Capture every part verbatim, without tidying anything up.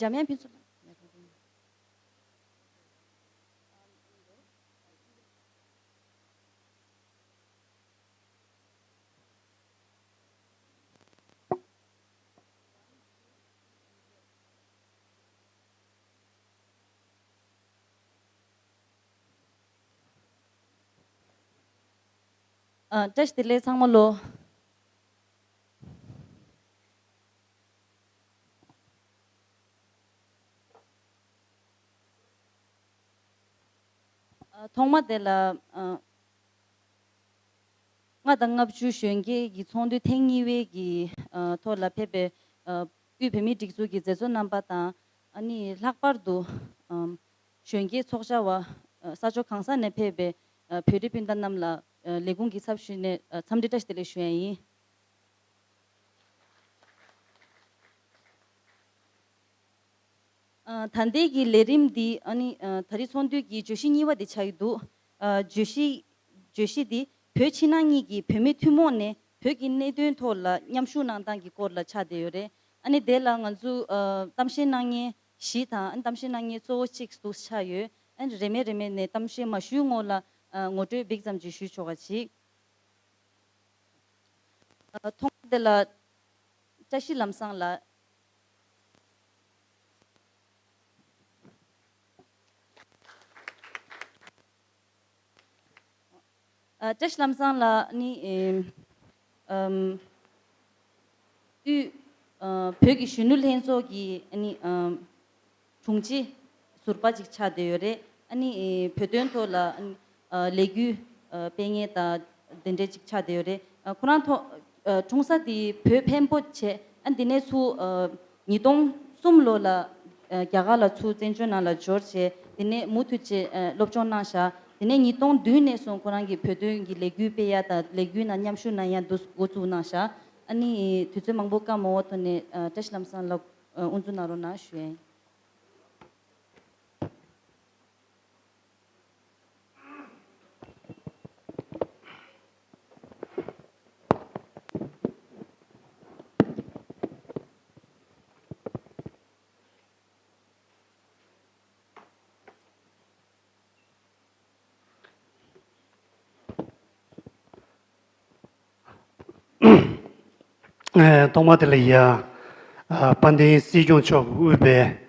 འཇམ་དབྱངས་ཕུན་ཚོགས། ཨ། བཀྲ་ཤིས་བདེ་ལེགས་ཚང་མ་ལོ། ཨ། ཐོག་མ་དེ་ལ། ཨ། ལྔ་དང་ལྔ་བཅུ་གཞོན་སྐྱེས་ཀྱི་ཚོགས་འདུ་ཐེངས་གཉིས་པའི་གི། ཨ། ཐོག་ལ་ཕེབས་པའི། ཨ། དབུས་བོད་མིའི་སྒྲིག་འཛུགས་ཀྱི་མཛད་གཙོ་རྣམ་པ་དང་། ཨ་ནི་ལྷག་པར་དུ། ཨམ། གཞོན་སྐྱེས་ཚོགས་བཅར་བ། ཨ། ས་ཕྱོགས་གང་ས་ནས་ཕེབས་པའི། ཨ། བོད་རིགས་སྤུན་ཟླ་རྣམས་ལ། ཨ། ལས་ཁུངས་ཀྱི་ཚབ་ཞུས་ནས། ཨ། འཚམས་འདྲི་བཀྲ་ཤིས་བདེ་ལེགས་ཞུ་ཡ་ཡིན། ཨ། ད་ལྟའི་གི་ལས་རིམ་འདི་ཨ་ནི། ཨ། ད་རེས་ཚོགས་འདུ་གི་བརྗོད་གཞི་གཉིས་པ་དེ་ཆགས་ཀྱི་འདུག་ཨ། བརྗོད་གཞི། བརྗོད་གཞི་འདི་བོད་ཕྱི་ནང་གཉིས་ཀྱི་བོད་མི་ཐུན་མོང་ནས་བོད་ཀྱི་གནད་དོན་ཐོག་ལ་མཉམ་ཞུགས་གནང་སྟངས་ཀྱི་སྐོར་ལ་ཆགས་བསྡད་ཡོད་རེད། ཨ་ནི་དེ་ལ་ང་ཚོ། ཨ། གཏམ་བཤད་གནང་མཁན་བཞི་དང་། ཨ་ནི་གཏམ་བཤད་གནང་མཁན་གཙོ་བོ་གཅིག་ཏུ་ཆགས་ཡོད། ཨ་ནི་རེ་མེད་རེ་མེད་ནས་གཏམ་བཤད་མ་ཞུས་སྔོན་ལ། ཨ། ངོ་སྤྲོད་འབིགས་ཙམ་ཅིག་ཞུས་ཆོག་ག་ཅིག་ཨ། ཐོག་མ་དེ་ལ་བཀྲ་ཤིས་ལམ་བཟང་ལགས། ཨ། བཀྲ་ཤིས་ལམ་བཟང་ལགས་ནི། ཨམ། དབུས། ཨ། བོད་ཀྱི་གཞོན་ནུ་ལྷན་ཚོགས་ཀྱི་ཨ་ནི། ཨམ། དྲུང་ཆེ་ཟུར་པ་ཅིག་ཆགས་བསྡད་ཡོད་རེད། ཨ་ནི། ཨེ། བོད་དོན་ཐོག་ལ་ཨ་ནི། ཨ། ལས་འགུལ། ཨ། སྤེལ་མཁན་དང་དེ་འདྲས་ཅིག་ཆགས་བསྡད་ཡོད་རེད། ཨ། ཁོ་རང་ཐོག་ཨ། འཁྲུངས་ས་དེ་བོད་འཕན་པོ་བྱས། ཨ། འདི་ནས་ཚུར། ཨ། ཉིས་སྟོང་གསུམ་ལོ་ལ། ཨ། རྒྱ་གར་ལ་ཚུར་བཙན་བྱོལ་ནང་ལ་འབྱོར་བྱས། དེ་ནས་མུ་མཐུད་བྱས། ཨ། སློབ་སྦྱོང་གནང་ཤག་དེ་ནས་ཉིས་སྟོང་བདུན་ནས་བཟུང་ཁོ་རང་གིས་བོད་དོན་གྱི་ལས་འགུལ་སྤེལ་ཡ་དང་། ལས་འགུལ་ནང་མཉམ་ཞུགས་གནང་ཡ་འདུག་འགོ་བཙུགས་གནང་ཤག་ཨ་ནི་དུས་ཚོད་མང་པོ་བཀག་མ་འོག་ཐོག་ནས། ཨ། བཀྲ་ཤིས་ལམ་བཟང་ལགས། ཨ། དབུ་འཛུགས་གནང་རོགས་གནང་ཞུ་ཡ་ཡིན། ཐོག་མ་དེ་ལ་ཡ། ཨ། དཔལ་ལྡན་སྲིད་སྐྱོང་མཆོག་གིས་དབུས་པའི།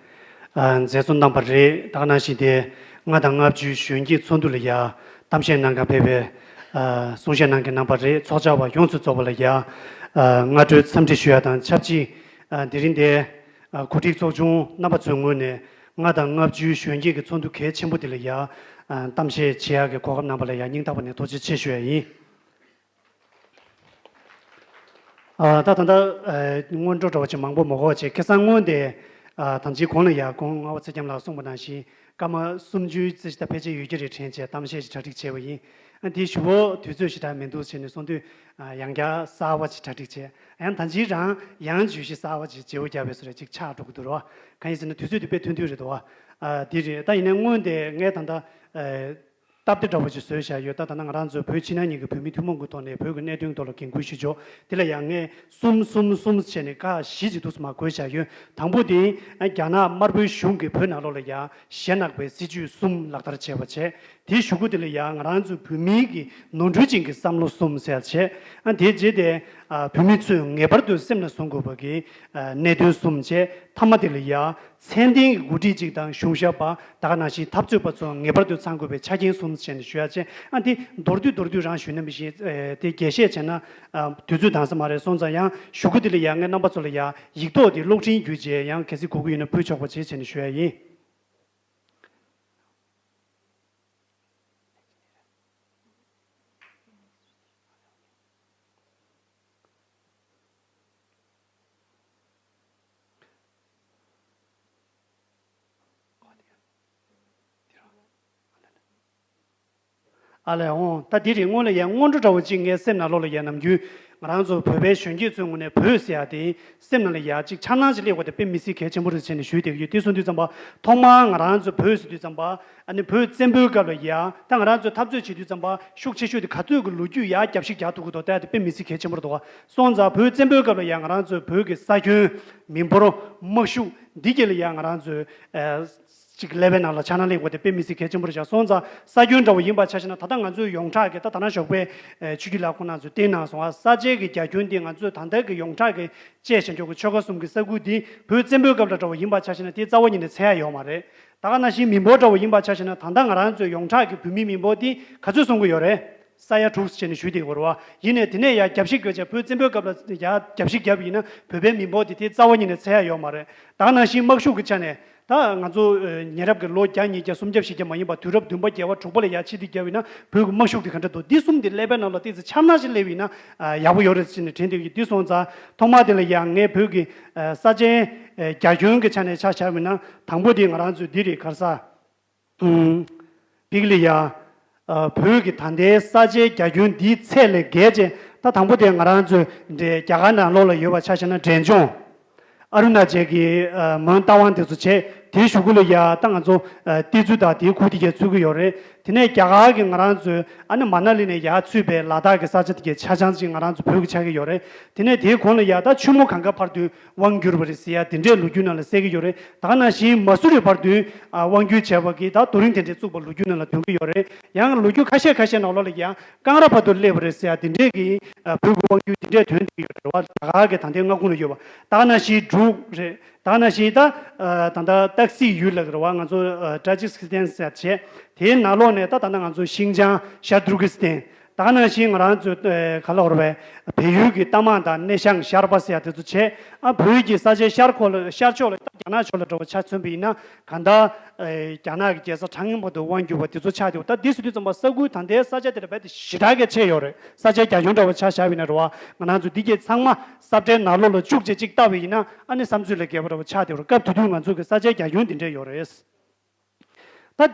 ཨ། མཛད་གཙོ་རྣམ་པ་རེད། ད་ག་ནང་བཞིན་དེ་ལྔ་དང་ལྔ་བཅུའི་གཞོན་སྐྱེས་ཚོགས་འདུ་ལ་ཡ་གཏམ་བཤད་གནང་ག་ཕེབས་པའི། ཨ། གསུང་བཤད་གནང་མཁན་རྣམ་པ་རེད། ཚོགས་བཅར་བ་ཡོངས་སུ་རྫོགས་པ་ལ་ཡ། ཨ། སྔ་དྲོའི་འཚམས་འདྲི་ཞུ་ཡ་དང་ཆབས་ཅིག་ཨ། དེ་རིང་དེ། ཨ། གོ་སྒྲིག་ཚོགས་ཆུང་རྣམ་པ་ཚོའི་ངོས་ནས་ལྔ་དང་ལྔ་བཅུའི་གཞོན་སྐྱེས་ཀྱི་ཚོགས་འདུ་གལ་ཆེན་པོ་འདི་ལ་ཡ། ཨ། གཏམ་བཤད་བྱེད་ཡག་གི་གོ་སྐབས་གནང་བ་ལ་ཡ་སྙིང་ཐག་པ་ནས་ཐུགས་རྗེ་ཆེ་ཞུ་ཡ་ཡིན། ཨ། ད་ད་ལྟ། ཨ། སྔོན་འགྲོ་འདྲ་བོ་ཅིག་མང་པོ་མ་གོ་བ་བྱས། ཁ་སང་སྔོན་དེ། ཨ། ད་ཅིའི་གོང་ལ་ཡ་གོང་ལྔ་པ་ཚེ་རྒྱམ་ལགས་གསུངས་པ་ནང་བཞིན་སྐར་མ་སུམ་ཅུའི་རྩིས་ད་ཕལ་ཆེར་ཡོད་ཀྱི་རེད་དྲན་བྱས་གཏམ་བཤད་ཅིག་གྲ་སྒྲིག་བྱས་པ་ཡིན། ཨ། དེའི་གཞུག་གུ་དུས་ཚོད་ཞེ་དྲག་མི་འདུག་བྱས་ནས་སོང་དུས། ཨ། ཡང་བསྐྱར་གསར་པ་ཅིག་གྲ་སྒྲིག་བྱས། ཡང་ད་ཅིའི་རང་ཡང་བརྗོད་གཞི་གསར་པ་ཅིག་བརྗེ་པོ་བརྒྱབ་པའི་བཟོ་འདྲ་ཅིག་ཆགས་འགྲོ་གི་འདུག་རོ། གང་ཡིན་ཟེར་ན་དུས་ཚོད་དེ་དཔེ་ཐུང་ཐུང་རེད་འདུག་བ། ཨ། དེ་རེད། ད་ཡིན་ནའི་སྔོན་དེ་ངས་ད་ལྟ། ཨ། སྟབས་བདེ་འདྲ་པོ་ཅིག་བཟོས་བཞག་ཡོད། ད་ད་ལྟ་ང་རང་ཚོ་བོད་ཕྱི་ནང་གཉིས་ཀྱི་བོད་མི་ཐུན་མོང་གི་ཐོག་ནས་བོད་ཀྱི་གནད་དོན་ཐོག་ལ་འགན་ཁུར་ཞུ་ཕྱོགས་དེ་ལ་ཡང་ངས་གསུམ་གསུམ་གསུམ་བྱས་ནས་ཁག་བཞི་ཅིག་འདུག་སེ་མར་བགོས་བཞག་ཡོད། དང་པོ་དེ་རྒྱ་ནག་དམར་པོའི་གཞུང་གིས་བོད་ནང་ལོགས་ལ་ཡང་ཞེད་ནག་པའི་སྲིད་བྱུས་གསུམ་ལག་བསྟར་བྱས་པ་བྱས། དེའི་གཞུག་གུ་དེ་ལ་ཡང་ང་རང་ཚོའི་བོད་མིའི་གི་ནོར་འཁྲུལ་ཅན་གྱི་བསམ་བློ་གསུམ་ཟེར་བྱས། ཨ། དེའི་རྗེས་དེ། ཨ། བོད་མི་ཚོས་ངེས་པར་དུ་སེམས་ལ་བཟུང་དགོས་པ་གི། ཨ། གནད་དོན་གསུམ་བྱས། མཐའ་མ་དེ་ལ་ཡང་ཚད་ལྡན་གྱི་འགོ་ཁྲིད་ཅིག་དང་གཞུང་ཞབས་པ། ད་ག་ནང་བཞིན་འཐབ་རྩོད་པ་ཚོ་ངེས་པར་དུ་ཚང་དགོས་པའི་ཆ་རྐྱེན་གསུམ་བྱས་ནས་ཞུ་ཡ་བྱས། ཨ། དེ་མདོར་བསྡུས་མདོར་བསྡུས་རང་ཞུས་ན་མི་ཤེས། ཨེ། དེ་རྒྱས་བཤད་བྱས་ན། ཨ། དུས་ཚོད་འདང་ས་མ་རེད། སོང་ཙང་ཡང་གཞུག་གུ་དེ་ལ་ཡང་ངས་རྣམ་པ་ཚོ་ལ་ཡང་ཡིག་ཐོག་དེ་གློག་འཕྲིན་བརྒྱུད་བྱས་ཡང་གལ་སྲིད་དགོས་ཀྱི་ཡོད་ན་ཕུལ་ཆོག་པ་བྱེད་བྱས་ནས་ཞུ་ཡ་ཡིན། ཨ་ལས། འོང་། ད་འདི་རེད། སྔོན་ལ་ཡང་སྔོན་འགྲོ་འདྲ་བོ་གཅིག་ངའི་སེམས་ནང་ལོགས་ལ་ཡང་ནམ་རྒྱུན་ ང་རང་ཚོ་བོད་པའི་གཞོན་སྐྱེས་ཚོའི་ངོས་ནས་བོད་ཟེར་ཡ་དེ་སེམས་ནང་ལ་ཡ་གཅིག་འཆར་སྣང་ཅིག་སླེབས་དགོས་དེ་དཔེ་མི་སྲིད་གལ་ཆེན་པོ་རེད་ཟེར་ནས་ཞུས་བསྡད་ཀྱི་ཡོད། དེ་སོང་དུས་ཙམ་པ་ཐོག་མར་ང་རང་ཚོ་བོད་ཟེར་དུས་ཙམ་པ་ཨ་ནི་བོད་བཙན་པོའི་སྐབས་ལ་ཡ་ད་ང་རང་ཚོས་འཐབ་རྩོད་བྱེད་དུས་ཙམ་པ་ཤུགས་ཆེ་ཤོས་དེ་ག་ཚོད་ཀྱི་ལོ་རྒྱུས་ཡ་རྒྱབ་བཤིག་རྒྱག་ཐུབ་ཀྱི་འདུག་ད་དེ་དཔེ་མི་སྲིད་གལ་ཆེན་པོ་རེད་འདུག་བ། སོང་ཙང་བོད་བཙན་པོའི་སྐབས་ལ་ཡ་ང་རང་ཚོའི་བོད་ཀྱི་ས་ཁྱོན་མི་འབོར་དམག་ཤུགས་འདི་གྱད་ལ་ཡ་ང་རང་ཚོས་ཨ་ཅིག་ཀླད་པའི་ནང་ལ་འཆར་སྣང་སླེབས་དགོས་དེ་དཔེ་མི་སྲིད་གལ་ཆེན་པོ་རེད་ཤག་སོང་ཙང་ས་ཁྱོན་འདྲ་བོ་ཡིན་པ་ཆ་བཞག་ན་ད་ལྟ་ང་ཚོའི་ཡོངས་གྲགས་ཀྱི་ད་ད་ན་ཞོགས་པའི་ཨ་ཆོས་བརྒྱུད་ལགས་ཁོང་རྣམ་ཚོས་བསྟན་གནང་སོང་ང་ས་ཆའི་གི་རྒྱ་ཁྱོན་འདི་ང་ཚོས་ད་ལྟ་གི་ཡོངས་གྲགས་ཀྱི་དཔྱད་བྱ་འཇོག་གི་ཆོལ་ཁ་གསུམ་གྱི་ས་ཁུལ་འདི་བོད་བཙན་པོའི་སྐབས་ལ་འདྲ་བོ་ཡིན་པ་ཆ་བཞག་ན་དེ་རྩ་བ་ཉིད་ནས་འཚོལ་ཡ་ཡོད་མ་རེད། ད་ག་ནང་བཞིན་མི་འབོར་འདྲ་བོ་ཡིན་པ་ཆ་བཞག་ན་ད་ལྟ་ང་རང་ཚོའི་ཡོངས་གྲགས་ཀྱི་བོད་མིའི་མི་འབོར་འདི་ག་ཚོད་སོང་གི་ཡོད་རེད། ས་ཡ་དྲུག་ཟེར་ནས་ཞུས་བསྡད་ཡོད་རེད་བ། ཡིན་ནའི་དེ་ནས་ཡ་རྒྱབ་བཤིག་དགོས་བྱས་བོད་བཙན་པོའི་སྐབས་ལ་ཡ་རྒྱབ་བཤིག་བརྒྱབ་ཡིན་ན་བོད་པའི་མི་འབོར་དེ་དེ་རྩ་བ་ཉིད་ནས་འཚོལ་ཡ་ཡོད་མ་རེད། ད་ག་ནང་བཞིན་དམག་ཤུགས་ཀྱི་ཆ་ནས་ད་ང་ཚོ་ཨ་ཉེ་རབས་ཀྱི་ལོ་བརྒྱ་ཉིས་བརྒྱ་སུམ་བརྒྱ་བཞི་བརྒྱ་མ་ཡིན་པ་དུས་རབས་བདུན་པ་བརྒྱད་པ་དྲུག་པ་ལ་ཡ་ཕྱིར་འཐེན་བརྒྱབ་ཡིན་ན་བོད་ཀྱི་དམག་ཤུགས་དེ་ག་འདྲ་འདུག་འདི་གསུམ་དེ་ཀླད་པའི་ནང་ལ་ཏོག་ཙམ་འཆར་སྣང་ཞིག་སླེབས་ཡིན་ན་ཨ་ཡག་པོ་ཡོད་རེད་ཟེར་ནས་དྲན་བསྡད་ཀྱི་འདི་སོང་ཙང་ཐོག་མ་དེ་ལ་ཡ་ངས་བོད་ཀྱི་ཨ་ས་ཆའི་ཨ་རྒྱ་ཁྱོན་གྱི་ཆ་ནས་ཆ་བཞག་པ་ཡིན་ན་དང་པོ་དེ་ང་རང་ཚོའི་འདི་རེད། ག་རེ་ཟ། ཨུམ། པིག་ལི་ཡ། ཨ་བོད་ཀྱི་ད་ལྟའི་ས་ཆའི་རྒྱ་ཁྱོན་འདིའི་ཚད་ལས་བརྒལ་ཅེས་ད་དང་པོ་དེ་ང་རང་ཚོའི་འདྲའི་རྒྱ་གར་ནང་ལོགས་ལ་ཡོད་པ་ཆ་བཞག་ན་འབྲས་ལྗོངས། ཨ་རུ་ན་ཅལ་གྱི་ཨ་མོན་རྟ་དབང་དེ་ཚོ་བྱས་དེའི་གཞུག་གུ་ལ་ཡ་ད་ང་ཚོ་ཨ་ཏི་ཙུ་དང་དེའི་ཁུལ་དེ་གས་ཚུད་ཀྱི་ཡོད་རེད། དེ་ནས་རྒྱ་གར་གྱི་ང་རང་ཚོའི་ཨ་ནི་མ་ན་ལི་ནས་ཡར་ཚུད་པའི་ལ་དྭགས་ཀྱི་ས་ཆ་དེ་གས་ཆ་ཆང་ཅིག་ང་རང་ཚོ་བོད་ཀྱི་ཆགས་ཀྱི་ཡོད་རེད། དེ་ནས་དེའི་གོང་ལ་ཡ་ད་ཆུ་མོ་གངྒཱ་བར་དུ་དབང་བསྒྱུར་བ་རེད་ཟེར་ཡ་དེ་འདྲའི་ལོ་རྒྱུས་ནང་ལ་གསལ་གྱི་ཡོད་རེད། ད་ག་ནང་བཞིན་མ་སུ་རི་བར་དུ་ཨ་དབང་བསྒྱུར་བྱས་པ་གི་ད་རྡོ་རིང་དེ་འདྲའི་བཙུགས་པ་ལོ་རྒྱུས་ནང་ལ་ཐོན་གྱི་ཡོད་རེད། ཡང་ལོ་རྒྱུས་ཁ་ཤས་ཁ་ཤས་ནང་ལོགས་ལ་ཡང་ཀང་ར་བར་དུ་སླེབས་པ་རེད་ཟེར་ཡ་དེ་འདྲའི་གི་ཨ་བོད་ཀྱི་དབང་བསྒྱུར་དེ་འདྲའི་ཐོན་གྱི་ཡོད་རེད་བ། རྒྱ་གར་གྱི་ད་ལྟའི་མངའ་ཁོངས་ལ་ཡོད་པ། ད་ག་ནང་བཞིན་འབྲུག་རེད། ད་ག་ནང་བཞིན་ད་ཨ་ད་ལྟ་སྟག་གཟིག་ཡུལ་ལ་རེད་བ། ང་ཚོ་ཨ་ཏཱ་ཇིག་སི་ཐན་ཟེར་བྱས་དེའི་ནང་ལོགས་ནས་ད་ད་ལྟ་ང་ཚོ་ཤིང་ཅང་ཤར་ཏུར་ཀི་སི་ཐན། ད་ག་ནང་བཞིན་ང་རང་ཚོའི་ཨེ་ག་ལ་བར་བའི་བལ་ཡུལ་གྱི་རྟ་དམག་དང་སྣེ་ཤང་ཤར་པ་ཟེར་ཡ་དེ་ཚོ་བྱས། ཨ་བོད་ཀྱི་ས་ཆའི་ཤར་ཁོག་ལ་ཤར་ཕྱོགས་ལ་ད་རྒྱ་ནག་ཕྱོགས་ལ་འགྲོ་བ་ཆ་མཚོན་པ་ཡིན་ན་གང་ལྟར་ཨེ་རྒྱ་ནག་གི་རྒྱལ་ས་ཁྲང་ཨན་བར་དུ་དབང་བསྒྱུར་བ་དེ་ཚོ་ཆགས་བསྡད་ཡོད། ད་འདི་ཟེར་དུས་ཙམ་པ་ས་ཁུལ་ད་ལྟའི་ས་ཆ་དེ་ལ་རྦད་དེ་ཞེ་དྲག་གི་ཆེ་ཡོད་རེད། ས་ཆའི་རྒྱ་ཁྱོན་འདྲ་བོ་ཆ་བཞག་པ་ཡིན་ན་རེད་བ། ང་རང་ཚོ་འདི་གས་ཚང་མ་ས་བཀྲའི་ནང་ལོགས་ལ་བཅུག་བྱས་གཅིག་བལྟས་པ་ཡིན་ན་ཨ་ནི་བསམ་ཚུལ་ལ་འགལ་བ་འདྲ་བོ་ཆགས་བསྡད་ཡོད་རེད། སྐབས་དེ་དུས་ང་ཚོ་གི་ས་ཆའི་རྒྱ་ཁྱོན་འདི་འདྲས་ཡོད་རེད། ད།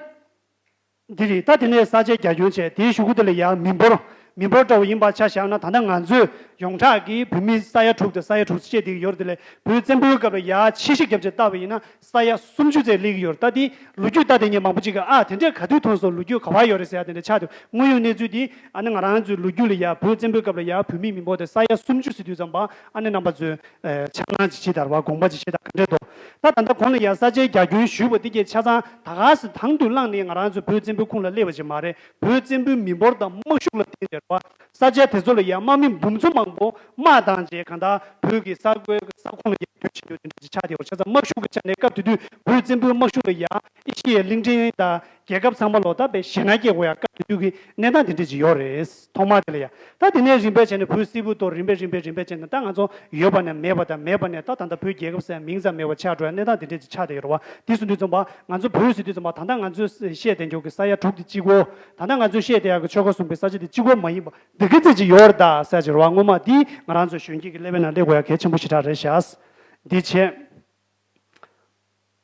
འདི་རེད། ད་དེ་ནས་ས་ཆའི་རྒྱ་ཁྱོན་བྱས་དེའི་གཞུག་གུ་དེ་ལ་ཡང་མི་འབོར། མི་འབོར་འདྲ་བོ་ཡིན་པ་ཆ་བཞག་ན་ད་ལྟ་ང་ཚོས་ཡོངས་གྲགས་ཀྱི་བོད་མི་ས་ཡ་དྲུག་དང་ས་ཡ་དྲུག་ཅུ་བཤད་བསྡད་ཀྱི་ཡོད་རེད། དེ་ལས་བོད་བཙན་པོའི་སྐབས་ལ་ཡར་ཕྱིས་བཤིག་བརྒྱབ་བྱས་བལྟས་པ་ཡིན་ན་ས་ཡ་སུམ་ཅུ་ཙམ་སླེབས་ཀྱི་ཡོད་རེད། ད་དེ་ལོ་རྒྱུས་ལྟ་དེ་ངས་མང་པོ་ཅིག་གི་ཨ་དེ་འདྲས་ག་དུས་ཐོན་སོང་། ལོ་རྒྱུས་ག་པར་ཡོད་རེད་ཟེར་ཡ་དེ་འདྲས་ཆགས་འདུག་དངོས་ཡོད་གནས་ཚུལ་དེ་ཨ་ནི་ང་རང་ཚོའི་ལོ་རྒྱུས་ལ་ཡར་བོད་བཙན་པོའི་སྐབས་ལ་ཡར་བོད་མིའི་མི་འབོར་དེ་ས་ཡ་སུམ་ཅུ་ཟེར་དུས་ཙམ་པ་ཨ་ནི་རྣམ་པ་ཚོས། ཨེ་འཆར་སྣང་ཅིག་བྱེད་དང་རེད་བ། དགོངས་པ་ཅིག་བཞེས་དང་ག་འདྲས་འདུག་ད་ད་ལྟ་གོང་ལ་ཡང་ས་ཆའི་རྒྱ་ཁྱོན་ཞུས་པ་འདི་གས་ཆ་ཚང་ད་ག་སེ་དང་དུ་བླངས་ནས་ང་རང་ཚོ་བོད་བཙན་པོའི་ཁོངས་ལ་སླེབས་པ་ཅིག་མ་རེད། བོད་བཙན་པོའི་མི་འབོར་དང་དམག་ཤུགས་ལ་བརྟེན་ནས་རེད་བ། ས་ཆ་དེ་ཚོ་ལ་ཡང་དམག་མི་འབུམ་ཚོ་མང་པོ་དམག་བཏང་རྗེས་གང་ལྟར་བོད་ཀྱི་ས་ཁུལ་ས་ཁོངས་ལ་ཡར་སྡོད་བྱེད་རྒྱུ་དེ་འདྲ་ཅིག་ཆགས་བསྡད་ཡོད། ཆ་ཚང་དམག་ཤུགས་ཀྱི་ཆ་ནས་སྐབས་དེ་དུས་བོད་བཙན་པོའི་དམག་ཤུགས་ལ་ཡང་ཨེ་ཤི་ཡའི་གླིང་ཕྲན་དང་རྒྱལ་ཁབ་ཚང་མ་ལོ་ལྟར་བའི་ཞེད་སྣང་སྐྱེ་དགོས་ཡ་སྐབས་དེ་དུས་ཀྱི་གནས་སྟངས་དེ་འདྲ་ཅིག་ཡོད་རེད། ཐོག་མ་དེ་ལ་ཡ། ད་དེ་ནས་རིམ་པས་བྱས་ནས་བོད་སིལ་བུ་ཐོག་རིམ་པས་རིམ་པས་རིམ་པས་བྱས་ནས་ད་ང་ཚོ་ཡོད་པ་ནས་མེད་པ་དང་མེད་པ་ནས་ད་ད་ལྟ་བོད་རྒྱལ་ཁབ་ཟེར་མིང་ཙམ་མེད་པ་ཆགས་འགྲོ་ཡ་གནས་སྟངས་དེ་འདྲས་ཅིག་ཆགས་བསྡད་ཡོད་རེད་བ། དེ་སོང་དུས་ཙམ་པ་ང་ཚོ་བོད་ཟེར་དུས་ཙམ་པ་ད་ལྟ་ང་ཚོས་བཤད་བསྡད་མཁན་གྱི་ས་ཡ་དྲུག་དེ་གཅིག་པོ། ད་ལྟ་ང་ཚོས་བཤད་བསྡད་ཡ་གི་ཆོལ་ཁ་གསུམ་པའི་ས་ཆ་དེ་གཅིག་པོ་མ་ཡིན་པ་འདི་ག་ཚད་ཅིག་ཡོད་རེད་ད་ཟེར་ཡ་ཅིག་རེད་བ། སྔོན་མ་འདི་ང་རང་ཚོ་གཞོན་སྐྱེས་ཀྱི་ཀླད་པའི་ནང་སླེབས་དགོས་ཡ་གལ་ཆེན་པོ་ཞེ་དྲག་རེད་ཤག་འདི་བྱས།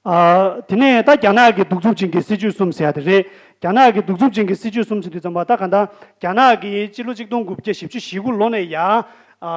ཨ། དེ་ནས་ད་རྒྱ་ནག་གི་གདུག་རྩུབ་ཅན་གྱི་སྲིད་བྱུས་གསུམ་ཟེར་ཡ་དེ་རེད། རྒྱ་ནག་གི་གདུག་རྩུབ་ཅན་གྱི་སྲིད་བྱུས་གསུམ་ཟེར་དུས་ཙམ་པ་ད་གང་ལྟར་རྒྱ་ནག་གིས་སྤྱི་ལོ་གཅིག་སྟོང་དགུ་བརྒྱ་བཞི་བཅུ་ཞེ་དགུ་ལོ་ནས་ཡ། ཨ།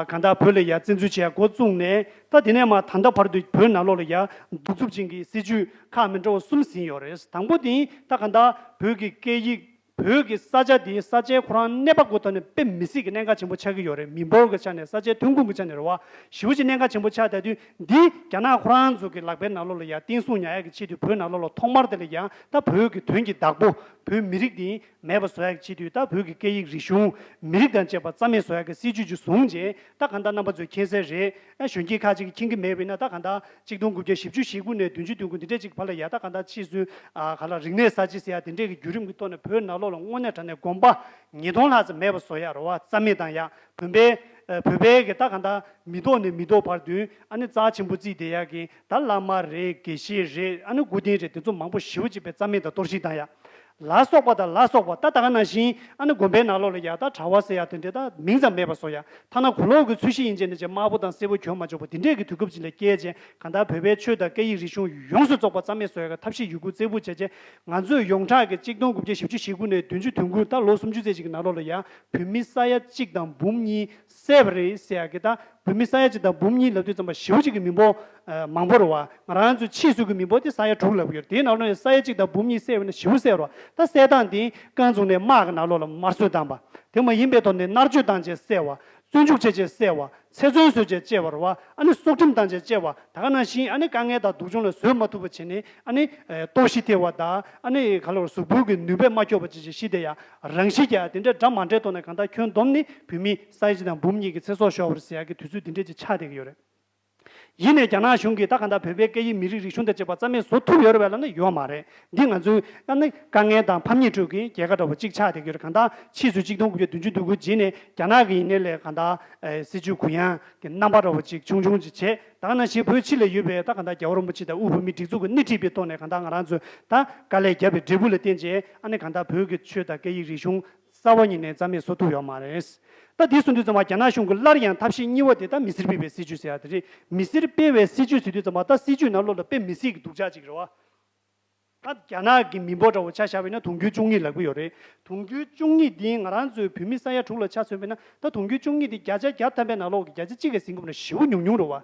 གང་ལྟར་བོད་ལ་ཡ་བཙན་འཛུལ་བྱེད་ཡ་འགོ་བཙུགས་ནས་ད་དེ་ནས་མར་ད་ལྟ་བར་དུ་བོད་ནང་ལོགས་ལ་ཡ་གདུག་རྩུབ་ཅན་གྱི་སྲིད་བྱུས་ཁག་མི་འདྲ་བ་གསུམ་ཟིན་ཡོད་རེད། དང་པོ་དེ་ད་གང་ལྟར་བོད་ཀྱི་སྐད་ཡིག་བོད་ཀྱི་ས་ཆ་འདིའི་ས་ཆའི་ཁོ་རང་གནས་བབ་ཀྱི་ཐོག་ནས་དཔེ་མི་སྲིད་ཀྱི་གནད་འགག་ཆེན་པོ་ཆགས་ཀྱི་ཡོད་རེད། མི་འབོར་གྱི་ཆ་ནས་ས་ཆའི་ཐོན་ཁུངས་ཀྱི་ཆ་ནས་རེད་བ། ཞེ་པོ་ཅིག་གནད་འགག་ཆེན་པོ་ཆགས་བསྡད་དུས་འདི་རྒྱ་ནག་ཁོ་རང་ཚོ་གི་ལག་པའི་ནང་ལོགས་ལ་ཡང་བརྟན་སྲུང་ཉར་ཡག་གི་ཆེད་དུ་བོད་ནང་ལོགས་ལ་ཐོག་མར་དེ་ལ་ཡང་ད་བོད་ཀྱི་དོན་གྱི་བདག་པོ་བོད་མི་རིགས་འདི་མེད་པ་བཟོ་ཡག་གི་ཆེད་དུ་ད་བོད་ཀྱི་སྐད་ཡིག་རིག་གཞུང་མི་རིགས་དང་བཅས་པ་རྩ་མེད་བཟོ་ཡག་གི་སྲིད་བྱུས་ཅིག་བཟུང་རྗེས་ད་གང་ལྟར་རྣམ་པ་ཚོས་མཁྱེན་གསལ་རེད། ཨ་གཞོན་སྐྱེས་ཁག་ཅིག་གིས་མཁྱེན་གྱི་མེད་པ་ཡིན་ན་ད་གང་ལྟར་གཅིག་སྟོང་དགུ་བརྒྱ་བཞི་བཅུ་ཞེ་དགུ་ནས་བདུན་ཅུ་དོན་དགུ་འདི་འདྲས་ཅིག་བར་ལ་ཡ་ད་གང་ལྟར་ཕྱིས་སུ་ཨ་ག་ལ་རིག་གནས་གསར་བརྗེ་ཟེར་ཡ་དེ་འདྲས་ཀྱི་བརྒྱུད་རིམ་གྱི་ཐོག་ནས་བོད་ནང་ལོགས་ལ་དངོས་གནས་དྲང་གནས་དགོན་པ་ཉིས་སྟོང་ལྷག་ཙམ་མེད་པ་བཟོ་ཡ་རེད་བ། རྩ་མེད་བཏང་ཡ། བོད་པའི་ཨ་བོད་པའི་གི་ད་གང་ལྟར་མི་ཐོག་ནས་མི་ཐོག་བར་དུ་ཨ་ནི་རྩ་ཆེན་པོ་བརྩིས་བསྡད་ཡ་གི་ད་བླ་མ་རེད། དགེ་བཤེས་རེད། ཨ་ནི་སྐུ་རྟེན་རེད། དེ་ཚོ་མང་པོ་ཞེ་པོ་ཅིག་པའི་རྩ་མེད་དང་གཏོར་བཤིག་བཏང་ཡ། ལ་སོགས་པ་དང་ལ་སོགས་པ། ད་ད་ག་ནང་བཞིན་ཨ་ནི་དགོན་པའི་ནང་ལོགས་ལ་ཡ་ད་གྲྭ་བ་ཟེར་ཡ་དེ་འདྲས་ད་མིང་ཙམ་མེད་པ་བཟོ་ཡ། ཐ་ན་གོས་ལོག་གི་ཚོས་གཞི་ཡིན་ཅེ་ནས་ཅེ་དམར་པོ་དང་སེར་པོ་གྱོན་མ་ཆོག་པ་དེ་འདྲས་ཀྱི་དུས་སྐབས་ཅིག་ལ་སྐྱེལ་ཅེ། གང་ལྟར་བོད་པའི་ཆོས་དང་སྐད་ཡིག་རིག་གཞུང་ཡོངས་སུ་རྫོགས་པ་རྩ་མེད་བཟོ་ཡ་གི་ཐབས་ཤེས་ཡོད་རྒུ་རྩལ་ཕུད་བྱས་ཅེ། ང་ཚོས་ཡོངས་གྲགས་ཀྱི་གཅིག་སྟོང་དགུ་བརྒྱ་བཞི་བཅུ་ཞེ་དགུ་ནས་བདུན་ཅུ་དོན་དགུ་ད་ལོ་སུམ་ཅུ་ཙམ་ཅིག་གི་ནང་ལོགས་ལ་ཡ་བོད་མི་ས་ཡ་གཅིག་དང་འབུམ་གཉིས་བསད་པ་རེད་ཟེར་ཡ་གི། ད་བོད་མི་ས་ཡ་གཅིག་དང་འབུམ་གཉིས་ལབ་དུས་ཙམ་པ་ཞེ་པོ་ཅིག་གི་མི་འབོར་ཨ་མང་པོ་རེད་བ། ང་རང་ཚོའི་ཕྱིས་སུ་གི་མི་འབོར་དེ་ས་ཡ་དྲུག་ལབ་ཀྱི་ཡོད་རེད། དེའི་ནང་ལོགས་ནས་ས་ཡ་གཅིག་དང་འབུམ་གཉིས་བསད་པ་ན་ཞེ་པོ་བསད་རེད་བ། ད་བསད་སྟངས་དེ་རྐང་བཙུགས་ནས་དམག་གི་ནང་ལོགས་ལ་དམར་གསོད་བཏང་པ། དེ་མ་ཡིན་པའི་ཐོག་ནས་མནར་གཅོད་བཏང་བྱས་བསད་པ། བཙོན་འཇུག་བྱས་བྱས་བསད་པ། ཚེ་བཙོན་བཟོས་བྱས་བཅད་པ་རེད་བ། ཨ་ནི་སྲོག་ཁྲིམས་བཏང་བྱས་བཅད་པ། ད་ག་ནང་བཞིན་ཨ་ནི་དཀའ་ངལ་དང་སྡུག་སྦྱོང་ལ་བཟོད་མ་ཐུབ་པ་བྱས་ནས་ཨ་ནི་ཨེ་ལྟོགས་ཤི་ཐེབས་པ་དང་། ཨ་ནི་ག་ལ་བར་གཟུགས་པོ་གི་ནུས་པས་མ་ཁྱོག་པ་བྱས་བྱས་ཤི་བསྡད་ཡ། རང་ཤི་རྒྱག་ཡ་དེ་འདྲའི་འདྲ་མ་འདྲའི་ཐོག་ནས་གང་ལྟར་ཁྱོན་བསྡོམས་ནི་བོད་མི་ས་ཡ་གཅིག་དང་འབུམ་གཉིས་ཀྱི་ཚེ་སྲོག་ཤོར་བ་རེད་ཟེར་ཡ་གི་དུས་ཚོད་དེ་འདྲས་ཅིག་ཆགས་བསྡད་ཀྱི་ཡོད་རེད། ཡིན་ནའི་རྒྱ་ནག་གཞུང་གིས་ད་གང་ལྟར་བོད་པའི་སྐད་ཡིག་མི་རིགས་རིག་གཞུང་དང་བཅས་པ་རྩ་མེད་བཟོ་ཐུབ་ཡོད་རེད་པས་ལབ་ན་ཡོད་མ་རེད། འདི་ང་ཚོའི་ཨ་ནི་དཀའ་ངལ་དང་ཕམ་ཉེས་ཁྲོད་ཀྱི་རྒྱལ་ཁ་འདྲ་བོ་གཅིག་ཆགས་བསྡད་ཀྱི་ཡོད་རེད། གང་ལྟར་ཕྱིས་སུ་གཅིག་སྟོང་དགུ་བརྒྱ་བདུན་ཅུ་དོན་དགུ་རྗེས་ནས་རྒྱ་ནག་གི་ཡིན་ནའི་ལས་གང་ལྟར་ཨེ་སྲིད་བྱུས་གུ་ཡངས་ཀྱི་རྣམ་པ་འདྲ་བོ་གཅིག་ཆུང་ཆུང་ཅིག་བྱས། ད་ག་ནང་བཞིན་བོད་ཕྱི་ལ་ཡོད་པའི་ད་གང་ལྟར་རྒྱལ་བ་རིན་པོ་ཆེ་དང་དབུས་བོད་མིའི་སྒྲིག་འཛུགས་ཀྱི་སྣེ་ཁྲིད་པའི་ཐོག་ནས་གང་ལྟར་ང་རང་ཚོས་ད་དཀའ་ལས་བརྒྱབ་པའི་འབྲས་བུ་ལ་བརྟེན་བྱས་ཨ་ནི་གང་ལྟར་བོད་ཀྱི་ཆོས་དང་སྐད་ཡིག་རིག་གཞུང་རྩ་བ་ཉིད་ནས་རྩ་མེད་བཟོ་ཐུབ་ཡོད་མ་རེད། ད་འདི་གསུང་དུས་ཙམ་པ་རྒྱ་ནག་གཞུང་གིས་སླར་ཡང་ཐབས་ཤེས་གཉིས་པ་དེ་ད་མི་སེར་སྤེལ་བའི་སྲིད་ཇུས་ཟེར་ཡ་དེ་རེད། མི་སེར་སྤེལ་བའི་སྲིད་ཇུས་ཟེར་དུས་ཙམ་པ་ད་སྲིད་ཇུས་ནང་ལོགས་ལ་དཔེ་མི་སྲིད་ཀྱི་སྡུག་ཅག་ཅིག་རེད་བ། ད་རྒྱ་ནག་གི་མི་འབོར་འདྲ་བོ་ཆ་བཞག་པ་ཡིན་ན་དུང་ཕྱུར་བཅུ་གཉིས་ལབ་ཀྱི་ཡོད་རེད། དུང་ཕྱུར་བཅུ་གཉིས་འདི་ང་རང་ཚོའི་བོད་མི་ས་ཡ་དྲུག་ལ་ཆ་མཚོན་པ་ཡིན་ན། ད་དུང་ཕྱུར་བཅུ་གཉིས་འདི་བརྒྱ་ཆ་བརྒྱ་ཐམ་པའི་ནང་ལོགས་ཀྱི་བརྒྱ་ཆ་གཅིག་གི་ཟིན་གྱི་མ་རེད། ཞེ་པོ་ཉུང་ཉུང་རེད་བ།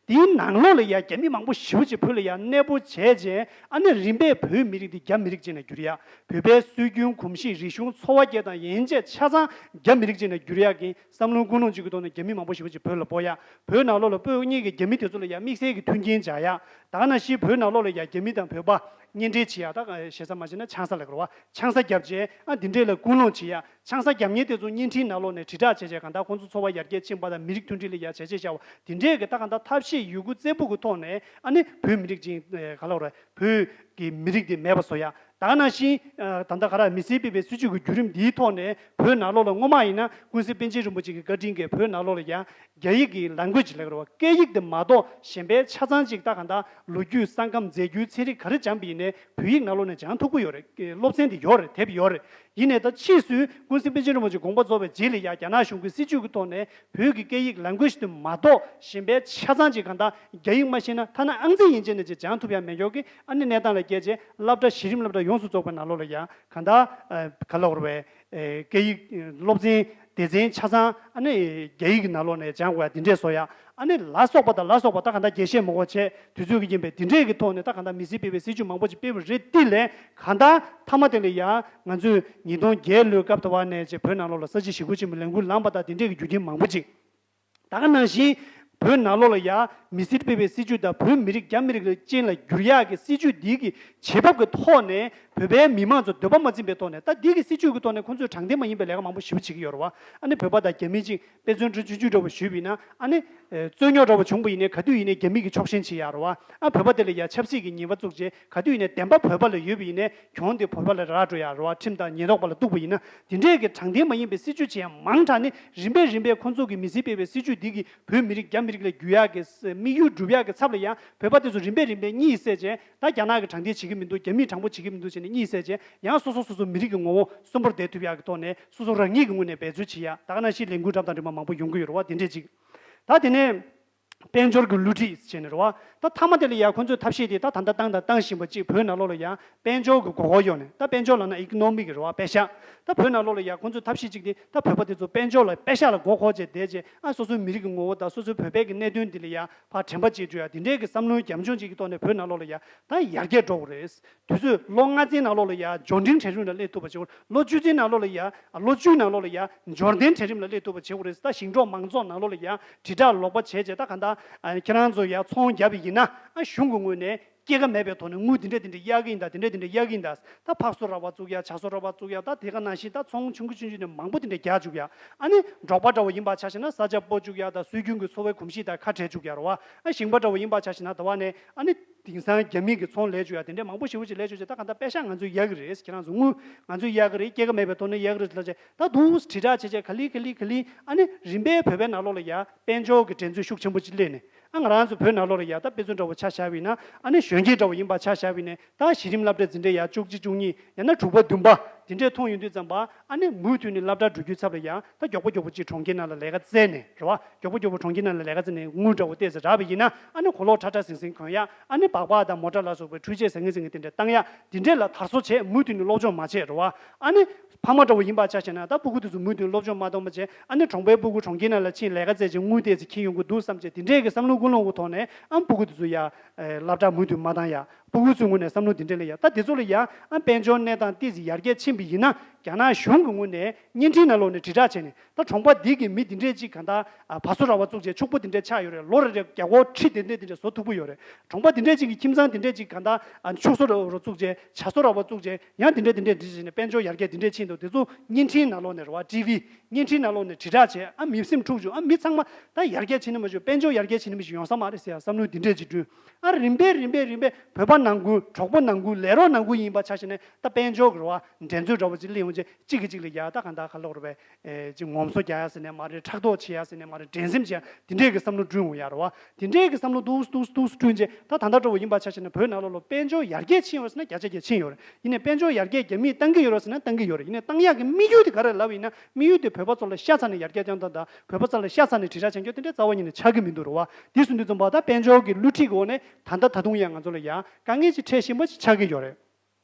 དེའི་ནང་ལོགས་ལ་ཡ་རྒྱ་མི་མང་པོ་ཞེ་པོ་ཅིག་བོད་ལ་ཡ་གནས་སྤོ་བྱས་རྗེས་ཨ་ནི་རིམ་པས་བོད་མི་རིགས་འདི་རྒྱ་མི་རིགས་ཅིག་ནས་འགྱུར་ཡ། བོད་པའི་སྲོལ་རྒྱུན་གོམས་གཤིས་རིག་གཞུང་འཚོ་བ་སྐྱེལ་སྟངས་ཡན་ཆད་ཆ་ཚང་རྒྱ་མི་རིགས་ཅིག་ནས་འགྱུར་ཡག་གི་བསམ་བློ་ཀུན་སློང་གཅིག་གི་ཐོག་ནས་རྒྱ་མི་མང་པོ་ཞེ་པོ་ཅིག་བོད་ལ་སྤོ་ཡ། བོད་ནང་ལོགས་ལ་སྤོས་ཉིད་ཀྱི་རྒྱ་མི་དེ་ཚོ་ལ་ཡ་དམིགས་བསལ་གྱི་མཐུན་རྐྱེན་སྦྱར་ཡ། ད་ག་ནང་བཞིན་བོད་ནང་ལོགས་ལ་ཡ་རྒྱ་མི་དང་བོད་པ་གཉེན་འབྲེལ་བྱེད་ཡ། ད་ག་ཞེ་ས་མ་བྱས་ན་ཆང་ས་ལབ་དགོས་རེད་བ། ཆང་ས་བརྒྱབ་བྱས་ཨ་འདི་འདྲས་ལ་ཀུན་སློང་བྱེད་ཡ། ཆང་ས་བརྒྱབ་མཁན་དེ་ཚོ་བརྙན་འཕྲིན་ནང་ལོགས་ནས་དྲིལ་བསྒྲགས་བྱས་བྱས་གང་ལྟར་ཁོང་ཚོ་འཚོ་བ་ཡར་རྒྱས་ཕྱིན་པ་དང་མི་རིགས་མཐུན་སྒྲིལ་ལ་ཡ་བྱས་རྗེས་བཞག་པ་དེ་འདྲས་ཀྱི་ད་གང་ལྟར་ཐབས་ཤེས་ཡོད་རྒུ་རྩལ་ཕུད་ཀྱི་ཐོག་ནས་ཨ་ནི་བོད་མི་རིགས་ཅིག་ག་ལབ་དགོས་རེད། བོད་ཀྱི་མི་རིགས་དེ་མེད་པ་བཟོ་ཡ། ད་ག་ནང་བཞིན་ཨ་ད་ལྟ་ག་རེ་མི་སེར་སྤེལ་བའི་སྲིད་ཇུས་ཀྱི་བརྒྱུད་རིམ་འདིའི་ཐོག་ནས་བོད་ནང་ལོགས་ལ་སྔོན་མ་ཡིན་ན་ཀུན་གཟིགས་པཎ་ཆེན་རིན་པོ་ཆེ་གི་བཀའ་དྲིན་གྱིས་བོད་ནང་ལོགས་ལ་ཡ་རྒྱ་ཡིག་གི་ལེང་གུ་ཡེཇ་ལབ་ཀྱི་རེད་བ། སྐད་ཡིག་དེ་མ་གཏོགས་གཞན་པའི་ཆ་ཚང་ཅིག་ད་གང་ལྟར་ལོ་རྒྱུས་ས་ཁམས་རྫས་འགྱུར་ཚན་རིག་ག་རེ་སྦྱངས་པ་ཡིན་ནའི་བོད་ཡིག་ནང་ལོགས་ནས་སྦྱང་ཐུབ་ཀྱི་ཡོད་རེད། སློབ་ཚན་དེ་ཡོད་རེད། དེབ་ཡོད་རེད། ཡིན་ནའི་ད་ཕྱིས་སུ་ཀུན་གཟིགས་པཎ་ཆེན་རིན་པོ་ཆེ་དགོངས་པ་རྫོགས་པའི་རྗེས་ལ་ཡ་རྒྱ་ནག་གཞུང་གི་སྲིད་ཇུས་ཀྱི་ཐོག་ནས་བོད་ཀྱི་སྐད་ཡིག་ལེང་གུ་ཡེཇ་དེ་མ་གཏོགས་གཞན་པའི་ཆ་ཚང་ཅིག་གང་ལྟར་རྒྱ་ཡིག་མ་ཤེས་ན་ཐ་ན་ཨང་རྩིས་ཡན་ཆད་ནས་ཅིག་སྦྱང་ཐུབ་ཡ་མེད་མཁན་གྱི་ཨ་ནི་གནས་སྟངས་ལ་བསྐྱལ་རྗེས་སློབ་གྲྭ་གཞི་རིམ་སློབ་གྲྭ་ཡོངས་སུ་རྫོགས་པའི་ནང་ལོགས་ལ་ཡ་གང་ལྟར་ཨ་ག་ལབ་དགོས་རེད་པས། ཨེ་སྐད་ཡིག་སློབ་ཚན་སྡེ་ཚན་ཆ་ཚང་ཨ་ནི་རྒྱ་ཡིག་གི་ནང་ལོགས་ནས་སྦྱང་དགོས་ཡ་དེ་འདྲས་བཟོ་ཡ། ཨ་ནི་ལ་སོགས་པ་དང་ལ་སོགས་པ་ད་གང་ལྟར་རྒྱས་བཤད་མང་པོ་བྱས་དུས་ཚོད་ཀྱི་རྐྱེན་པས་དེ་འདྲས་ཀྱི་ཐོག་ནས་ད་གང་ལྟར་མི་སེར་སྤེལ་བའི་སྲིད་ཇུས་མང་པོ་ཅིག་སྤེལ་བ་རེད། དེ་ལས་གང་ལྟར་མཐའ་མ་དེ་ལ་ཡ་ང་ཚོས་ཉིས་སྟོང་བརྒྱད་ལོའི་སྐབས་དུ་བ་ནས་ཅིག་བོད་ནང་ལོགས་ལ་ས་བྱི་ཞི་རྒོལ་ཆེན་མོའི་ལས་འགུལ་ལངས་པ་དང་དེ་འདྲས་ཀྱི་རྒྱུ་རྐྱེན་མང་པོ་ཅིག་ད་ག་ནང་བཞིན་བོད་ནང་ལོགས་ལ་ཡ་མི་སེར་སྤེལ་བའི་སྲིད་ཇུས་དང་བོད་མི་རིགས་རྒྱ་མི་རིགས་ལ་ཅན་ལ་བསྒྱུར་ཡག་གི་སྲིད་ཇུས་འདི་གི་བྱེད་བབ་ཀྱི་ཐོག་ནས་བོད་པའི་མི་མང་ཚོ་འདོད་པ་མ་ཚིམ་པའི་ཐོག་ནས་ད་འདི་གི་སྲིད་ཇུས་ཀྱི་ཐོག་ནས་ཁོང་ཚོས་དྲང་བདེན་མ་ཡིན་པའི་ལས་ཀ་མང་པོ་ཞེ་པོ་བྱེད་ཀྱི་ཡོད་རེད་བ། ཨ་ནི་བོད་པ་དང་རྒྱ་མི་གཅིག་དཔེ་མཚོན་ཆུང་ཆུང་འདྲ་བོ་ཞུས་པ་ཡིན་ན་ཨ་ནི་རྩོད་རྙོག་འདྲ་བོ་བྱུང་པ་ཡིན་ནའི་ག་དུས་ཡིན་ནའི་རྒྱ་མི་གི་ཕྱོགས་ཞེན་བྱེད་ཡག་རེད་བ། ཨ་བོད་པ་དེ་ལ་ཡ་ཆབ་སྲིད་ཀྱི་ངེས་པ་བཙུགས་རྗེས་ག་དུས་ཡིན་ནའི་བདེན་པ་བོད་པ་ལ་ཡོད་པ་ཡིན་ནའི་གྱོང་དེ་བོད་པ་ལ་རག་འགྲོ་ཡག་རེད་བ། ཁྲིམས་དང་ཉེན་རྟོག་པ་ལ་གཏུགས་པ་ཡིན་ན། དེ་འདྲས་ཀྱི་དྲང་བདེན་མ་ཡིན་པའི་སྲིད་ཇུས་བྱེད་ཡག་མང་དྲགས་ནས་རིམ་པས་རིམ་པས་ཁོང་ཚོ་གི་མི་སེར་སྤེལ་བའི་སྲིད་ཇུས་འདི་གིས་བོད་མི་རིགས་རྒྱ་མི་རིགས་ལ་བསྒྱུར་ཡག་གི་དམིགས་ཡུལ་འགྲུབ་ཡག་གི་ཚབ་ལ་ཡང་བོད་པ་དེ་ཚོ་རིམ་པས་རིམ་པས་གཉིད་སད་བྱས། ད་རྒྱ་ནག་གིས་དྲང་བདེན་བྱེད་ཀྱི་མི་འདུག་རྒྱ་མིས་དྲང་པོ་བྱེད་ཀྱི་མི་འདུག་བྱས་ནས་གཉིད་སད་བྱས། ཡང་སོ་སོ་སོ་སོ་མི་རིགས་ཀྱི་ངོ་བོ་གསོན་པོར་བསྡད་ཐུབ་ཡག་གི་ཐོག་ནས་སོ་སོ་རང་ཉིད་ཀྱི་ངོས་ནས་འབད་རྩོལ་བྱེད་ཡག་ད་ག་ནང་བཞིན་ལས་འགུལ་བཀྲམ་སྟངས་རིམ་པ་མང་པོ་ཡོང་གི་ཡོད་རེད་བ། དེ་འདྲས་ཅིག་ད་དེ་ནས། དཔལ་འབྱོར་གྱི་བསླུ་བྲིད་བྱས་ནས་རེད་བ། ད་མཐའ་མ་དེ་ལ་ཡ་ཁོ་ཚོས་ཐབས་ཤེས་དེ་ད་ད་ལྟ་བཏང་དང་བཏང་བཞིན་པ་གཅིག་བོད་ནང་ལོགས་ལ་ཡ་དཔལ་འབྱོར་གྱི་མགོ་སྐོར་གཡོག་ནས། ད་དཔལ་འབྱོར་ལབ་ན་ཨི་ཀོ་ནོ་མིག་རེད་བ། པེ་ཤག་ད་བོད་ནང་ལོགས་ལ་ཡ་ཁོ་ཚོས་ཐབས་ཤེས་གཅིག་དེ་ད་བོད་པ་དེ་ཚོ་དཔལ་འབྱོར་ལ་པེ་ཤག་ལ་མགོ་འཁོར་བྱས་བསྡད་བྱས། ཨ་སོ་སོའི་མི་རིགས་ཀྱི་ངོ་བོ་དང་སོ་སོའི་བོད་པའི་གི་གནད་དོན་འདི་ལ་ཡ་ཕར་དྲན་པ་བརྗེད་འགྲོ་ཡ་དེ་འདྲའི་གི་བསམ་བློའི་རྒྱབ་ལྗོངས་གཅིག་གི་ཐོག་ནས་བོད་ནང་ལོགས་ལ་ཡ་ད་ཡར་རྒྱས་འགྲོ་དགོས་རེད། དུས་ཚོད་ལོ་ལྔ་ཙམ་ནང་ལོགས་ལ་ཡ་འབྱོར་འབྲིང་གྲལ་རིམ་ལ་སླེབས་ཐུབ་པ་བྱེད་དགོས། ལོ་བཅུ་ཙམ་ནང་ལོགས་ལ་ཡ་ལོ་བཅུའི་ནང་ལོགས་ལ་ཡ་འབྱོར་ལྡན་གྲལ་རིམ་ལ་སླེབས་ཐུབ་པ་བྱེད་དགོས་རེད། ད་ཞིང་འབྲོག་མང་ཚོགས་ནང་ལོགས་ལ་ཡ་དྲིལ་བསྒྲགས་ལོག་པ་བྱས་བྱས། ད་ག་ད་ཨ་ཁྱེད་རང་ཚོ་ཡ་ཚོང་རྒྱབ་པ་ཡིན་ན་ཨ་གཞུང་གི་ངོས་ནས་སྐྱེད་ཀ་མེད་པའི་ཐོག་ནས་དངུལ་དེ་འདྲ་དེ་འདྲ་གཡར་གི་ཡིན་ད། དེ་འདྲ་དེ་འདྲ་གཡར་གི་ཡིན་ད། ད་ཕག་གསོ་ར་བ་བཙུགས་ཡ། བྱ་གསོ་ར་བ་བཙུགས་ཡ། ད་དེ་ག་ནང་བཞིན་ད་ཚོང་ཆུང་ཆུང་ཆུང་ཆུང་ནས་མང་པོ་དེ་འདྲ་རྒྱག་བཅུག་ཡ། ཨ་ནི་འབྲོག་པ་འདྲ་བོ་ཡིན་པ་ཆ་བཞག་ན་ས་ཆ་སྤོ་བཅུག་ཡ་དང་སྲོལ་རྒྱུན་གྱི་འཚོ་བའི་གོམས་གཤིས་དང་ཁ་བྲལ་བཅུག་ཡ་རེད་བ། ཨ་ཞིང་པ་འདྲ་བོ་ཡིན་པ་ཆ་བཞག་ན་ད་བ་ནས་ཨ་ནི། དེང་སང་རྒྱ་མི་གི་ཚོང་ལས་བཅུག་ཡ་དེ་འདྲ་མང་པོ་ཞེ་པོ་ཅིག་ལས་བཅུག་བྱས། ད་ག་ད་པེ་ཤག་ང་ཚོས་གཡར་གི་རེད། ཁྱེད་རང་ཚོ་དངུལ་ང་ཚོས་གཡར་གི་རེད། སྐྱེད་ཀ་མེད་པའི་ཐོག་ནས་གཡར་གི་རེད་ལབ་བྱས། ད་དུང་དྲིལ་བསྒྲགས་བྱས་བྱས་ག་ལེ་ག་ལེ་ག་ལེ་ཨ་ནི་རིམ་པས་བོད་པའི་ནང་ལོགས་ལ་ཡ་དཔལ་འབྱོར་གྱི་འགྲན་རྩོད་ཤུགས་ཆེན་པོ་ཅིག་སླེབས་ནས། ཨ་ང་རང་ཚོ་བོད་ནང་ལོགས་ལ་ཡ་ད་དཔེ་མཚོན་འདྲ་བོ་ཆ་བཞག་པ་ཡིན་ན། ཨ་ནི་གཞོན་སྐྱེས་འདྲ་བོ་ཡིན་པ་ཆ་བཞག་པ་ཡིན་ནའི། ད་གཞི་རིམ་སློབ་གྲྭ་འཛིན་གྲྭ་ཡ་བཅུ་གཅིག་བཅུ་གཉིས་ཡང་ན་དྲུག་པ་བདུན་པ་དེ་འདྲས་མཐོང་ཡོང་དུས་ཙམ་པ། ཨ་ནི་མུ་མཐུད་ནས་སློབ་གྲྭ་འགྲོ་རྒྱུའི་ཚབ་ལ་ཡ་ད་མགྱོགས་པོ་མགྱོགས་པོ་ཅིག་གྲོང་ཁྱེར་ནང་ལ་ལས་ཀ་བཙལ་ནས་རེད་བ། མགྱོགས་པོ་མགྱོགས་པོ་གྲོང་ཁྱེར་ནང་ལ་ལས་ཀ་བཙལ་ནས་དངུལ་འདྲ་བོ་ཏོག་ཙམ་རག་པ་ཡིན་ན། ཨ་ནི་གོ་ལོག་ཁྲ་ཁྲ་ཟིང་ཟིང་གོན་ཡ། ཨ་ནི་སྦག་སྦག་དང་མོ་ཊ་ལ་སོགས་པའི་འཕྲུལ་ཆས་ཟང་ངེ་ཟིང་ངེ་དེ་འདྲས་བཏང་ཡ། དེ་འདྲས་ལ་དར་སྲོལ་བྱས། མུ་མཐུད་ནས་སློབ་སྦྱོང་མ་བྱས་རེད་བ། ཨ་ནི་ཕ་མ་འདྲ་བོ་ཡིན་པ་ཆ་བཞག་ན། ད་སྤུ་གུ་དེ་ཚོ་མུ་མཐུད་སློབ་སྦྱོང་མ་གཏོང་བ་བྱས། ཨ་ནི་གྲོང་པའི་སྤུ་གུ་གྲོང་ཁྱེར་ནང་ལ་ཕྱིན་ལས་ཀ་བཙལ་བྱས་དངུལ་ཏོག་ཙམ་འཁྱེར་ཡོང་གི་འདུག་བསམ་བྱས། དེ་འདྲས་ཀྱི་བསམ་བློ་ཀུན་སློང་གི་ཐོག་ནས། ཨ་སྤུ་གུ་དེ་ཚོ་ཡ་ཨེ་སློབ་གྲྭ་མུ་མཐུད་མ་བཏང་ཡ། སྤུ་གུ་ཚོའི་ངོས་ནས་བསམ་བློ་དེ་འདྲས་ལ་ཡ། ད་དེ་ཚོ་ལ་ཡ་ཨ་དཔལ་འབྱོར་གནས་སྟངས་ཏོག་ཙམ་ཡར་རྒྱས་ཕྱིན་པ་ཡིན་ན། རྒྱ་ནག་གཞུང་གི་ངོས་ནས་བརྙན་འཕྲིན་ནང་ལོགས་ནས་དྲིལ་བསྒྲགས་བྱས་ནས། ད་གྲོང་པ་འདི་གི་མི་འདི་འདྲས་ཅིག་གང་ལྟར་ཨ་བ་སོ་ར་བ་བཙུགས་བྱས་ཕྱུག་པོ་འདི་འདྲས་ཆགས་ཡོད་རེད། ལོ་རེ་རེ་རྒྱ་སྒོར་ཁྲི་དེ་འདྲས་འདི་འདྲས་བཟོ་ཐུབ་ཀྱི་ཡོད་རེད། གྲོང་པ་འདི་འདྲས་ཅིག་གི་ཁྱིམ་ཚང་འདི་འདྲས་ཅིག་གང་ལྟར་ཨ་ཕྱུགས་ཟོག་ར་བ་བཙུགས་བྱས། བྱ་སོ་ར་བ་བཙུགས་བྱས། ཡང་འདི་འདྲས་འདི་འདྲས་འདི་འདྲས་བྱས་ནས་དཔལ་འབྱོར་ཡར་རྒྱས་འདི་འདྲས་ཕྱིན་འདུག་དེ་ཚོ་བརྙན་འཕྲིན་ནང་ལོགས་ནས་རེད་བ། ཊི་ཝི་བརྙན་འཕྲིན་ནང་ལོགས་ནས་དྲིལ་བསྒྲགས་བྱས། ཨ་མི་སེམས་འཁྲུག་བྱུང་། ཨ་མི་ཚང་མ་ད་ཡར་རྒྱས་བྱེད་ནི་མ་བྱུང་། དཔལ་འབྱོར་ཡར་རྒྱས་བྱེད་ནི་མ་བྱུང་། ཡོང་ས་མ་རེད་ཟེར་ཡ་བསམ་བློ་འདི་འདྲས་ཅིག་བསྐྲུན། ཨ་རིམ་པས་རིམ་པས་རིམ་པས་བོད་པ་ནང་ཁུལ། གྲོགས་པོ་ནང་ཁུལ། ལས་རོགས་ནང་ཁུལ་ཡིན་པ་ཆ་བཞག་ན། ད་དཔལ་འབྱོར་གྱི་རེད་བ། འགྲན་རྩོད་འདྲ་བོ་ཅིག་སླེབས་ཡོང་བྱས། གཅིག་གིས་གཅིག་ལ་ཡ་ད་གང་ལྟར་ག་ལབ་དགོས་རེད་པས། ཨེ་ཅིག་ངོམ་སོ་རྒྱག་ཡ་ཟེར་ནས་མ་རེད། ཕྲག་དོག་བྱེད་ཡ་ཟེར་ནས་མ་རེད། འགྲན་སེམས་བྱེད་ཡ། དེ་འདྲས་ཀྱི་བསམ་བློ་བསྐྲུན་འོང་ཡ་རེད་བ། དེ་འདྲས་ཀྱི་བསམ་བློ་ཏོག་ཙམ་ཏོག་ཙམ་ཏོག་ཙམ་བསྐྲུན་བྱས། ད་ད་ལྟ་འདྲ་བོ་ཡིན་པ་ཆ་བཞག་ན། བོད་ནང་ལོགས་ལ་དཔལ་འབྱོར་ཡར་རྒྱས་ཕྱིན་ཡོད་ཟེར་ན་བརྒྱ་ཆ་བརྒྱ་ཕྱིན་ཡོད་རེད། ཡིན་ནའི་དཔལ་འབྱོར་ཡར་རྒྱས་རྒྱ་མིས་བཏང་གི་ཡོད་རེད་ཟེར་ན་བཏང་གི་ཡོད་རེད། ཡིན་ནའི་བཏང་ཡག་གི་དམིགས་ཡུལ་དེ་ག་རེ་ལབ་ཡིན་ན། དམིགས་ཡུལ་དེ་བོད་པ་ཚོ་ལ་ཤ་ཚ་ནས་ཡར་རྒྱས་བཏང་སྟངས་དང་། བོད་པ་ཚོ་ལ་ཤ་ཚ་ནས་དྲིལ་བསྒྲགས་བྱེད་རྒྱུ་དེ་འདྲ་རྩ་བ་ཉིད་ནས་ཆགས་ཀྱི་མི་འདུག་རེད་བ། དེ་སོང་དུས་ཙམ་པ། ད་དཔལ་འབྱོར་གྱི་བསླུ་བྲིད་ཀྱི་འོག་ནས་ད་ལྟ་ད་དུང་ཡང་ང་ཚོ་ལ་ཡང་དཀའ་ངལ་ཅིག་འཕྲད་བཞིན་པ་ཅིག་ཆགས་ཀྱི་ཡོད་རེད།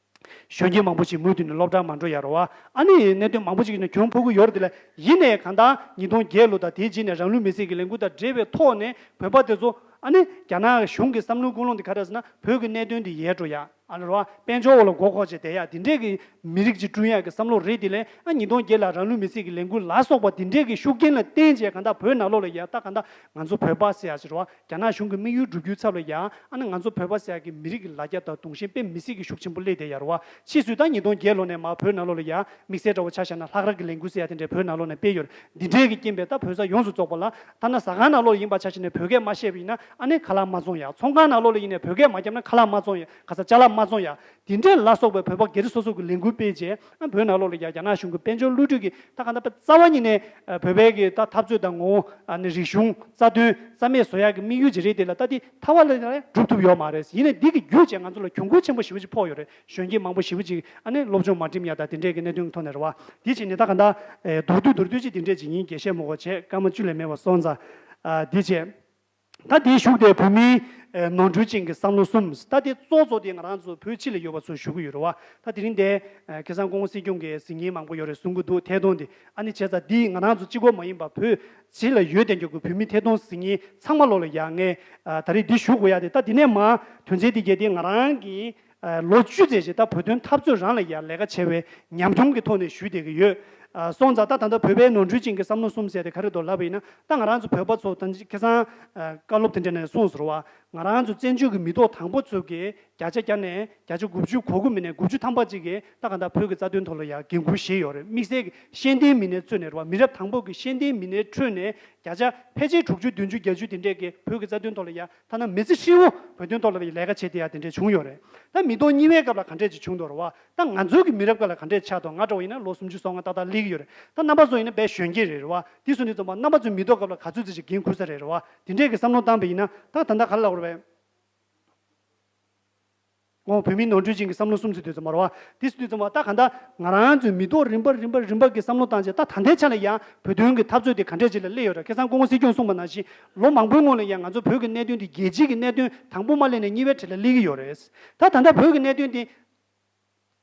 གཞོན་སྐྱེས་མང་པོ་ཞིག་མུ་མཐུད་ནས་སློབ་གྲྭར་མ་འགྲོ་ཡ་རེད་བ། ཨ་ནི་གནད་དོན་མང་པོ་ཞིག་ནས་གྱོང་ཕོག་གི་ཡོད་རེད། དེ་ལ་ཡིན་ནའི་གང་ལྟར་ཉིས་སྟོང་བརྒྱད་ལོ་དང་དེའི་རྗེས་ནས་རང་ལུས་མེར་སྲེག་གི་ལས་འགུལ་དང་འབྲེལ་བའི་ཐོག་ནས། བོད་པ་དེ་ཚོ། ཨ་ནི་རྒྱ་ནག་གཞུང་གི་བསམ་བློ་ཀུན་སློང་དེ་ག་རེ་ཟེར་ན། བོད་ཀྱི་གནད་དོན་དེ་ཡལ་འགྲོ་ཡ། ཨ་ནི་རེད་བ། དཔལ་འབྱོར་འོག་ལ་མགོ་འཁོར་བྱས་བསྡད་ཡ། དེ་འདྲས་ཀྱི་མི་རིགས་ཅིག་བསྐྲུན་ཡ་གི་བསམ་བློ་རེད། དེ་ལས་ཨ་ཉིས་སྟོང་བརྒྱད་ལ་རང་ལུས་མེར་སྲེག་གི་ལས་འགུལ་ལ་སོགས་པ་དེ་འདྲས་ཀྱི་ཤུགས་རྐྱེན་ལ་བརྟེན་བྱས། གང་ལྟར་བོད་ནང་ལོགས་ལ་ཡ་ད་གང་ལྟར་ང་ཚོ་བོད་པ་ཟེར་ཡ་ཅིག་རེད་བ། རྒྱ་ནག་གཞུང་གི་དམིགས་ཡུལ་བསྒྲུབ་རྒྱུའི་ཚབ་ལ་ཡ། ཨ་ནི་ང་ཚོ་བོད་པ་ཟེར་ཡ་གི་མི་རིགས་ཀྱི་ལ་རྒྱ་དང་གདུང་ཤེས་དཔེ་མི་སྲིད་ཀྱི་ཤུགས་ཆེན་པོ་སླེབས་བསྡད་ཡ་རེད་བ། ཕྱིས་སུ་ད་ཉིས་སྟོང་བརྒྱད་ལོ་ནས་མར་བོད་ནང་ལོགས་ལ་ཡ། དམིགས་བསལ་འདྲ་བོ་ཆ་བཞག་ན་ལྷག་ར་གི་ལས་འགུལ་ཟེར་ཡ་དེ་འདྲས་བོད་ནང་ལོགས་ནས་སྤེལ་ཡོད་རེད། འདི་འདྲས་ཀྱི་རྐྱེན་པས་ད་བོད་ས་ཡོངས་སུ་རྫོགས་པ་ལ། ཐ་ན་ཟ་ཁང་ནང་ལོགས་ལ་ཡིན་པ་ཆ་བཞག་ནས་བོད་སྐད་མ་བཤད་པ་ཡིན་ན། ཨ་ནི་ཁ་ལག་མ་བཙོང་ཡ། ཚོང་ཁང་ནང་ལོགས་ལ་ཡིན་ནའི་བོད་སྐད་མ་བརྒྱབ་ན་ཁ་ལག་མ་བཙོང་ཡ། ག་ས་ཅ་ལག་མ་བཙོང་ཡ། དེ་འདྲས་ལ་སོགས་པའི་བོད་པ་སྒེར་སོ་སོ་གི་ལས་འགུལ་སྤེལ་བྱས། ཨ་བོད་ནང་ལོགས་ལ་ཡ་རྒྱ་ནག་གཞུང་གི་དཔལ་འབྱོར་བསླུ་བྲིད་ཀྱི། ད་གང་ལྟར་རྩ་བ་ཉིད་ནས་ཨ་བོད་པའི་གི་ད་འཐབ་རྩོད་དང་ངོ་བོ། ཨ་ནི་རིག་གཞུང་རྩ་དོན་རྩ་མེད་བཟོ་ཡ་གི་དམིགས་ཡུལ་ཅིག་རེད། དེ་ལ་ད་དེ་ཐ་བ་ལ་ཡ་སྒྲུབ་ཐུབ་ཡོད་མ་རེད། ཡིན་ནའི་འདི་གི་བརྒྱུད་བྱས་ང་ཚོ་ལ་གྱོང་གུན་ཆེན་པོ་ཞེ་པོ་ཅིག་ཕོག་ཡོད་རེད། གཞོན་སྐྱེས་མང་པོ་ཞེ་པོ་ཅིག་ཨ་ནི་སློབ་སྦྱོང་མ་འགྲིམ་ཡ་དང་དེ་འདྲས་ཀྱི་གནད་དོན་གྱི་ཐོག་ནས་རེད་བ། དེ་བྱས་ནས་ད་གང་ལྟར་ཨེ་མདོར་བསྡུས་མདོར་བསྡུས་ཅིག་དེ་འདྲས་ཅིག་ཡིན། རྒྱས་བཤད་མང་པོ་བྱས་སྐར་མ་བཅུ་ལས་མེད་པ་སོང་ཙང་། ཨ་དེ་བྱས། ད་དེའི་གཞུག་དེ་བོད་མིའི་ཨེ་ནོར་འཁྲུལ་ཅན་གྱི་བསམ་བློ་གསུམ། ད་དེ་གཙོ་གཙོ་དེ་ང་རང་ཚོ་བོད་ཕྱི་ལ་ཡོད་པ་ཚོར་ཞུ་གི་ཡོད་རེད་བ། ད་དེ་རིང་དེ་ཨེ་ཁ་སང་སྐུ་ངོ་སྲིད་སྐྱོང་གིས་གཟིགས་མཁན་མང་པོ་ཡོད་རེད་གསུང་གི་འདུག་ཐད་གཏོང་དེ། ཨ་ནི་བྱས་ཙང་འདི་ང་རང་ཚོ་གཅིག་པོ་མ་ཡིན་པ། བོད་ཕྱི་ལ་ཡོད་བསྡད་མཁན་གྱི་བོད་མི་ཐད་གཏོང་གཟིགས་མཁན་ཚང་མ་ལོག་ལ་ཡ་ངས་ཨ་ད་རེས་འདི་ཞུ་དགོས་ཡ་དེ། ད་དེ་ནས་མར་དོན་ཚན་འདི་བརྒྱད་དེ་ང་རང་གིས་ཨ་ལོ་བཅུ་ཙམ་ཞིག་ད་བོད་དོན་འཐབ་རྩོད་རང་ལ་ཡ་ལས་ཀ་བྱས་པའི་ཉམས་མྱོང་གི་ཐོག་ནས་ཞུས་བསྡད་ཀྱི་ཡོད། ཨ་སོང་ཙང་ད་ད་ལྟ་བོད་པའི་ནོར་འཁྲུལ་ཅན་གྱི་བསམ་བློ་གསུམ་ཟེར་དེ་ག་རེ་འདུག་ལབ་པ་ཡིན་ན། ད་ང་རང་ཚོ་བོད་པ་ཚོ་ད་ཁ་སང་ཨ་བཀའ་སློབ་དེ་འདྲ་ནས་གསུངས་སོང་རེད་བ། ང་རང་ཚོ་བཙན་བྱོལ་གྱི་མི་ཐོག་དང་པོ་ཚོ་གིས་བརྒྱ་ཆ་བརྒྱ་ནས་བརྒྱ་ཆ་དགུ་བཅུ་གོ་དགུ་མིན་ནས་དགུ་བཅུ་ཐམ་པ་ཅིག་གིས་ད་ག་ད་བོད་ཀྱི་རྩ་དོན་ཐོག་ལ་ཡ་འགན་འཁུར་བཞེས་ཡོད་རེད། དམིགས་བསལ་གྱི་ཤེས་ལྡན་མི་སྣའི་ཚུལ་ནས་རེད་བ། མི་རབས་དང་པོ་གི་ཤེས་ལྡན་མི་སྣའི་ཁྲོད་ནས་བརྒྱ་ཆ་ཕལ་ཆེར་དྲུག་ཅུ་བདུན་ཅུ་བརྒྱད་ཅུ་དེ་འདྲས་ཀྱིས་བོད་ཀྱི་རྩ་དོན་ཐོག་ལ་ཡ། ཐ་ན་མི་ཚེ་ཧྲིལ་བོ་བོད་དོན་ཐོག་ལ་ལས་ཀ་བྱས་བསྡད་ཡ་དེ་འདྲས་བྱུང་ཡོད་རེད། ད་མི་ཐོག་གཉིས་པའི་སྐབས་ལ་ག་འདྲས་ཅིག་བྱུང་འདུག་རེད་བ། ད་ང་ཚོའི་གི་མི་རབས་སྐབས་ལ་ག་འདྲས་ཆགས་འདུག་ང་འདྲ་བོ་ཡིན་ན་ལོ་སུམ་ཅུ་སོ་ལྔ་ཏག་ཏག་སླེབས་ཀྱི་ཡོད་རེད། ད་རྣམ་པ་ཚོ་ཡིན་ན་དཔེ་གཞོན་སྐྱེས་རེད་རེད་བ། དེ་སོང་དུས་ཙམ་པ་རྣམ་པ་ཚོའི་མི་ཐོག་སྐབས་ལ་ག་ཚོད་ཙམ་ཞིག་འགན་འཁུར་ས་རེད་རེད་བ། དེ་འདྲས་ཀྱི་བསམ་བློ་བཏང་བ་ཡིན་ན། ད་ད་ལྟ་ག་རེ་ལབ་དགོས་རེད་པས། འོ། བོད་མིའི་ནོར་འཁྲུལ་ཅན་གྱི་བསམ་བློ་གསུམ་ཟེར་དུས་ཙམ་པ་རེད་བ། དེ་ཟེར་དུས་ཙམ་པ་ད་ག་ད་ང་རང་ཚོའི་མི་ཐོག་རིམ་པ་རིམ་པ་རིམ་པ་གི་བསམ་བློ་བཏང་བྱས། ད་ད་ལྟའི་ཆ་ལ་ཡང་བོད་དོན་གྱི་འཐབ་རྩོད་དེ་ག་འདྲས་ཅིག་ལ་སླེབས་ཡོད་རེད། ཁ་སང་སྐུ་ངོ་སྲིད་སྐྱོང་གསུངས་པ་ནང་བཞིན་ལོ་མང་པོའི་སྔོན་ལ་ཡང་ང་ཚོ་བོད་ཀྱི་གནད་དོན་དེ་རྒྱལ་སྤྱིའི་གི་གནད་དོན་དང་པོ་མ་སླེབས་ནས་གཉིས་པའི་གྲས་ལ་སླེབས་ཀྱི་ཡོད་རེད། ད་ད་ལྟ་བོད་ཀྱི་གནད་དོན་དེ་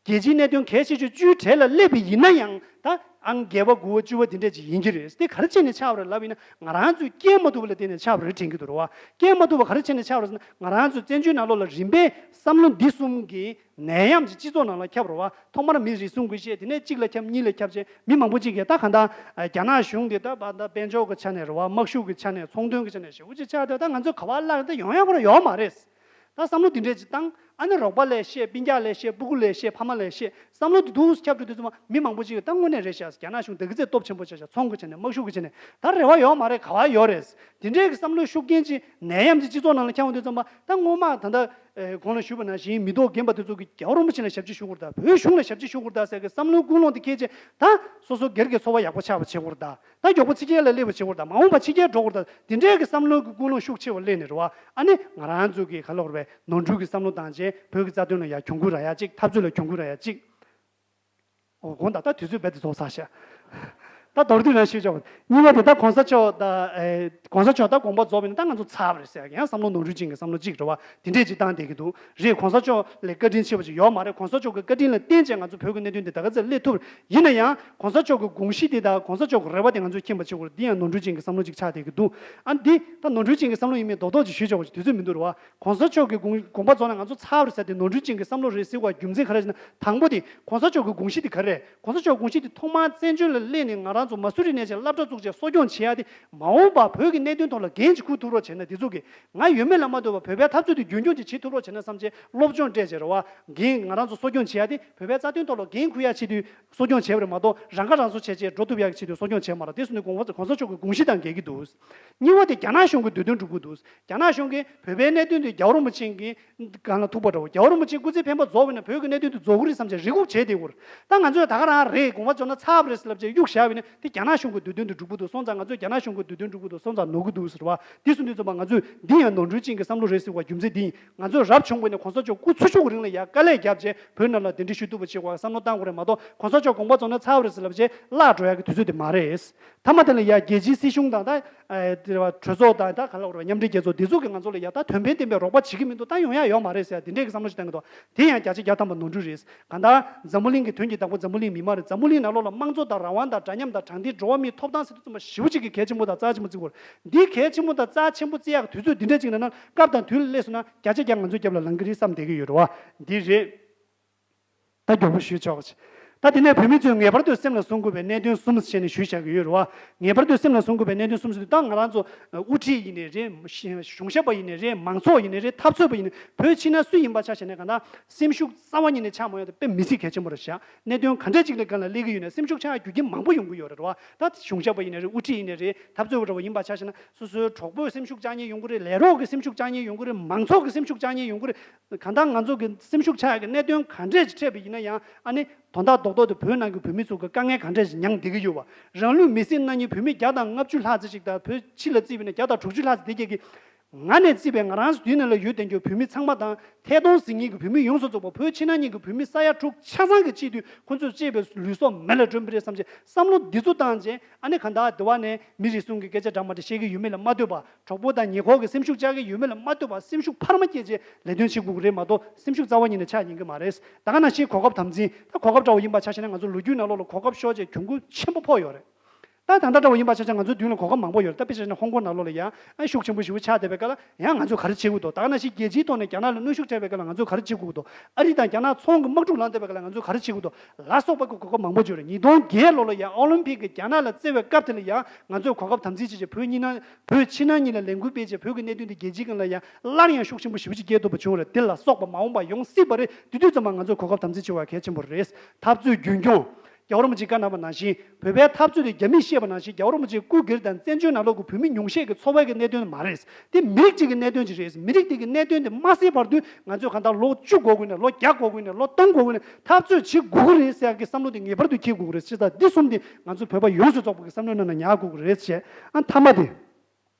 རྒྱལ་སྤྱིའི་གནད་དོན་གལ་ཆེ་ཤོས་བཅུའི་གྲས་ལ་སླེབས་པ་ཡིན་ན་ཡང་། ད་ཨང་བརྒྱད་པ་དགུ་པ་བཅུ་པ་དེ་འདྲས་ཅིག་ཡིན་གྱི་རེད། དེ་ག་རེ་བྱས་ནས་ཆགས་པ་རེད་ལབ་ཡིན་ན། ང་རང་ཚོས་སྐྱེལ་མ་ཐུབ་པ་ལ་བརྟེན་ནས་ཆགས་པ་རེད་དྲན་གྱི་འདུག་རེད་བ། སྐྱེལ་མ་ཐུབ་པ་ག་རེ་བྱས་ནས་ཆགས་པ་རེད་ཟེར་ན། ང་རང་ཚོའི་བཙན་བྱོལ་ནང་ལོགས་ལ་རིམ་པས་བསམ་བློ་འདི་གསུམ་གྱི་ནད་ཡམས་ཅིག་སྤྱི་ཚོགས་ནང་ལ་ཁྱབ་རེད་བ། ཐོག་མར་མི་རེ་ཟུང་གིས་བཤད། དེ་ནས་གཅིག་ལ་ཁྱབ། གཉིས་ལ་ཁྱབ་བྱས། མི་མང་པོ་ཅིག་གིས་ད་ག་ད་རྒྱ་ནག་གཞུང་དེ་ད་བ་ད་དཔལ་འབྱོར་གྱི་ཆ་ནས་རེད་བ། དམག་ཤུགས་ཀྱི་ཆ་ནས། ཚོང་དོན་གྱི་ཆ་ནས་ཞེ་པོ་ཅིག་ཆགས་བསྡད། ད་ང་ཚོས་ག་པར་བརླག་ད་ཡོང་ཡག་ཁོ་རང་ཡོད་མ་རེད། ད་བསམ་བློ་དེ་འདྲས་ཅིག་བཏང་། ཨ་ནི་རོགས་པ་ལས་བཤད། སྤུན་ཀྱག་ལས་བཤད། སྤུ་གུ་ལས་བཤད། ཕ་མ་ལས་བཤད། བསམ་བློ་དེ་འདུག་ཁྱབ་འགྲོ་དུས་ཙམ་པ་མི་མང་པོ་ཅིག་གིས་ད་དངོས་གནས་རེད་ཤག་རྒྱ་ནག་གཞུང་ད་གི་ཚད་སྟོབས་ཆེན་པོ་བྱས་ཤག་ཚོང་གི་བྱས་ནས། དམག་ཤུགས་ཀྱི་བྱས་ནས། ད་རེ་བ་ཡོད་མ་རེད། ག་བ་ཡོད་རེད། དེ་འདྲའི་གི་བསམ་བློའི་ཤུགས་རྐྱེན་ཅིག་ནད་ཡམས་ཅིག་སྤྱི་ཚོགས་ནང་ལ་འཁྱམས་ཡོང་དུས་ཙམ་པ། ད་སྔོན་མ་ད་ལྟ་ཨེ་གོང་ལ་ཞུས་པ་ནང་བཞིན་མི་ཐོག་རྒན་པ་དེ་ཚོ་གིས་རྒྱལ་བ་རིན་པོ་ཆེ་ལ་ཞབས་ཕྱི་ཞུ་དགོས་རེད་ད། བོད་གཞུང་ལ་ཞབས་ཕྱི་ཞུ་དགོས་རེད་ད་ཟེར་གི་བསམ་བློའི་ཀུན་སློང་དེ་འཁྱེར་བྱས། ད་སོ་སོ་སྒེར་གྱི་འཚོ་བ་ཡག་པོ་ཆགས་པ་བྱེད་དགོས་རེད་ད། ད་མགྱོགས་པོ་ཕྱི་རྒྱལ་ལ་སླེབས་པ་བྱེད་དགོས་རེད་ད། མ་འོངས་པ་ཕྱི་རྒྱལ་འགྲོ་དགོས་རེད་ད། དེ་འདྲའི་གི་བསམ་བློའི་གི་ཀུན་སློང་ཤུགས་ཆེ་བ་སླེབས་ནས་རེད་བ། ཨ་ནི་ང་རང་ཚོ་གི་ག་ལབ་དགོས་རེད་པས། ནོར་འཁྲུལ་གྱི་བསམ་བློ་བཏང་བྱས་བོད་ཀྱི་རྩ་དོན་ལ་ཡ་གྱོང་གུན་རག་ཡ་གཅིག་འཐབ་རྩོད་ལ་གྱོང་གུན་རག་ཡ་གཅིག་འོ་དགོངས་དག་ད་དུས་ཚོད་རྦད་དེ་རྫོགས་ཚར་ཤག་ད་མདོར་བསྡུས་རང་ཞུས་ཆོག་གཉིས་པ་དེ་ད་གོང་ས་མཆོག་ད་ཨེ་གོང་ས་མཆོག་ད་དགོངས་པ་རྫོགས་པ་ཡིན་ན་ད་ང་ཚོ་ཚར་བ་རེད་ཟེར་ཡ། ཡང་བསམ་བློ་ནོར་འཁྲུལ་ཅན་གྱི་བསམ་བློ་གཅིག་རེད་བ། དེ་འདྲས་ཅིག་བཏང་བསྡད་ཀྱི་འདུག་རེད། གོང་ས་མཆོག་ལས་བཀའ་དྲིན་ཆེ་བ་ཅིག་ཡོད་མ་རེད། གོང་ས་མཆོག་གི་བཀའ་དྲིན་ལ་བརྟེན་བྱས་ང་ཚོ་བོད་ཀྱི་གནད་དོན་འདི་ད་ག་ཚོད་སླེབས་ཐུབ་རེད། ཡིན་ན་ཡང་གོང་ས་མཆོག་གི་དགོངས་གཞི་དེ་དང་གོང་ས་མཆོག་གི་རེ་བ་དེ་ང་ཚོས་མཁྱེན་པ་བྱེད་དགོས་རེད། འདི་ཡང་ནོར་འཁྲུལ་ཅན་གྱི་བསམ་བློ་ཅིག་ཆགས་བསྡད་ཀྱི་འདུག་ཨ་འདི་ད་ནོར་འཁྲུལ་ཅན་གྱི་བསམ་བློ་ཡིན་མིན་རྡོག་རྡོག་ཅིག་ཞུས་ཆོག་པ་ཅིག་དུས་ཚོད་མི་འདུག་རེད་བ། གོང་ས་མཆོག་གི་དགོངས་དགོངས་པ་རྫོགས་ན་ང་ཚོ་ཚར་བ་རེད་ཟེར་དེ་ནོར་འཁྲུལ་ཅན་གྱི་བསམ་བློ་རེད་ཟེར་བ་རྒྱུ་མཚན་ག་རེ་ཟེར་ན། དང་པོ་དེ་གོང་ས་མཆོག་གི་དགོངས་གཞི་དེ་ག་རེ་རེད། གོང་ས་མཆོག་དགོངས་གཞི་དེ་ཐོག་མར་བཙན་བྱོལ་ལ་སླེབས་ནས་ང་རང་ཚོ་མ་སུ་རི་ནས་བྱས་སློབ་གྲྭ་བཙུགས་བྱས་གསོ་སྐྱོང་བྱེད་ཡ་དེ། མ་འོངས་པ་བོད་ཀྱི་གནད་དོན་ཐོག་ལ་འགན་ཅིག་འཁུར་ཐུབ་རོགས་བྱས་ན། དེ་ཚོ་གི་ང་ཡོད་མེད་ལ་མ་ལྟོས་པར་བོད་པའི་འཐབ་རྩོད་དེ་རྒྱུན་འཁྱོངས་ཅིག་བྱེད་ཐུབ་རོགས་བྱས་ན་བསམ་བྱས་སློབ་སྦྱོང་སྤྲད་བྱས་རེད་བ། འགན་ང་རང་ཚོ་གསོ་སྐྱོང་བྱེད་ཡ་དེ་བོད་པའི་རྩ་དོན་ཐོག་ལ་འགན་འཁུར་ཡ་ཆེད་དུ་གསོ་སྐྱོང་བྱས་པ་རེད་མ་གཏོགས། རང་ཁ་རང་གསོ་བྱས་བྱས་འགྲོ་ཐུབ་ཡ་གི་ཆེད་དུ་གསོ་སྐྱོང་བྱས་མ་རེད། དེ་སོང་ནས་གོང་ས་གོང་ས་མཆོག་གི་དགོངས་གཞི་དང་འགལ་གྱི་འདུག་གཉིས་པ་དེ་རྒྱ་ནག་གཞུང་གི་འདོད་དོན་སྒྲུབ་ཀྱི་འདུག་རྒྱ་ནག་གཞུང་གིས་བོད་པའི་གནད་དོན་དེ་རྒྱལ་བ་རིན་པོ་ཆེ་གི་སྒང་ལ་ཐུག་པ་འདྲ་བོ། རྒྱལ་བ་རིན་པོ་ཆེ་སྐུ་ཚེ་འཕེན་པ་རྫོགས་པ་ཡིན་ན་བོད་ཀྱི་གནད་དོན་དེ་རྫོགས་ཀྱི་རེད་བསམ་བྱས་རེ་སྒུག་བྱས་བསྡད་ཡོད་རེད། ད་ང་ཚོས་ད་ག་རང་རེད། དགོངས་པ་རྫོགས་ན་ཚར་བ་རེད་ཟེར་ལབ་བྱས་གཡུག་བཞག་པ་ཡིན་ན་དེ་རྒྱ་ནག་གཞུང་གི་འདོད་དོན་དེ་སྒྲུབ་ཀྱི་འདུག་སོང་ཙང་། ང་ཚོས་རྒྱ་ནག་གཞུང་གི་འདོད་དོན་སྒྲུབ་ཀྱི་འདུག་སོང་ཙང་། ནོར་གྱི་འདུག་ཟེར་བ། དེ་སོང་དུས་ཙམ་པ་ང་ཚོས་འདི་ཡང་ནོར་འཁྲུལ་ཅན་གྱི་བསམ་བློ་རེད་ཟེར་བ་རྒྱུ་མཚན་འདི་ཡིན། ང་ཚོས་རབ་བྱུང་བ་ཡིན་ན་གོང་ས་མཆོག་སྐུ་ཚེ་ཧྲིལ་པོའི་རིང་ལ་ཡ་དཀའ་ལས་བརྒྱབ་བྱས་བོད་ནང་ལ་གདན་འདྲེན་ཞུ་ཐུབ་པ་བྱེད་དགོས་བསམ་བློ་བཏང་དགོས་རེད་མ་གཏོགས། གོང་ས་མཆོག་དགོངས་པ་རྫོགས་ན་ཚར་བ་རེད་ཟེར་ལབ་བྱས་བརླག་འགྲོ་ཡ་གི་དུས་ཚོད་དེ་མ་རེད། མཐའ་མ་དེ་ལ་ཡ་རྒྱལ་སྤྱིའི་སྲིད་གཞུང་དང་། ད་ཨ་དེ་བ་གྲོས་ཚོགས་དང་། ད་ག་ལ་བར་མཉམ་འབྲེལ་རྒྱལ་ཚོགས་འདི་ཚོ་གིས་ང་ཚོ་ལ་ཡ་ད་དོན་ཕན་ལྡན་པའི་རོགས་པ་བྱེད་ཀྱི་མི་འདུག་ད་ཡོང་ཡ་ཡོད་མ་རེད་ཟེར་ཡ་དེ་འདྲས་ཀྱི་བསམ་བློ་ཞིག་བཏང་གི་འདུག་དེ་ཡང་བརྒྱ་ཆ་བརྒྱ་ཐམ་པ་ནོར་འཁྲུལ་རེད། གང་ལྟར་འཛམ་བུ་གླིང་གི་དོན་གྱི་བདག་པོ་འཛམ་བུ་གླིང་མི་མང་རེད། འཛམ་བུ་གླིང་ནང་ལོགས་ལ་དམངས་གཙོ་དང་རང་དབང་དང་འདྲ་མཉམ་དང་དྲང་བདེན་འགྲོ་བ་མིའི་ཐོབ་ཐང་ཟེར་དུས་ཙམ་པ་ཞེ་པོ་ཅིག་གི་གལ་ཆེན་པོ་དང་རྩ་ཆེན་པོ་བརྩི་དགོས་རེད། འདི་གལ་ཆེན་པོ་དང་རྩ་ཆེན་པོ་བརྩི་ཡག་གི་དུས་ཚོད་འདི་འདྲ་ཅིག་ནང་ན། སྐབས་དང་དུས་ལ་སླེབས་སོང་ན་བརྒྱ་ཆ་བརྒྱ་ང་ཚོའི་རྒྱབ་ལ་ལངས་ཀྱི་རེད་བསམ་བསྡད་ཀྱི་ཡོད་རེད་བ། འདི་རེད། ད་མགྱོགས་པོ་ཞུས་ཆོག་ཅིག་ད་དེ་ནས་བོད་མི་ཚོས་ངེས་པར་དུ་སེམས་ལ་བཟུང་དགོས་པའི་གནད་དོན་གསུམ་བྱས་ནས་ཞུས་བཞག་གི་ཡོད་རེད་བ། ངེས་པར་དུ་སེམས་ལ་བཟུང་དགོས་པའི་གནད་དོན་གསུམ་ཟེར་དུས། ད་ང་རང་ཚོ་དབུ་ཁྲིད་ཡིན་ནའི་རེད། གཞུང་ཞབས་པ་ཡིན་ནའི་རེད། མང་ཚོགས་ཡིན་ནའི་རེད། འཐབ་རྩོད་པ་ཡིན་ནའི། བོད་ཕྱི་ནང་སུ་ཡིན་པ་ཆ་བཞག་ན་གང་ལྟར་སེམས་ཤུགས་རྩ་བ་ཉིད་ནས་ཆག་མ་ཡོང་དེ་དཔེ་མི་སྲིད་གལ་ཆེན་པོ་རེད་བཞག་གནད་དོན་ག་འདྲ་ཅིག་ལ་སྒང་ལ་སླེབས་ཀྱི་ཡོད་ན་སེམས་ཤུགས་ཆག་ཡ་རྒྱུ་རྐྱེན་མང་པོ་ཡོང་གི་ཡོད་རེད་བ། ད་གཞུང་ཞབས་པ་ཡིན་ནའི་རེད། དབུ་ཁྲིད་ཡིན་ནའི་རེད། འཐབ་རྩོད་པ་འདྲ་བོ་ཡིན་པ་ཆ་བཞག་ན། སོ་སོའི་གྲོགས་པོས་སེམས་ཤུགས་བཅག་མཁན་ཡོང་གི་རེད། ལས་རོགས་ཀྱིས་སེམས་ཤུགས་བཅག་མཁན་ཡོང་གི་རེད། མང་ཚོགས་ཀྱིས་སེམས་ཤུགས་བཅག་མཁན་ཡོང་གི་རེད། གང་ལྟར་ང་ཚོ་གི་སེམས་ཤུགས་ཆག་ཡག་གི་གནད་དོན་ག་འདྲས་ཅིག་འཕྲད་པ་ཡིན་ན་ཡང་། ཨ་ནི་དོན་དག་རྡོག་རྡོག་དེ་བོད་ནང་གི་བོད་མི་ཚོ་གི་དཀའ་ངལ་ག་འདྲས་ཅིག་མྱངས་བསྡད་ཀྱི་ཡོད་པ། རང་ལུས་མེར་སྲེག་གནང་མཁན་བོད་མི་བརྒྱ་དང་ལྔ་བཅུ་ལྷག་ཙམ་ཞིག་དང་། བོད་ཕྱི་ལ་བརྩིས་པ་ཡིན་ན་བརྒྱ་དང་དྲུག་ཅུ་ལྷག་ཙམ་བསྡད་ཀྱི། ང་ནས་བརྩིས་པའི་ང་རང་ཚོ་དུས་ནང་ལ་ཡོད་བསྡད་མཁན་བོད་མི་ཚང་མ་དང་། ཐད་གཏོང་ཟིན་མཁན་གྱི་བོད་མི་ཡོངས་སུ་རྫོགས་པ། བོད་ཕྱི་ནང་གཉིས་ཀྱི་བོད་མི་ས་ཡ་དྲུག་ཆ་ཚང་གི་ཆེད་དུ་ཁོ་ཚོས་གཅེས་པའི་ལུས་སྲོག་མེ་ལ་སྒྲོན་པ་རེད་བསམ་བྱས་བསམ་བློ་འདི་ཚོ་བཏང་བྱས། ཨ་ནི་གང་ལྟར་དེ་བ་ནས་མི་རེ་ཟུང་གིས་སྐད་ཆ་འདྲ་མི་འདྲ་བཤད་ཀྱི་ཡོད་མེད་ལ་མ་ལྟོས་པ། གྲོགས་པོ་དང་ཉེ་འཁོར་གྱིས་སེམས་ཤུགས་བཅག་གི་ཡོད་མེད་ལ་མ་ལྟོས་པར་སེམས་ཤུགས་འཕར་མ་སྐྱེད་བྱས་ལས་དོན་བྱེད་དགོས་ཀྱི་རེད་མ་གཏོགས། སེམས་ཤུགས་རྩ་བ་ཉིད་ནས་ཆག་ཉན་གྱི་མ་རེད། ད་ག་ནང་བཞིན་གོ་སྐབས་དམ་འཛིན། ད་གོ་སྐབས་འདྲ་བོ་ཡིན་པ་ཆ་བཞག་ན། ང་ཚོ་ལོ་རྒྱུས་ནང་ལོགས་ལ་གོ་སྐབས་ཤོར་བྱས་གྱོང་གུན་ཆེན་པོ་ཕོག་ཡོད་རེད། ད་ད་ལྟ་འདྲ་བོ་ཡིན་པ་ཆ་བཞག་ན་ང་ཚོའི་མདུན་ལ་གོ་སྐབས་མང་པོ་ཡོད་རེད། ད་དཔེ་ཆ་བཞག་ན་ཧོང་ཀོང་ནང་ལོགས་ལ་ཡང་ཨ་ཤུགས་ཆེན་པོ་ཞེ་པོ་ཆགས་བསྡད་པའི་སྐབས་ལ་ཡང་ང་ཚོས་ག་རེ་བྱེད་དགོས་འདུག་ད་ག་ནང་བཞིན་རྒྱལ་སྤྱིའི་ཐོག་ནས་རྒྱ་ནག་ལ་གནོན་ཤུགས་སྤྲད་པའི་སྐབས་ལ་ང་ཚོས་ག་རེ་བྱེད་དགོས་འདུག་ཨ་རི་དང་རྒྱ་ནག་ཚོང་གི་དམག་འཁྲུག་ལངས་བསྡད་པའི་སྐབས་ལ་ང་ཚོས་ག་རེ་བྱེད་དགོས་འདུག་ལ་སོགས་པ་གི་གོ་སྐབས་མང་པོ་ཡོད་རེད། ཉིས་སྟོང་བརྒྱད་ལོ་ལ་ཡང་ཨོ་ལིམ་ཕིག་གི་རྒྱ་ནག་ལ་རྩེ་བའི་སྐབས་དེ་ལ་ཡང་ང་ཚོས་གོ་སྐབས་དམ་འཛིན་བྱས་བྱས་བོད་གཉིས་ནང་། བོད་ཕྱི་ནང་གཉིས་ལ་ལས་འགུལ་སྤེལ་བྱས་བོད་ཀྱི་གནད་དོན་དེ་རྒྱལ་སྤྱིའི་སྒང་ལ་ཡང་སླར་ཡང་ཤུགས་ཆེན་པོ་ཞེ་པོ་ཅིག་སྐྱེ་ཐུབ་པ་བྱུང་བ་རེད། དེ་ལ་སོགས་པ་མ་འོངས་པ་ཡོང་སྲིད་པ་རེད། དེ་དུས་ཙམ་པ་ང་ཚོས་གོ་སྐབས་དམ་འཛིན་བྱེད་དགོས་པ་གལ་ཆེན་པོ་རེད། འཐབ་རྩོད་རྒྱུན་འཁྱོངས། རྒྱལ་བ་རིན་པོ་ཆེས་བཀའ་གནང་བ་ནང་བཞིན། བོད་པའི་འཐབ་རྩོད་དེ་རྒྱ་མིས་བཤད་པ་ནང་བཞིན་རྒྱལ་བ་རིན་པོ་ཆེའི་སྐུ་སྒེར་དང་བཙན་བྱོལ་ནང་ལོགས་ཀྱི་བོད་མི་ཉུང་ཤས་ཀྱི་འཚོ་བའི་གི་གནད་དོན་མ་རེད། དེ་མི་རིགས་གཅིག་གི་གནད་དོན་ཅིག་རེད། མི་རིགས་དེ་གི་གནད་དོན་དེ་མ་སེལ་བར་དུ་ང་ཚོས་གང་ལྟར་ལོ་བཅུ་འགོར་དགོས་ན། ལོ་བརྒྱ་འགོར་དགོས་ན། ལོ་སྟོང་འགོར་དགོས་ན་འཐབ་རྩོད་བྱེད་དགོས་ཀྱི་རེད་ཟེར་ཡག་གི་བསམ་བློ་དེ་ངེས་པར་དུ་འཁྱེར་དགོས་ཀྱི་རེད། བྱས་ཙང་འདི་གསུམ་དེ་ང་ཚོ་བོད་པ་ཡོངས་སུ་རྫོགས་པ་གི་བསམ་བློའི་ནང་ན་ཉར་དགོས་ཀྱི་རེད་ཅེས། ཨ་མཐའ་མ་དེ།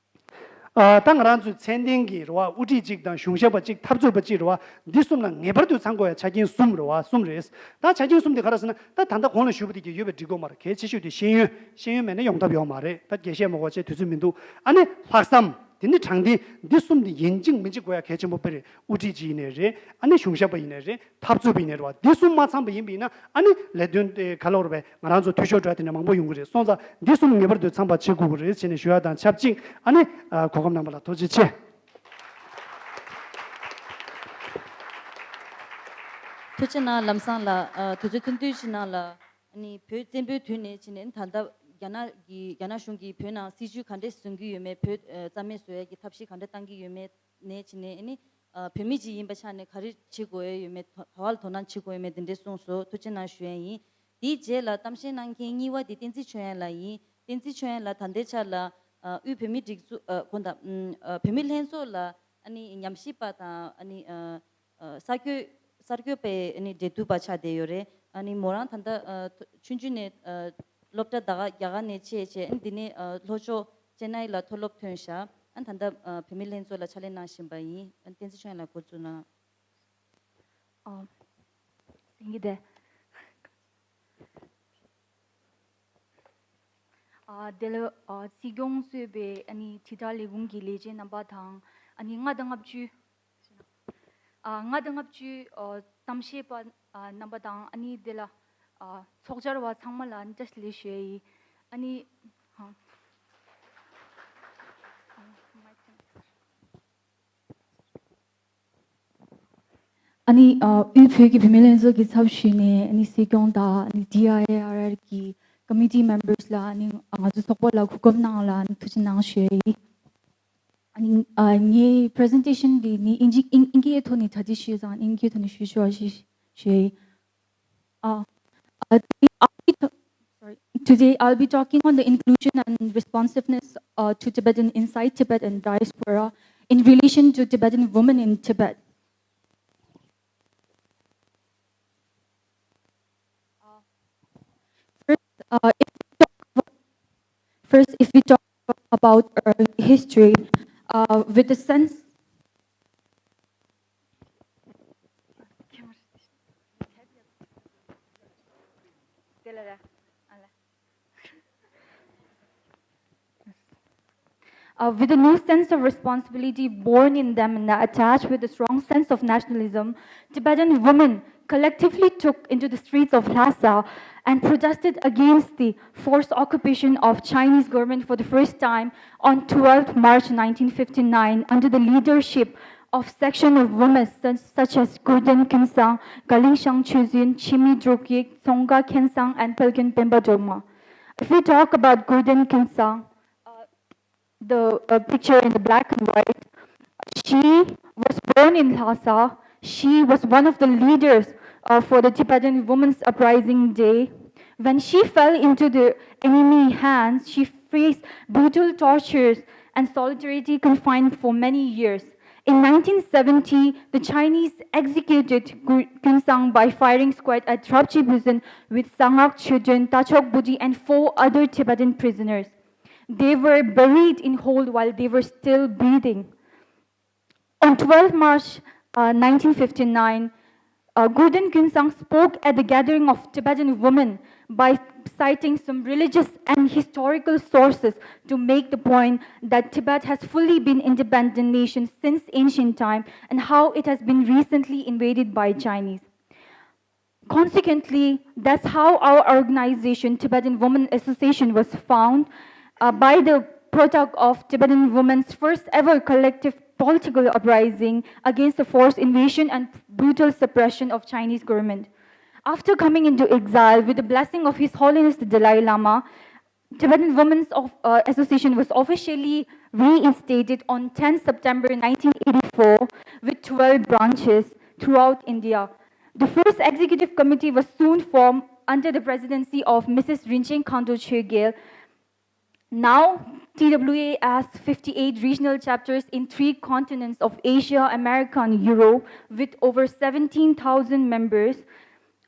ཨ་ད་ང་རང་ཚོའི་མཚན་ལྡན་གྱི་རེད་བ། དབུ་ཁྲིད་གཅིག་དང་གཞུང་ཞབས་པ་གཅིག་འཐབ་རྩོད་པ་གཅིག་རེད་བ། འདི་གསུམ་ལ་ངེས་པར་དུ་ཚང་དགོས་ཡ་ཆ་རྐྱེན་གསུམ་རེད་བ། གསུམ་རེད། ད་ཆ་རྐྱེན་གསུམ་དེ་ག་རེ་ཟེར་ན། ད་ད་ལྟ་གོང་ལ་ཞུས་པ་དེ་གི་ཡོད་པའི་འགྲིག་གི་མ་རེད། གལ་ཆེ་ཤོས་དེ་ཤེས་ཡོན། ཤེས་ཡོན་མེད་ན་ཡོང་ཐབས་ཡོད་མ་རེད། ད་རྒྱས་བཤད་མ་དགོས་པ་བྱས། དུས་ཚོད་མི་འདུག་ཨ་ནི་ལྷག་བསམ། དེ་ནི་དྲང་བདེན། འདི་གསུམ་དེ་ཡིན་གཅིག་མིན་གཅིག་དགོས་ཡ་གལ་ཆེན་པོ་དཔེ་རེད། དབུ་ཁྲིད་ཅིག་ཡིན་ནའི་རེད། ཨ་ནི་གཞུང་ཞབས་པ་ཡིན་ནའི་རེད། འཐབ་རྩོད་པ་ཡིན་ནའི་རེད་བ། འདི་གསུམ་མ་ཚང་པ་ཡིན་པ་ཡིན་ན། ཨ་ནི་ལས་དོན་དེ་ག་ལབ་དགོས་རེད་པས། ང་རང་ཚོ་འཐུས་ཤོར་འགྲོ་ཡ་དེ་འདྲ་མང་པོ་ཡོང་གི་རེད། སོང་ཙང་འདི་གསུམ་ངེས་པར་དུ་ཚང་པ་བྱེད་དགོས་ཀྱི་རེད་ཟེར་ནས་ཞུ་ཡ་དང་ཆབས་ཅིག་ཨ་ནི་ཨ་གོ་སྐབས་གནང་བ་ལ་ཐུགས་རྗེ་ཆེ། ཐུགས་རྗེ་གནང་། ལམ་སང་ལ་ཨ་དུས་ཚོད་ཐུང་ཐུང་ཞིག་ནང་ལ། ཨ་ནི་བོད་བཙན་པོའི་དུས་ནས་བྱས་ནས་ད་ལྟ་རྒྱ་ནག་གི་རྒྱ་ནག་གཞུང་གིས་བོད་ནང་སྲིད་བྱུས་ག་འདྲས་བཟུང་གི་ཡོད་མེད། བོད་ཨ་རྩ་མེད་བཟོ་ཡ་གི་ཐབས་ཤེས་ག་འདྲས་བཏང་གི་ཡོད་མེད་ནས་བྱས་ནས། ཨ་ནི་ ཨ་བོད་མི་ཅིག་ཡིན་པ་ཆ་ནས་ག་རེ་བྱེད་དགོས་ཡོད་མེད། ག་བ་ལ་དོ་སྣང་བྱེད་དགོས་ཡོད་མེད་དེ་འདྲས་གསུངས་སོང་། ཐུགས་རྗེ་གནང་ཞུ་ཡ་ཡིན། དེའི་རྗེས་ལ་གཏམ་བཤད་གནང་མཁན་གཉིས་པ་དེ་བསྟན་འཛིན་ཆོས་དབྱངས་ལགས་ཡིན། བསྟན་འཛིན་ཆོས་དབྱངས་ལགས་ད་ལྟའི་ཆར་ལ་ཨ་དབུས་བོད་མིའི་སྒྲིག་འཛུགས་ཨ་དགོངས་དག་ཨ་བོད་མིའི་ལྷན་ཚོགས་ལ་ཨ་ནི་ཉམས་ཞིབ་པ་དང་ཨ་ནི་ཨ་ཨ་གསར་འགོད་གསར་འགོད་པའི་ཨ་ནི་འབྲེལ་མཐུད་པ་ཆགས་བསྡད་ཡོད་རེད། ཨ་ནི་མོ་རང་ད་ལྟ་ཨ་ཆུང་ཆུང་ནས་ཨ་སློབ་གྲྭ་ད་ག་རྒྱ་གར་ནས་བྱས་བྱས། ཨ་ནི་འདི་ནས་ཨ་ལྷོ་ཕྱོགས་ཅེ་ནའི་ལ་མཐོ་སློབ་ཐོན་བཞག་ཨ་ནི་ད་ལྟ་ཨ་བོད་མིའི་ལྷན་ཚོགས་ལ་ཕྱག་ལས་གནང་བཞིན་པ་ཡིན། ཨ་ནི་བསྟན་འཛིན་ཆོས་དབྱངས་ལགས་འགོ་བཙུགས་གནང་། ཨ། སེང་གེ་དེ། ཨ་དེ་ལ་ཨ་སྲིད་སྐྱོང་གཙོས་པའི་ཨ་ནི་དྲིལ་བསྒྲགས་ལས་ཁུངས་ཀྱི་ལས་བྱེད་རྣམ་པ་དང་། ཨ་ནི་ལྔ་དང་ལྔ་བཅུ། ཨ་ལྔ་དང་ལྔ་བཅུ་ཨ་གཏམ་བཤད་པ་ཨ་རྣམ་པ་དང་། ཨ་ནི་དེ་ལ་ཨ་ཚོགས་བཅར་བ་ཚང་མ་ལ་ཨ་ནི་བཀྲ་ཤིས་བདེ་ལེགས་ཞུ་ཡ་ཡིན། ཨ་ནི་ཧང་། ཨ་ནི་ཨ་དབུས་བོད་ཀྱི་བུད་མེད་ལྷན་ཚོགས་ཀྱི་ཚབ་ཞུས་ནས། ཨ་ནི་སྲིད་སྐྱོང་དང་། ཨ་ནི་ཌི་ཨའི་ཨེ་ཨར་ཨར་གྱི་ཀོ་མི་ཊི་མེམ་བར་སི་ལ། ཨ་ནི་ང་ཚོ་ཚོགས་པ་ལ་གོ་སྐབས་གནང་ལ་ཨ་ནི་ཐུགས་རྗེ་གནང་ཞུ་ཡ་ཡིན། ཨ་ནི་ཨ་ངའི་པི་རི་ཟེན་ཊེ་ཤན་འདི་ནི་ཨིན་ཇི་ཨིན་ཨིན་སྐད་ཐོག་ནས་གྲ་སྒྲིག་ཞུས་ཙང་། ཨིན་སྐད་ཐོག་ནས་ཞུ་ཞུ་བ་ཞུ་ཞུ་ཡ་ཡིན། Uh, uh, today, I'll be t- sorry. Today, I'll be talking on the inclusion and responsiveness uh, to Tibetan inside Tibet and diaspora in relation to Tibetan women in Tibet. Uh, first, uh, if we talk about, first, if we talk about our history, uh, with the sense Uh, with a new sense of responsibility born in them and attached with a strong sense of nationalism, Tibetan women collectively took into the streets of Lhasa and protested against the forced occupation of Chinese government for the first time on twelfth March nineteen fifty-nine under the leadership of section of women such, such as Gurden Khyensang, Galingshang Choezin, Chimi Drukgyik, Tsongkhar Khyensang, and Phölgyen Penpa Drogma. If we talk about Gurden Khyensang, uh, the uh, picture in the black and white, she was born in Lhasa. She was one of the leaders uh, for the Tibetan Women's Uprising Day. When she fell into the enemy hands, she faced brutal tortures and solitary confinement for many years. In nineteen seventy, the Chinese executed Gu- Khyensang by firing squad at Drapchi prison with Sangak Choeden, Tachok Budi, and four other Tibetan prisoners. They were buried in hole while they were still breathing. On twelfth March uh, nineteen fifty-nine, uh, Gurden Khyensang spoke at the gathering of Tibetan women by citing some religious and historical sources to make the point that Tibet has fully been independent nation since ancient time and how it has been recently invaded by Chinese. Consequently, that's how our organization, Tibetan Women Association, was found uh, by the product of Tibetan women's first ever collective political uprising against the forced invasion and brutal suppression of Chinese government. After coming into exile with the blessing of His Holiness the Dalai Lama, Tibetan Women's of, uh, Association was officially reinstated on tenth September nineteen eighty-four with twelve branches throughout India. The first executive committee was soon formed under the presidency of Missus Rinchen Khandu Choegyel. Now, T W A has fifty-eight regional chapters in three continents of Asia, America, and Europe, with over seventeen thousand members.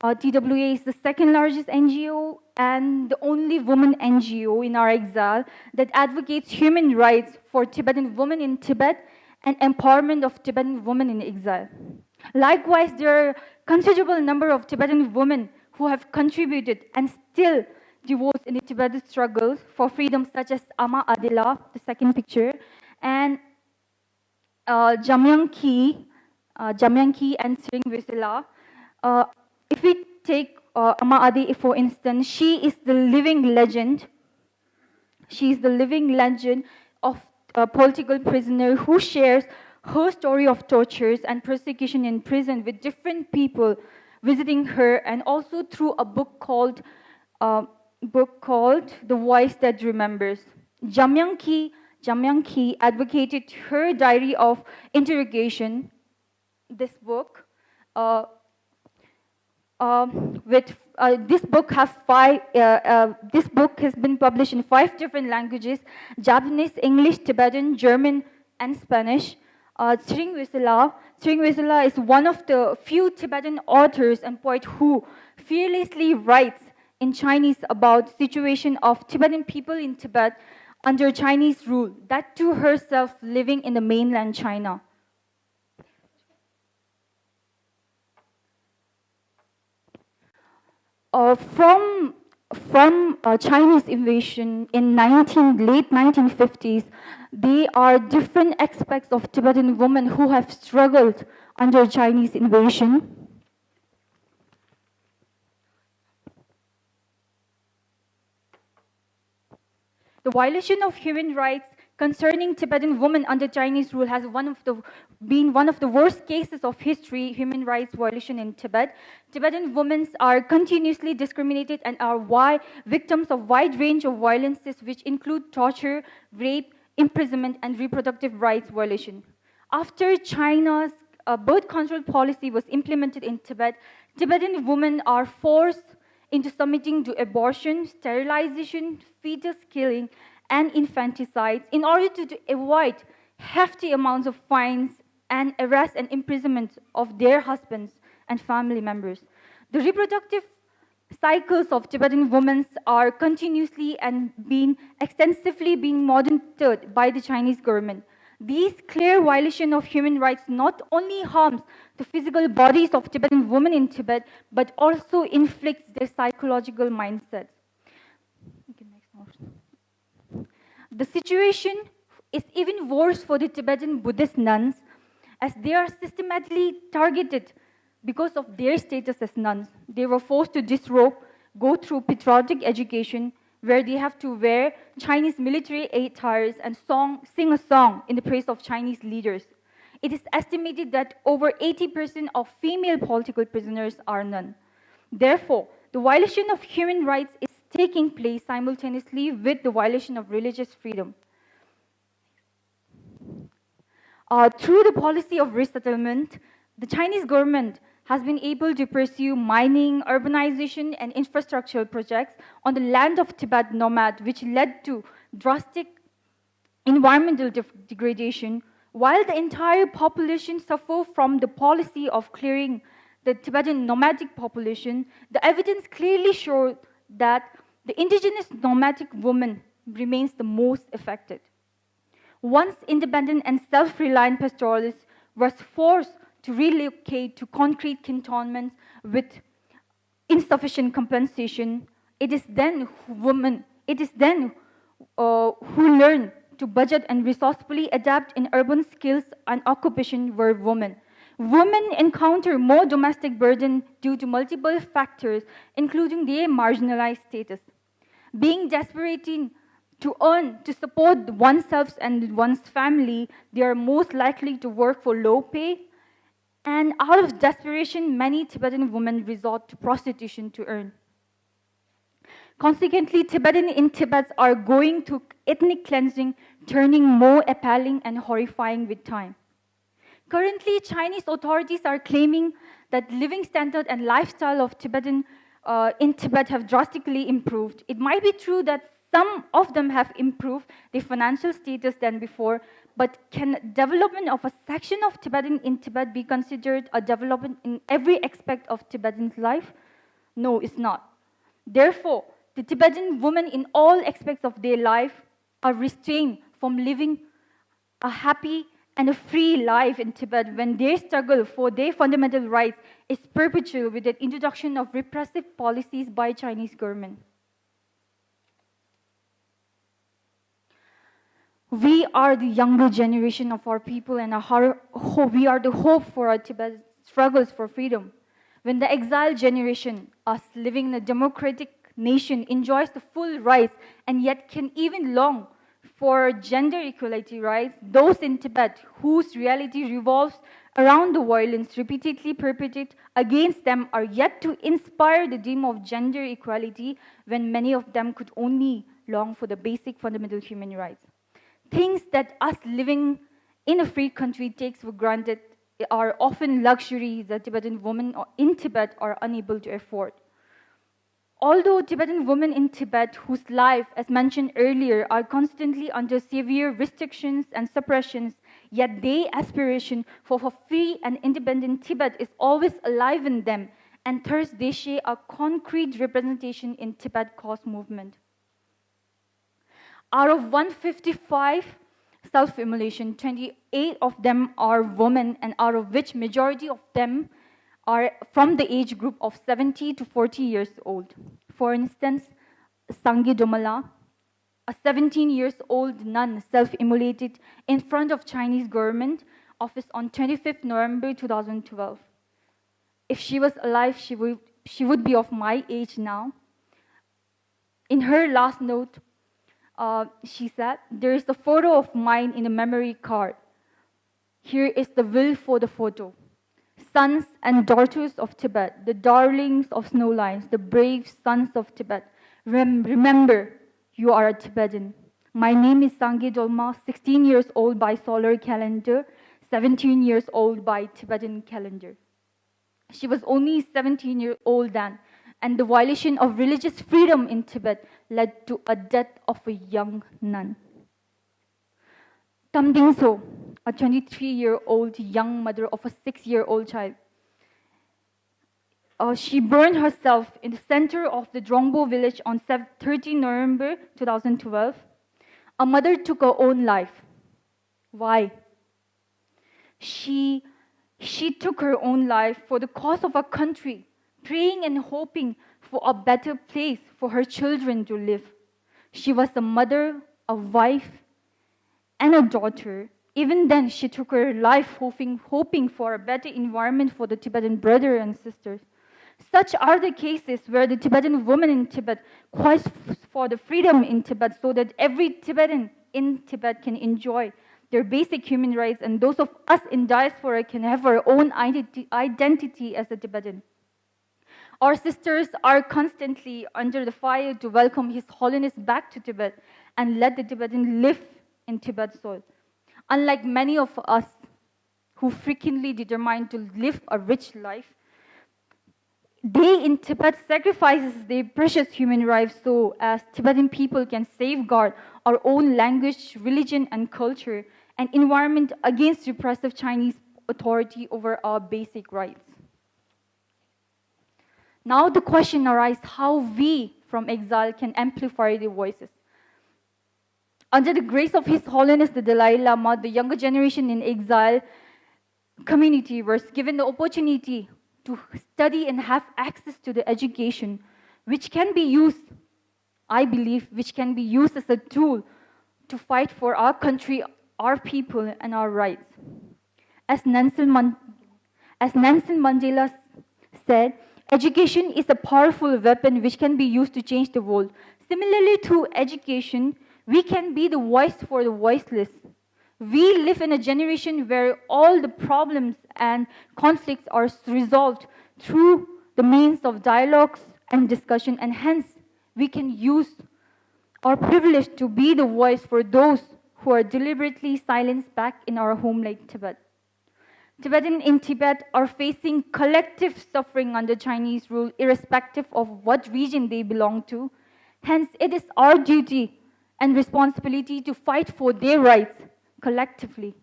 Uh, T W A is the second largest N G O and the only woman N G O in our exile that advocates human rights for Tibetan women in Tibet and empowerment of Tibetan women in exile. Likewise, there are considerable number of Tibetan women who have contributed and still devotes in the Tibetan struggle for freedom, such as Ama Adela, the second picture, and uh, Jamyang Ki, uh, Jamyang Ki and Tshering Wesela. Uh, if we take uh, Ama Ade, for instance, she is the living legend. She is the living legend of a political prisoner who shares her story of tortures and persecution in prison with different people visiting her, and also through a book called uh, book called The Voice That Remembers. Jamyang Ki, Jamyang Ki advocated her diary of interrogation this book. Uh, uh, with uh, this book have five. Uh, uh, this book has been published in five different languages: Japanese, English, Tibetan, German, and Spanish. Uh, Tshering Wesela. Tshering Wesela is one of the few Tibetan authors and poet who fearlessly writes in Chinese about situation of Tibetan people in Tibet under Chinese rule, that to herself living in the mainland China. Uh, from from uh, Chinese invasion in nineteen, late nineteen fifties, there are different aspects of Tibetan women who have struggled under Chinese invasion. The violation of human rights concerning Tibetan women under Chinese rule has one of the, been one of the worst cases of history, human rights violation in Tibet. Tibetan women are continuously discriminated and are wi-, victims of wide range of violences, which include torture, rape, imprisonment, and reproductive rights violation. After China's uh, birth control policy was implemented in Tibet, Tibetan women are forced into submitting to abortion, sterilization, fetus killing, and infanticide in order to, to avoid hefty amounts of fines and arrest and imprisonment of their husbands and family members. The reproductive cycles of Tibetan women are continuously and being extensively being monitored by the Chinese government. These clear violation of human rights not only harms the physical bodies of Tibetan women in Tibet, but also inflicts their psychological mindsets. Okay, next one. The situation is even worse for the Tibetan Buddhist nuns, as they are systematically targeted because of their status as nuns. They were forced to disrobe, go through patriotic education, where they have to wear Chinese military attires and song, sing a song in the praise of Chinese leaders. It is estimated that over eighty percent of female political prisoners are nuns. Therefore, the violation of human rights is taking place simultaneously with the violation of religious freedom. Uh, through the policy of resettlement, the Chinese government has been able to pursue mining, urbanization, and infrastructure projects on the land of Tibet nomad, which led to drastic environmental def-, degradation, while the entire population suffer from the policy of clearing the Tibetan nomadic population, the evidence clearly showed that the indigenous nomadic woman remains the most affected. Once independent and self-reliant pastoralists was forced to relocate to concrete cantonments with insufficient compensation. It is then who women, it is then uh, who learn to budget and resourcefully adapt in urban skills and occupation were women. Women encounter more domestic burden due to multiple factors, including their marginalized status. Being desperate in to earn to support oneself and one's family, they are most likely to work for low pay. And out of desperation, many Tibetan women resort to prostitution to earn. Consequently, Tibetan in Tibet are going through ethnic cleansing, turning more appalling and horrifying with time. Currently, Chinese authorities are claiming that living standard and lifestyle of Tibetan uh, in Tibet have drastically improved. It might be true that some of them have improved their financial status than before, but can development of a section of Tibetan in Tibet be considered a development in every aspect of Tibetan's life? No, it's not. Therefore, the Tibetan women in all aspects of their life are restrained from living a happy and a free life in Tibet when their struggle for their fundamental rights is perpetual with the introduction of repressive policies by Chinese government. We are the younger generation of our people and our ho-, we are the hope for our Tibet struggles for freedom. When the exiled generation, us living in a democratic nation, enjoys the full rights and yet can even long for gender equality rights, those in Tibet whose reality revolves around the violence repeatedly perpetrated against them are yet to inspire the dream of gender equality when many of them could only long for the basic fundamental human rights. Things that us living in a free country takes for granted are often luxuries that Tibetan women in Tibet are unable to afford. Although Tibetan women in Tibet, whose life, as mentioned earlier, are constantly under severe restrictions and suppressions, yet their aspiration for, for free and independent Tibet is always alive in them, and thus they share a concrete representation in Tibet cause movement. Out of one fifty-five self-immolation, twenty-eight of them are women, and out of which majority of them are from the age group of seventy to forty years old. For instance, Sangay Dhommala, a seventeen years old nun, self-immolated in front of Chinese government office on twenty-fifth November two thousand twelve. If she was alive, she would, she would be of my age now. In her last note, uh, she said, "There is a photo of mine in the memory card. Here is the will for the photo. Sons and daughters of Tibet, the darlings of snow lines, the brave sons of Tibet, rem- remember, you are a Tibetan. My name is Sangay Dolma, sixteen years old by solar calendar, seventeen years old by Tibetan calendar." She was only seventeen years old then, and the violation of religious freedom in Tibet led to a death of a young nun. Tam Ding So, a twenty-three-year-old young mother of a six-year-old child. Uh, she burned herself in the center of the Drongpo village on sev- thirteen November two thousand twelve. A mother took her own life. Why? She, she took her own life for the cause of our country, praying and hoping for a better place for her children to live. She was a mother, a wife, and a daughter. Even then, she took her life hoping, hoping for a better environment for the Tibetan brother and sisters. Such are the cases where the Tibetan woman in Tibet quest f- for the freedom in Tibet so that every Tibetan in Tibet can enjoy their basic human rights, and those of us in diaspora can have our own identi- identity as a Tibetan. Our sisters are constantly under the fire to welcome His Holiness back to Tibet and let the Tibetan live in Tibet soil. Unlike many of us who frequently determine to live a rich life, they in Tibet sacrifices their precious human life so as Tibetan people can safeguard our own language, religion, and culture, and environment against repressive Chinese authority over our basic rights. Now the question arises how we from exile can amplify their voices. Under the grace of His Holiness the Dalai Lama, the younger generation in exile community was given the opportunity to study and have access to the education, which can be used, I believe, which can be used as a tool to fight for our country, our people, and our rights. As Nelson, Man- as Nelson Mandela said, education is a powerful weapon which can be used to change the world. Similarly, through education, we can be the voice for the voiceless. We live in a generation where all the problems and conflicts are resolved through the means of dialogues and discussion, and hence we can use our privilege to be the voice for those who are deliberately silenced back in our homeland, Tibet. Tibetans in Tibet are facing collective suffering under Chinese rule, irrespective of what region they belong to. Hence, it is our duty and responsibility to fight for their rights collectively.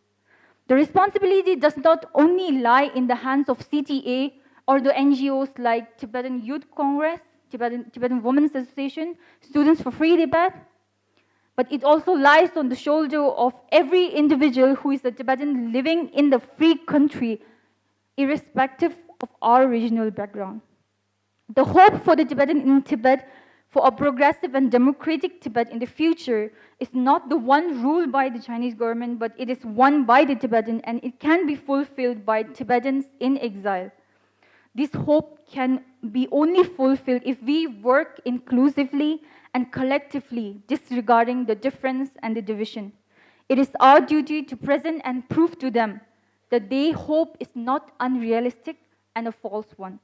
The responsibility does not only lie in the hands of C T A or the N G Os like Tibetan Youth Congress, Tibetan, Tibetan Women's Association, Students for Free Tibet, but it also lies on the shoulder of every individual who is a Tibetan living in the free country, irrespective of our regional background. The hope for the Tibetan in Tibet, for a progressive and democratic Tibet in the future, is not the one ruled by the Chinese government, but it is one by the Tibetan, and it can be fulfilled by Tibetans in exile. This hope can be only fulfilled if we work inclusively and collectively, disregarding the difference and the division. It is our duty to present and prove to them that their hope is not unrealistic and a false one.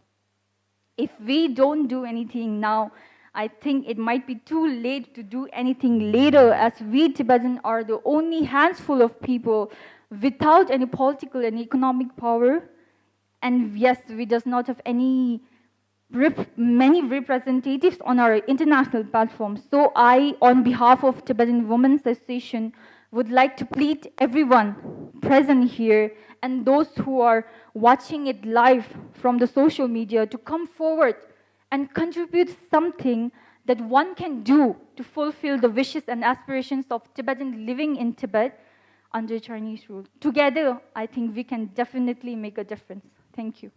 If we don't do anything now, I think it might be too late to do anything later, as we Tibetans are the only handful of people without any political and economic power, and yes, we does not have any rep- many representatives on our international platform. So I, on behalf of Tibetan Women's Association, would like to plead everyone present here and those who are watching it live from the social media to come forward and contribute something that one can do to fulfill the wishes and aspirations of Tibetan living in Tibet under Chinese rule. Together, I think we can definitely make a difference. Thank you.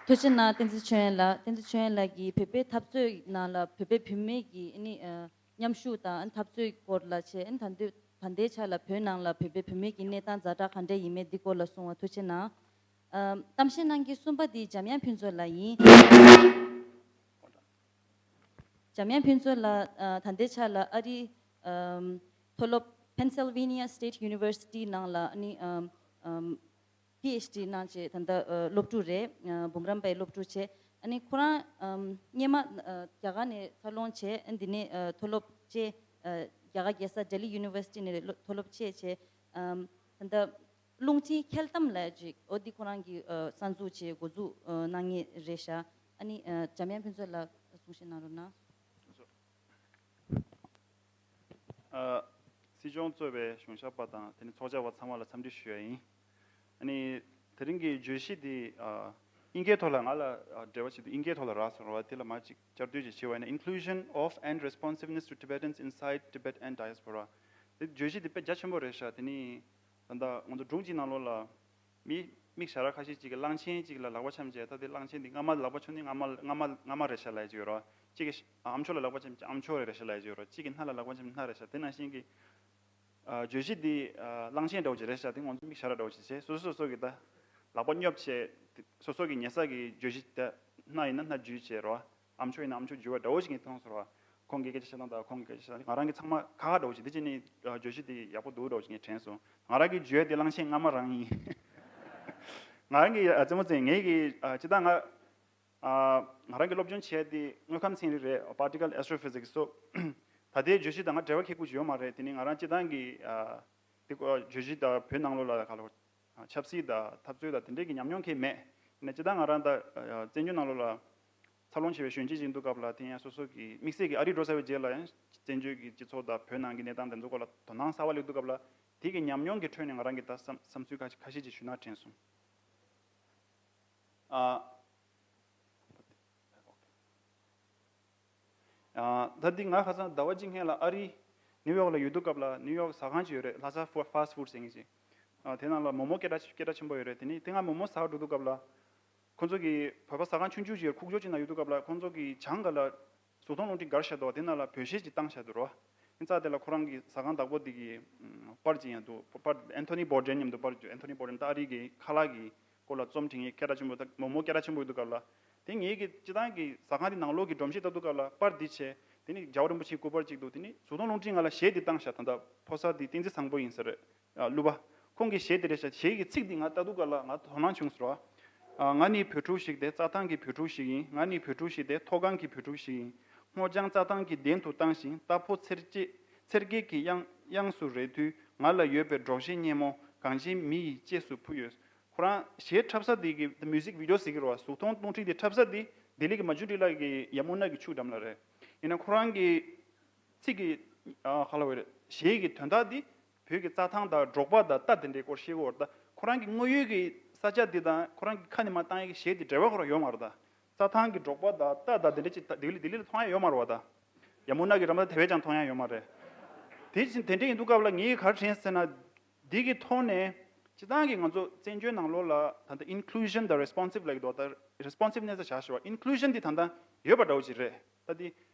ཐུགས་རྗེ་གནང་། བསྟན་འཛིན་ཆོས་དབྱིངས་ལགས། བསྟན་འཛིན་ཆོས་དབྱིངས་ལགས་ཀྱིས་བོད་པའི་འཐབ་རྩོད་ནང་ལ་བོད་པའི་བུད་མེད་ཀྱི་ཨ་ནི་ཨ་མཉམ་ཞུགས་དང་ཨ་ནི་འཐབ་རྩོད་སྐོར་ལ་བྱས། ཨ་ནི་ད་ལྟ་ད་ལྟའི་ཆ་ལ་བོད་ནང་ལ་བོད་པའི་བུད་མེད་ཀྱི་གནས་སྟངས་ཛ་དྲག་ག་འདྲ་ཡིན་མིན་འདི་སྐོར་ལ་གསུང་བ་ཐུགས་རྗེ་གནང་། ཨ་གཏམ་བཤད་གནང་མཁན་གསུམ་པ་འདི་འཇམ་དབྱངས་ཕུན་ཚོགས་ལགས་ཡིན། འཇམ་དབྱངས་ཕུན་ཚོགས་ལགས་ཨ་ད་ལྟའི་ཆ་ལ་ཨ་རིའི་ཨམ་མཐོ་སློབ་Pennsylvania State University ནང་ལ་ཨ་ནི་ཨམ་ཨམ་PhD གནང་བྱས་ད་ལྟ་ཨ་སློབ་ཕྲུག་རེད། ཨ་འབུམ་རམས་པའི་སློབ་ཕྲུག་བྱས། ཨ་ནི་ཁོ་རང་ཨམ་སྔོན་མ་ཨ་རྒྱ་གར་ནས་འཚར་ལོངས་བྱས། ཨ་འདི་ནས་ཨ་མཐོ་སློབ་བཅས། ཨ་རྒྱ་གར་རྒྱལ་ས་Delhi University ནས་སློབ་མཐོ་སློབ་བཅས་བྱས། ཨམ་ད་ལྟ་རླུང་འཕྲིན་འཁྱེར་གཏམ་ལབ་ཅིག་འོ་འདི་ཁོ་རང་གིས་ཨ་གསར་འཛུགས་བྱས་འགོ་འཛུགས་ཨ་གནང་མཁན་རེད་ཤག་ཨ་ནི་ཨ་འཇམ་དབྱངས་ཕུན་ཚོགས་ལགས་གསུང་བཤད་གནང་རོགས་གནང་། ཨ་སྲིད་སྐྱོང་གཙོས་པའི་གཞུང་ཞབས་པ་དང་དེ་ནི་ཚོགས་བཅར་བ་ཚང་མ་ལ་འཚམས་འདྲི་ཞུ་ཡ་ཡིན། ཨ་ནི་དེ་རིང་གི་བརྗོད་གཞི་འདི་ཨ་དབྱིན་སྐད་ཐོག་ལ་ང་ལ་ཨ་འགྲེལ་བ་བྱེད་དུས་དབྱིན་སྐད་ཐོག་ལ་རག་སོང་ར་བ། དེ་ལ་མ་ཅིག་བསྐྱར་ཟློས་ཅིག་བྱས་པ་ཡིན་ན། Inclusion of and responsiveness to Tibetans inside Tibet and diaspora. དེ་བརྗོད་གཞི་འདི་དཔེ་རྒྱ་ཆེན་པོ་རེད་ཤག་དེ་ནི་ད་ལྟ་ང་ཚོ་སྒྲུང་གཅིག་ནང་ལོགས་ལ་མི་མིག་ཞར་ར་ཁ་ཤས་ཅིག་གིས་གླང་ཆེན་ཅིག་ལ་ལག་པ་འཆང་བྱས། ད་དེ་གླང་ཆེན་འདི་རྔ་མ་ལག་པ་འཆང་ནི་རྔ་མ་རྔ་མ་རྔ་མ་རེད་ཤག་ལབ་ཡ་ཅིག་ཡོད་ར་བ། གཅིག་གིས་ཨ་ཨ་མཆོག་ལ་ལག་པ་འཆང་ཨ་མཆོག་རེད་ཤག་ལབ་ཡ་ཅིག་ཡོད་ར་བ། གཅིག་གིས་སྣ་ལ་ལག་པ་འཆང་སྣ་རེད་ཤག་དེ་ནང་བཞིན་གྱི་ཨ་བརྗོད་གཞི་འདི་ཨ་གླང་ཆེན་འདྲ་བོ་ཅིག་རེད་ཤག་དེ་ང་ཚོ་མིག་ཞར་ར་འདྲ་བོ་ཅིག་བྱས། སོ་སོ་སོ་སོ་གིས་ད་ལག་པ་སྙོབ་བྱས་སོ་སོ་གི་ཉལ་ས་གི་བརྗོད་གཞི་དེ་སྣ་ཡིན་ན་སྣ་འཇུས་བྱས་ར་བ། ཨ་མཆོག་ཡིན་ན་ཨ་མཆོག་འཇུས་པ་འདྲ་བོ་ཞིག་ངས་མཐོང་སོང་ར་བ། ཁོང་གིས་སྐད་ཆ་བཤད་སྟངས་དང་ཁོང་གིས་སྐད་ཆ་བཤད་སྟངས། ང་རང་གིས་ཚང་མ་ཁག་ཁག་འདྲ་བོ་ཞིག་འདི་བྱས་ནས་བརྗོད་གཞི་དེ་ཡག་པོ་འདུག་འདྲ་བོ་ཞིག་ངས་དྲན་སོང་། ང་རང་གིས་བརྗོད་དེ་གླང་ཆེན་རྔ་མ་རང་ཡིན། ང་རང་གིས་རྩེད་མོ་རྩེ་ངེད་ཀྱིས་སྤྱི་བཏང་ང་ང་རང་གིས་སློབ་སྦྱོང་བྱས་དེ་དངོས་ཁམས་ཚན་རིག་རེད། Particle Astrophysics སོགས། ད་ལྟའི་བརྗོད་གཞི་དང་ང་འབྲེལ་བ་ཁེ་ཁུ་ཅིག་ཡོད་མ་རེད། དེ་ནི་ང་རང་སྤྱི་བཏང་གི་དེ་བརྗོད་གཞི་དང་བོད་ནང་ལོགས་ལ་ག་ལ་ཆབ་སྲིད་དང་འཐབ་རྩོད་དང་དེ་འདྲས་ཀྱི་ཉམས་མྱོང་གང་ཡང་མེད། ཡིན་ན་སྤྱིར་བཏང་ང་རང་ད་བཙན་བྱོལ་ནང་ལོགས་ལ་འཚར་ལོངས་བྱས་པའི་གཞོན་སྐྱེས་ཅིག་ཡིན་དུས་སྐབས་ལ། དེ་ཡང་སོ་སོ་གི་དམིགས་བསལ་གྱི་ཨ་རི་འགྲོ་ཚར་བའི་རྗེས་ལ་ཡང་བཙན་བྱོལ་གྱི་སྤྱི་ཚོགས་དང་བོད་ནང་གི་གནས་སྟངས་དེ་ཚོ་སྐོར་ལ་དོ་སྣང་གསར་བ་སླེབས་དུས་སྐབས་ལ། དེ་གི་ཉམས་མྱོང་གི་ཁྲོད་ནས་ང་རང་གི་ད་བསམ་བསམ་ཚུལ་ཁ་ཁ་ཤས་ཅིག་ཞུ་ན་དྲན་སོང་། ཨ། ད་འདི་ང་ཁ་སང་ཟླ་བ་གཅིག་སྔོན་ལ་ཨ་རི་ནིའུ་ཡོག་ལ་ཡོད་དུས་སྐབས་ལ། ནིའུ་ཡོག་ཟ་ཁང་ཅིག་ཡོད་རེད། ལྷ་ས་ཕ་སི་ཕུཌ་ཟེར་མཁན་ཅིག་ཨ། དེ་ནང་ལ་མོག་མོག་སྐད་གྲགས་སྐད་གྲགས་ཆེན་པོ་ཡོད་རེད། དེ་ནི་དེ་སྔ་མོག་མོག་ཟ་འགྲོ་དུས་སྐབས་ལ། ཁོང་ཚོ་གི་བོད་པ་ཟ་ཁང་ཆུང་ཆུང་ཅིག་ཡོད། ཁུག་ཀྱོག་ཅིག་ནང་ཡོད་དུས་སྐབས་ལ། ཁོང་ཚོ་གི་བྱང་ག་ལ་གཟུགས་མཐོང་རླུང་འཕྲིན་སྒར་བཞག་འདུག་བ། དེ་ནང་ལ་བོད་གཞས་ཅིག་བཏང་བཞག་འདུག་རོ། ཨིན་ཙང་དེ་ལ་ཁོ་རང་གི་ཟ་ཁང་བདག་པོ་དེ་གི་པར་ཅིག་ཡང་འདུག་པར་ཨན་ཐོ་ནི་བྷོར་ཌེན་མཉམ་དུ། པར་ཨན་ཐོ་ནི་བྷོར་ཌེན་ད་ཨ་རི་གི་ཁ་ལག་གི་སྐོར་ལ་རྩོམ་བྲིས་མཁན་སྐད་གྲགས་ཆེན་པོ། ད་མོག་མོག་སྐད་གྲགས་ཆེན་པོ་ཡོད་དུས་སྐབས་ལ། དེ་ངེད་ཀྱི་སྤྱི་བཏང་གི་ཟ་ཁང་དེ་ནང་ལོགས་ཀྱི་སྒྲོམ་གཞི་ལྟ་དུས་སྐབས་ལ་པར་འདི་བྱས། དེ་ནི་རྒྱལ་བ་རིན་པོ་ཆེའི་སྐུ་པར་ཅིག་འདུག་དེ་ནི་གཟུགས་མཐོང་རླུང་འཕྲིན་ང་ལ་གཞས་འདི་བཏང་ཤག་ད་ལྟ་ཕོ་གསར་འདི་བསྟན་འཛིན་བཟང་པོ་ཡིན་ས་རེད། ཨ། གླུ་པ། ཁོང་གི་གཞས་དེ་རེད་ཤག་གཞས་ཀྱི་ཚིག་འདི་ང་ལྟ་དུས་སྐབས་ལ་ང་དོ་སྣང་བྱུང་སོང་ར། ཨ། ང་ནི་བོད་ཕྲུག་ཞིག་སྟེ། རྩྭ་ཐང་གི་བོད་ཕྲུག་ཞིག་ཡིན། ང་ནི་བོད་ཕྲུག་ཞིག་སྟེ། མཐོ་སྒང་གི་བོད་ཕྲུག་ཞིག་ཡིན། སྔོ་ལྗང་རྩྭ་ཐང་གི་གདན་དུ་བཏང་ཞིང་། རྟ་ཕོ་འཚེར་སྐྱེ་འཚེར་སྐད་ཀྱི་དབྱངས་དབྱངས་སུ་རེ་དུས། ང་ལ་ཡོད་པའི་སྒྲོག་གཞས་སྙན་མོ། གངས་ཅན་མི་ཡི་གཅེས་སུ་ཕུལ་ཡོད། ཁོ་རང་གཞས་འཁྲབ་ས་དེ་གི་མིའུ་ཟིག་བི་ཌི་ཡོ་ཟེར་གྱི་རེད་བ། གཟུགས་མཐོང་རླུང་འཕྲིན་དེ་འཁྲབ་ས་དེ་ལྡི་ལི་གི་མ་ཇུ་ཊི་ལ་གི་ཡ་མུ་ན་གི་ཆུ་འགྲམ་ལ་རེད། ཡིན་ན་ཁོ་རང་གི་ཚིག་གི་ཨ་ཁ་ལ་བའི་གཞས་ཀྱི་དོན་དག་འདི་བོད་ཀྱི་རྩྭ་ཐང་དང་འབྲོག་པ་དང་རྟ་དེ་འདྲའི་སྐོར་བཤད་ཀྱི་ཡོད་རེད། ད་ཁོ་རང་གི་དངོས་ཡོད་ཀྱི་ས་ཆ་འདི་དང་ཁོ་རང་གི་ཁ་ནས་མར་བཏང་ཡས་ཀྱི་གཞས་འདི་འབྲེལ་བ་ཁོ་རང་ཡོད་མ་རེད། ད་རྩྭ་ཐང་གི་འབྲོག་པ་དང་རྟ་དང་དེ་འདྲ་ཅིག་ལྡི་ལི་ལྡི་ལི་ལ་མཐོང་ཡ་ཡོད་མ་རེད་བ། ད་ཡ་མུ་ན་གི་འགྲམ་ལ་དེ་བས་ཀྱང་མཐོང་ཡ་ཡོད་མ་རེད། དེ་བཞིན་དེ་འདྲ་ཡིན་དུས་སྐབས་ལ་ངས་ག་རེ་དྲན་ཟེར་ན། འདི་གི་ཐོག་ནས་སྤྱི་བཏང་གི་ང་ཚོ་བཙན་བྱོལ་ནང་ལོགས་ལ་ད་ལྟ་inclusion དང་responsive ལབ་ཀྱི་འདུག་ད་responsiveness ལ་བཞག་ཞུ་བ། inclusion འདི་ད་ལྟ་ཡོད་པ་འདྲ་བོ་ཅིག་རེད། ད་འདི་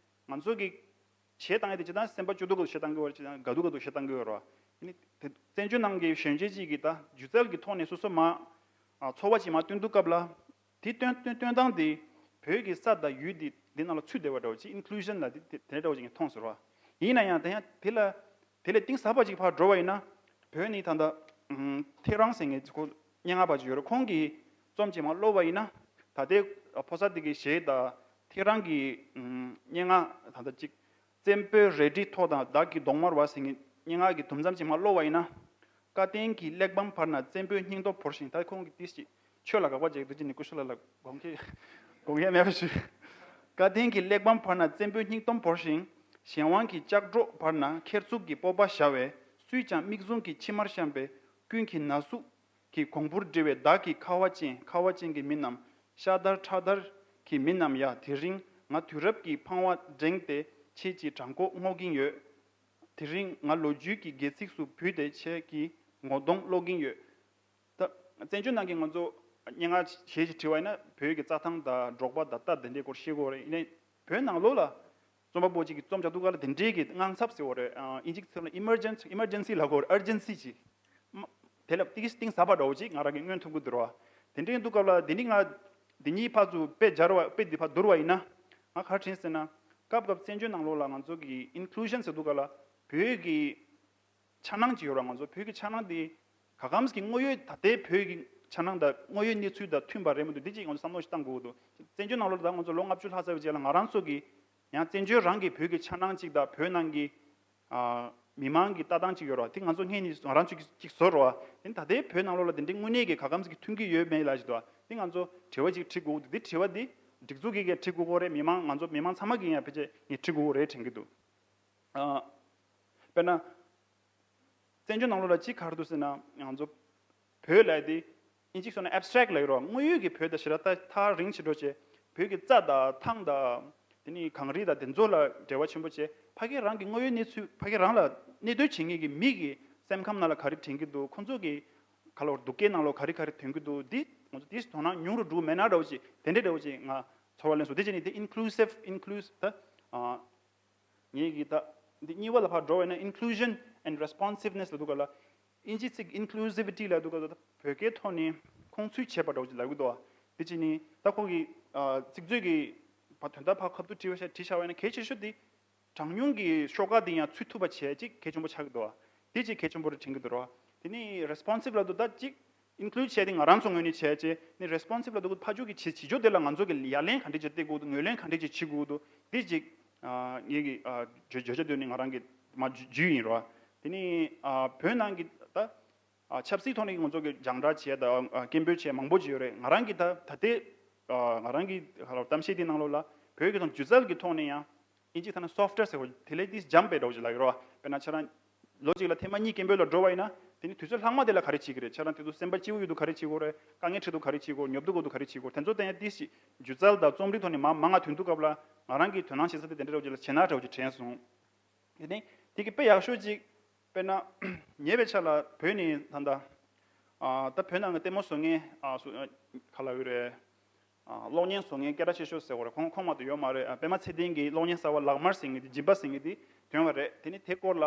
ང་ཚོ་གི་གཞས་བཏང་ཡས་དེ་སྤྱི་བཏང་སེམས་པ་སྐྱོ་སྡུག་གི་གཞས་བཏང་གི་ཡོད་རེད། སྤྱི་བཏང་དགའ་སྡུག་གི་གཞས་བཏང་གི་ཡོད་རེད་བ། ཨ་ནི་དེ་བཙན་བྱོལ་ནང་གི་གཞོན་སྐྱེས་ཅིག་གིས་ད་སྒྱུ་རྩལ་གྱི་ཐོག་ནས་སོ་སོ་མར་ཨ་ཚོར་བ་ཅིག་མར་སྟོན་དུས་སྐབས་ལ། དེ་སྟོན་སྟོན་སྟོན་སྟངས་དེ་བོད་ཀྱི་ས་དང་ཡུལ་དེ་འདི་ནང་ལ་ཚུད་བསྡད་པ་འདྲ་བོ་ཅིག inclusion ལ་དེ་དེ་དེ་འདྲ་བོ་ཅིག་མཐོང་སོང་ར། ཡིན་ན་ཡང་དེ་ཡང་དེ་ལ་དེ་ལས་གཏིང་ཟབ་པ་ཅིག་ཕར་འགྲོ་བ་ཡིན་ན། བོད་ནི་ད་ལྟ་ཨུམ་ཐེའུ་རང་ཟེར་མཁན་ཁོ་སྙན་ངག་པ་ཅིག་ཡོད་རེད། ཁོང་གི་རྩོམ་ཅིག་མར་ཀློག་པ་ཡིན་ན། ད་ལྟའི་ཕོ་གསར་དེ་གི་གཞས་དང་ཐེའུ་རང་གི་ཨུམ་སྙན་ངག་ད་ལྟ་ཅིག་ བཙན་པོའི་རལ་གྲིའི་ཐོག་དང་བདག་གི་གདོང་དམར་བ་ཟེར་མཁན་སྙན་ངག་གི་དུམ་མཚམས་ཅིག་མར་ཀློག་པ་ཡིན་ན། བཀའ་བསྟན་གྱི་གླེགས་བམ་བར་ན་བཙན་པོའི་སྙིང་སྟོབས་བོར་ཞིང་། ད་ཁོང་གིས་ཏིས་ཅིག་ཆོས་ལ་དགག་པ་བྱེད་འདུག་ཅི་ནི་ཀུ་ཤུ་ལ་ལ་དགོངས་ཁྱེད་དགོངས་ཡས་མེད་པ་ཞུ། བཀའ་བསྟན་གྱི་གླེགས་བམ་བར་ན་བཙན་པོའི་སྙིང་སྟོབས་བོར་ཞིང་། གཞན་དབང་གི་ལྕགས་སྒྲོག་བར་ན་ཁེར་ཚུགས་ཀྱི་སྤོབས་པ་བཞར་བས། སུས་ཀྱང་མིག་ཟུང་གི་མཆི་མར་བཤམས་པའི་ཀུན་གྱི་ན་ཟུག་གི་གོང་བུར་བསྒྲིལ་བའི་བདག་གི་ཁ་བ་ཅན། ཁ་བ་ཅན་གྱི་མི་རྣམས། ཤ་དར་ཁྲག་དར་གྱི་མི་རྣམས་ཡ། དེ་རིང་ང་དུས་རབས་ཀྱི་ཕང་བ་བསྒྲེངས་ཏེ། ཁྱེད་ཀྱི་བྲང་ཁོག་སྔོག་གིན་ཡོད། དེ་རིང་ང་ལོ་རྒྱུས་ཀྱི་སྒལ་ཚིགས་སུ་བུད་དེ། ཁྱེད་ཀྱི་ངོ་གདོང་ཀློག་གིན་ཡོད། ད་བཙན་བྱོལ་ནང་གི་ང་ཚོ་སྙན་ངག་གཞས་ཤིག་བྲིས་པ་ཡིན་ན་བོད་ཀྱི་རྩྭ་ཐང་དང་འབྲོག་པ་དང་རྟ་དེ་འདྲའི་སྐོར་བཤད་དགོས་རེད། ཡིན་ནའི་བོད་ནང་ལོགས་ལ་རྩོམ་པ་པོ་གཅིག་གིས་རྩོམ་རྒྱག་དུས་སྐབས་ལ་དེ་འདྲའི་གི་དངངས་འཚབ་ཟེར་བ་རེད། ཨ་ཨིན་ཇིའི་ཚིག་ལ་emergent emergency ལབ་དགོས་རེད། urgency ཅིག་དེ་ལ་ཏིག་གཏིང་ཟབ་པ་འདྲ་བོ་ཅིག་ང་རང་གིས་མངོན་ཐུབ་ཀྱི་འདུག་ར། དེ་འདྲའི་དུས་སྐབས་ལ་དེ་ནི་ང་འདི་གཉིས་ཕར་ཚུར་དཔེ་སྦྱར་བ་དཔེ་འདི་ཕར་བསྡུར་བ་ཡིན་ན། ང་ག་རེ་དྲན་ཟེར་ན། སྐབས་སྐབས་བཙན་བྱོལ་ནང་ལོགས་ལ་ང་ཚོ་གི་inclusion ཟེར་དུས་སྐབས་ལ་བོད་ཀྱི་འཆར་སྣང་ཅིག་ཡོད་ར། ང་ཚོ་བོད་ཀྱི་འཆར་སྣང་འདི་ག་གམ་གྱི་དངོས་ཡོད་ད་ལྟའི་བོད་ཀྱི་འཆར་སྣང་དང་དངོས་ཡོད་གནས་ཚུལ་དང་མཐུན་པ་རེད་མི་འདུག་འདི་ཅིག་ང་ཚོ་བསམ་བློ་ཞིག་བཏང་དགོས་འདུག་བཙན་བྱོལ་ནང་ལོགས་ལ་ད་ང་ཚོ་ལོ་ལྔ་བཅུ་ལྷག་ཙམ་རྗེས་ལ་ང་རང་ཚོ་གི་ཡང་བཙན་བྱོལ་རང་གི་བོད་ཀྱི་འཆར་སྣང་ཅིག་དང་བོད་ནང་གི་ཨ་མི་མང་གི་ལྟ་སྟངས་ཅིག་ཡོད་ར། དེ་ང་ཚོ་སྔོན་ནས་ང་རང་ཚོ་གི་ཅིག་བཟོ་ར། དེ་ད་ལྟའི་བོད་ནང་ལོགས་ལ་དེ་འདྲའི་དངོས་གནས་ཀྱི་ག་གམ་གྱི་མཐུན་གྱི་ཡོད་མེད་ལ་ཞིག་འདུག་དེ་ང་ཚོ་དྲི་བ་ཅིག་དྲི་དགོས་འདུག་དེ་དྲི་བ་འདི་སྒྲིག་འཛུགས་ཀྱིས་ཀྱང་དྲི་དགོས་ཀྱི་རེད། མི་མང་ང་ཚོ་མི་མང་ཚང་མ་གིས་ཡང་ཕལ་ཆེར་ངས་དྲི་དགོས་ཀྱི་རེད་དྲན་གྱི་འདུག་ཨ་དཔེར་ན། བཙན་བྱོལ་ནང་ལོགས་ལ་ཅི་ག་རེ་འདུག་ཟེར་ན། ང་ཚོ་བོད་ལབ་དེ་ཨིན་ཇིའི་ཟེར་ན་abstract ལབ་ཀྱི་རེད་བ། དངོས་ཡོད་ཀྱི་བོད་དང་ཞེ་དྲག་ད་ཐག་རིང་ཕྱིན་འགྲོ་བྱས། བོད་ཀྱི་རྩྭ་དང་ཐང་དང་དེ་ནས་གངས་རི་དང་དེ་ཚོ་ལ་འབྲེལ་བ་ཆེན་པོ་བྱས། ཕ་གི་རང་གི་དངོས་ཡོད་གནས་ཚུལ། ཕ་གི་རང་ལ་གནས་སྡོད་བྱེད་མཁན་གྱི་མི་གི་སེམས་ཁམས་ནང་ལ་ག་རེ་དྲན་གྱི་འདུག་ཁོང་ཚོ་གི་ག་ལ་བར་སྡུག་སྐད་ནང་ལོགས་ག་རེ་ག་རེ་ཐོན་གྱི་འདུག་འདི་ང་ཚོ་དེ་དོ་སྣང་ཉུང་རུ་འགྲོ་མེད་ན་འདྲ་བོ་ཅིག་དེ་འདྲ་འདྲ་བོ་ཅིག་ང་ཚོར་བ་ལེན་སོང་། དེ་བྱས་ནས་དེ་inclusive inclusive ད་ཨ། ངེད་ཀྱིས་ད་འདི་གཉིས་པ་ལ་ཕར་འགྲོ་བས་ན་inclusion and responsiveness ལབ་དུས་སྐབས་ལ། ཨིན་ཇིའི་ཚིག་inclusivity ལབ་དུས་སྐབས་ལ་ད་བོད་སྐད་ཐོག་ནས་ཁོང་ཚུལ་བྱེད་པ་འདྲ་བོ་ཅིག་ལབ་ཀྱི་འདུག་དེ་བྱས་ནས་ད་ཁོང་གི་ཨ་ཚིག་མཛོད་ཀྱི་བ་དོན་དག་ཕར་ཁ་ཐུག་བྲིས་པ་ཤ་བྲིས་བཞག་པ་ཡིན་ན་གལ་ཆེ་ཤོས་དེ་གྲངས་ཉུང་གི་ཤོག་ཁག་དེ་ཡང་ཚུད་ཐུབ་པ་བྱས་ཅིག་གལ་ཆེན་པོ་ཆགས་ཀྱི་འདུག་དེ་ཅིག་གལ་ཆེན་པོ་རེད་དྲན་གྱི་འདུག་ར། དེ་ནས་responsive ལབ་དུས་ད་ཅིག include བྱས་ཏེ་ང་རང་ཚོ་ངོས་ནས་བྱས་རྗེས་ནི་responsive ལབ་དུས་ཕར་ཕྱོགས་ཀྱི་བྱེད་བྱེད་ཕྱོགས་དེ་ལ་ང་ཚོ་གི་ཡ་ལན་ག་འདྲ་ཅིག་སྟེར་དགོས་འདུག་ངོས་ལེན་ག་འདྲ་ཅིག་བྱེད་དགོས་འདུག་དེ་ཅིག་ཨ་ངེད་ཀྱི་ཨ་བརྗོད་བརྗོད་བྱ་དེ་ནི་ང་རང་གི་མ་བརྒྱུད་ཡིན་རོ། དེ་ནི་ཨ་བོད་ནང་གི་ད་ཨ་ཆབ་སྲིད་ཐོག་ནས་ང་ཚོ་གི་རྒྱང་བསྒྲགས་བྱས་དང་ཨ་སྐད་འབོད་བྱས་མང་པོ་ཅིག་ཡོད་རེད། ང་རང་གི་ད་ད་ལྟའི་ཨ་ང་རང་གི་ག་ལ་གཏམ་བཤད་དེ་ནང་ལོགས་ལ་བོད་ཀྱི་ཐོག་སྒྱུ་རྩལ་གྱི་ཐོག་ནས་ཡང་ཨིན་ཇི་ཐ་ན་softer ཟེར་བ་དེ་ལས་ཏིས་འཇམ་པའི་འདྲ་བོ་ཅིག་ལབ་ཡོད་རེད་བ། དཔེར་ན་ཁྱེད་རང་ལོ་གཅིག་ལ་ཐེངས་མ་གཉིས་སྐད་འབོད་ལ་འགྲོ་བ་ཡིན་ན། དེ་ནི་དུས་ཚོད་ལྷག་མ་དེ་ལ་ག་རེ་བྱེད་ཀྱི་རེད། ཁྱེད་རང་དེ་ཚོ་སེམས་པ་སྐྱིད་པོ་ཡོད་དུས་ག་རེ་བྱེད་དགོས་རེད། དཀའ་ངལ་འཕྲད་དུས་ག་རེ་བྱེད་དགོས། ཉོབ་དུས་དགོས་དུས་ག་རེ་བྱེད་དགོས། དེ་ཚོ་ལྟ་ཡང་ཏིས་ཞིག་སྒྱུ་རྩལ་དང་རྩོམ་རིག་ཐོག་ནས་མ་མང་ང་ཐོན་དུས་སྐབས་ལ་ང་རང་གིས་དོ་སྣང་བྱེད་ས་དེ་དེ་འདྲ་འདྲ་བོ་ཅིག་ལ་བྱེད་ན་འདྲ་བོ་ཅིག་དྲན་སོང་། དེ་ནི་དེ་གི་དཔེ་ཡག་ཤོས་ཅིག་དཔེར་ན་ཉེ་བའི་ཆར་ལ་བོད་ནས་ད་ལྟ་ཨ་ད་བོད་ནང་གི་ལྟད་མོ་བཟོ་མཁན་ཨ་སུ་ཨ་ག་ལ་ཡོད་རེད། ཨ་གློག་བརྙན་བཟོ་མཁན་སྐད་གྲགས་ཆེ་ཤོས་ཟེར་བ་རེད། ཁོང་ཁོང་མ་གཏོགས་ཡོད་མ་རེད། ཨ་པད་མ་ཚེ་བརྟན་གྱི་གློག་བརྙན་གསར་བ་ལག་དམར་ཟེར་མཁན་དེ་སྦྱིན་པ་ཟེར་མཁན་དེ་ཐོན་པ་རེད། དེ་ནི་དེ་སྐོར་ལ་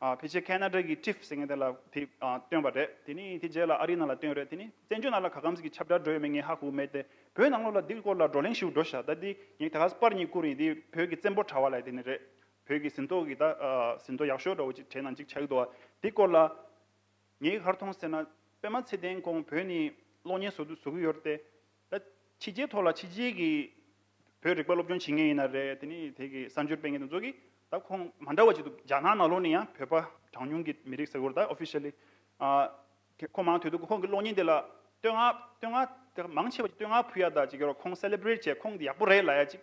ཨ་ཕལ་ཆེར་ཁེ་ན་ཌ་གི་ཊིཕ་ཟེར་མཁན་དེ་ལ་དེ་ཨ་བཏོན་པ་རེད། དེ་ནི་དེ་རྗེས་ལ་ཨ་རི་ནང་ལ་བཏོན་རེད། དེ་ནི་བཙན་བྱོལ་ནང་ལ་ག་གམ་ཟིག་གི་ཁྱབ་བསྒྲགས་འགྲོ་ཡོད་མེད་ངས་ཧ་གོ་མེད་དེ། བོད་ནང་ལོགས་ལ་འདི་སྐོར་ལ་བགྲོ་གླེང་ཞིག་འགྲོ་ཤག་ད་འདི་ངས་ད་ག་པར་ངས་བསྐུར་ཡིན། འདི་བོད་ཀྱི་བཙན་པོ་དྲ་བ་ལ་དེ་ནི་རེད། བོད་ཀྱི་ཟིན་ཐོ་གི་ད་ཨ་ཟིན་ཐོ་ཡག་ཤོས་འདྲ་བོ་ཅིག་གྲས་ནང་གཅིག་ཆགས་ཀྱི་འདུག་བ། འདི་སྐོར་ལ། ངས་ག་རེ་མཐོང་ཟེར་ན། པད་མ་ཚེ་བརྟན་ཁོང་བོད་ནས་གློག་བརྙན་བཟོ་དུ་བཟོ་གི་ཡོད་རེད་དེ། ད་ཕྱི་རྒྱལ་ཐོག་ལ་ཕྱི་རྒྱལ་གྱི་བོད་རིག་པ་སློབ་སྦྱོང་བྱེད་མཁན་ཡིན་ན་རེད། དེ་ནི་དེ་གི་གསར་འགྱུར་སྤེལ་མཁན་དེ་ཚོ་གིས་ད་ཁོང་མ་འདྲ་བ་ཅིག་འདུག་རྒྱ་ནག་ནང་ལོགས་ནས་ཡང་བོད་པ་གྲངས་ཉུང་གི་མི་རིགས་ཟེར་དགོས་རེད། ད་ཨོ་ཕི་ཤལ་ལི་ཨ་ཁོང་མང་དུས་དུ་ཁོང་གི་གློག་བརྙན་དེ་ལ་བསྟོད་བསྔགས་བསྟོད་བསྔགས་དེ་མང་ཆེ་བ་ཅིག་བསྟོད་བསྔགས་ཕུལ་ཡ་ད་ཅིག་ཡོད་རེད། ཁོང་སེ་ལེ་བྷི་རེཊ་བྱས་ཁོང་འདི་ཡག་པོ་རེད་ལབ་ཡ་ཅིག་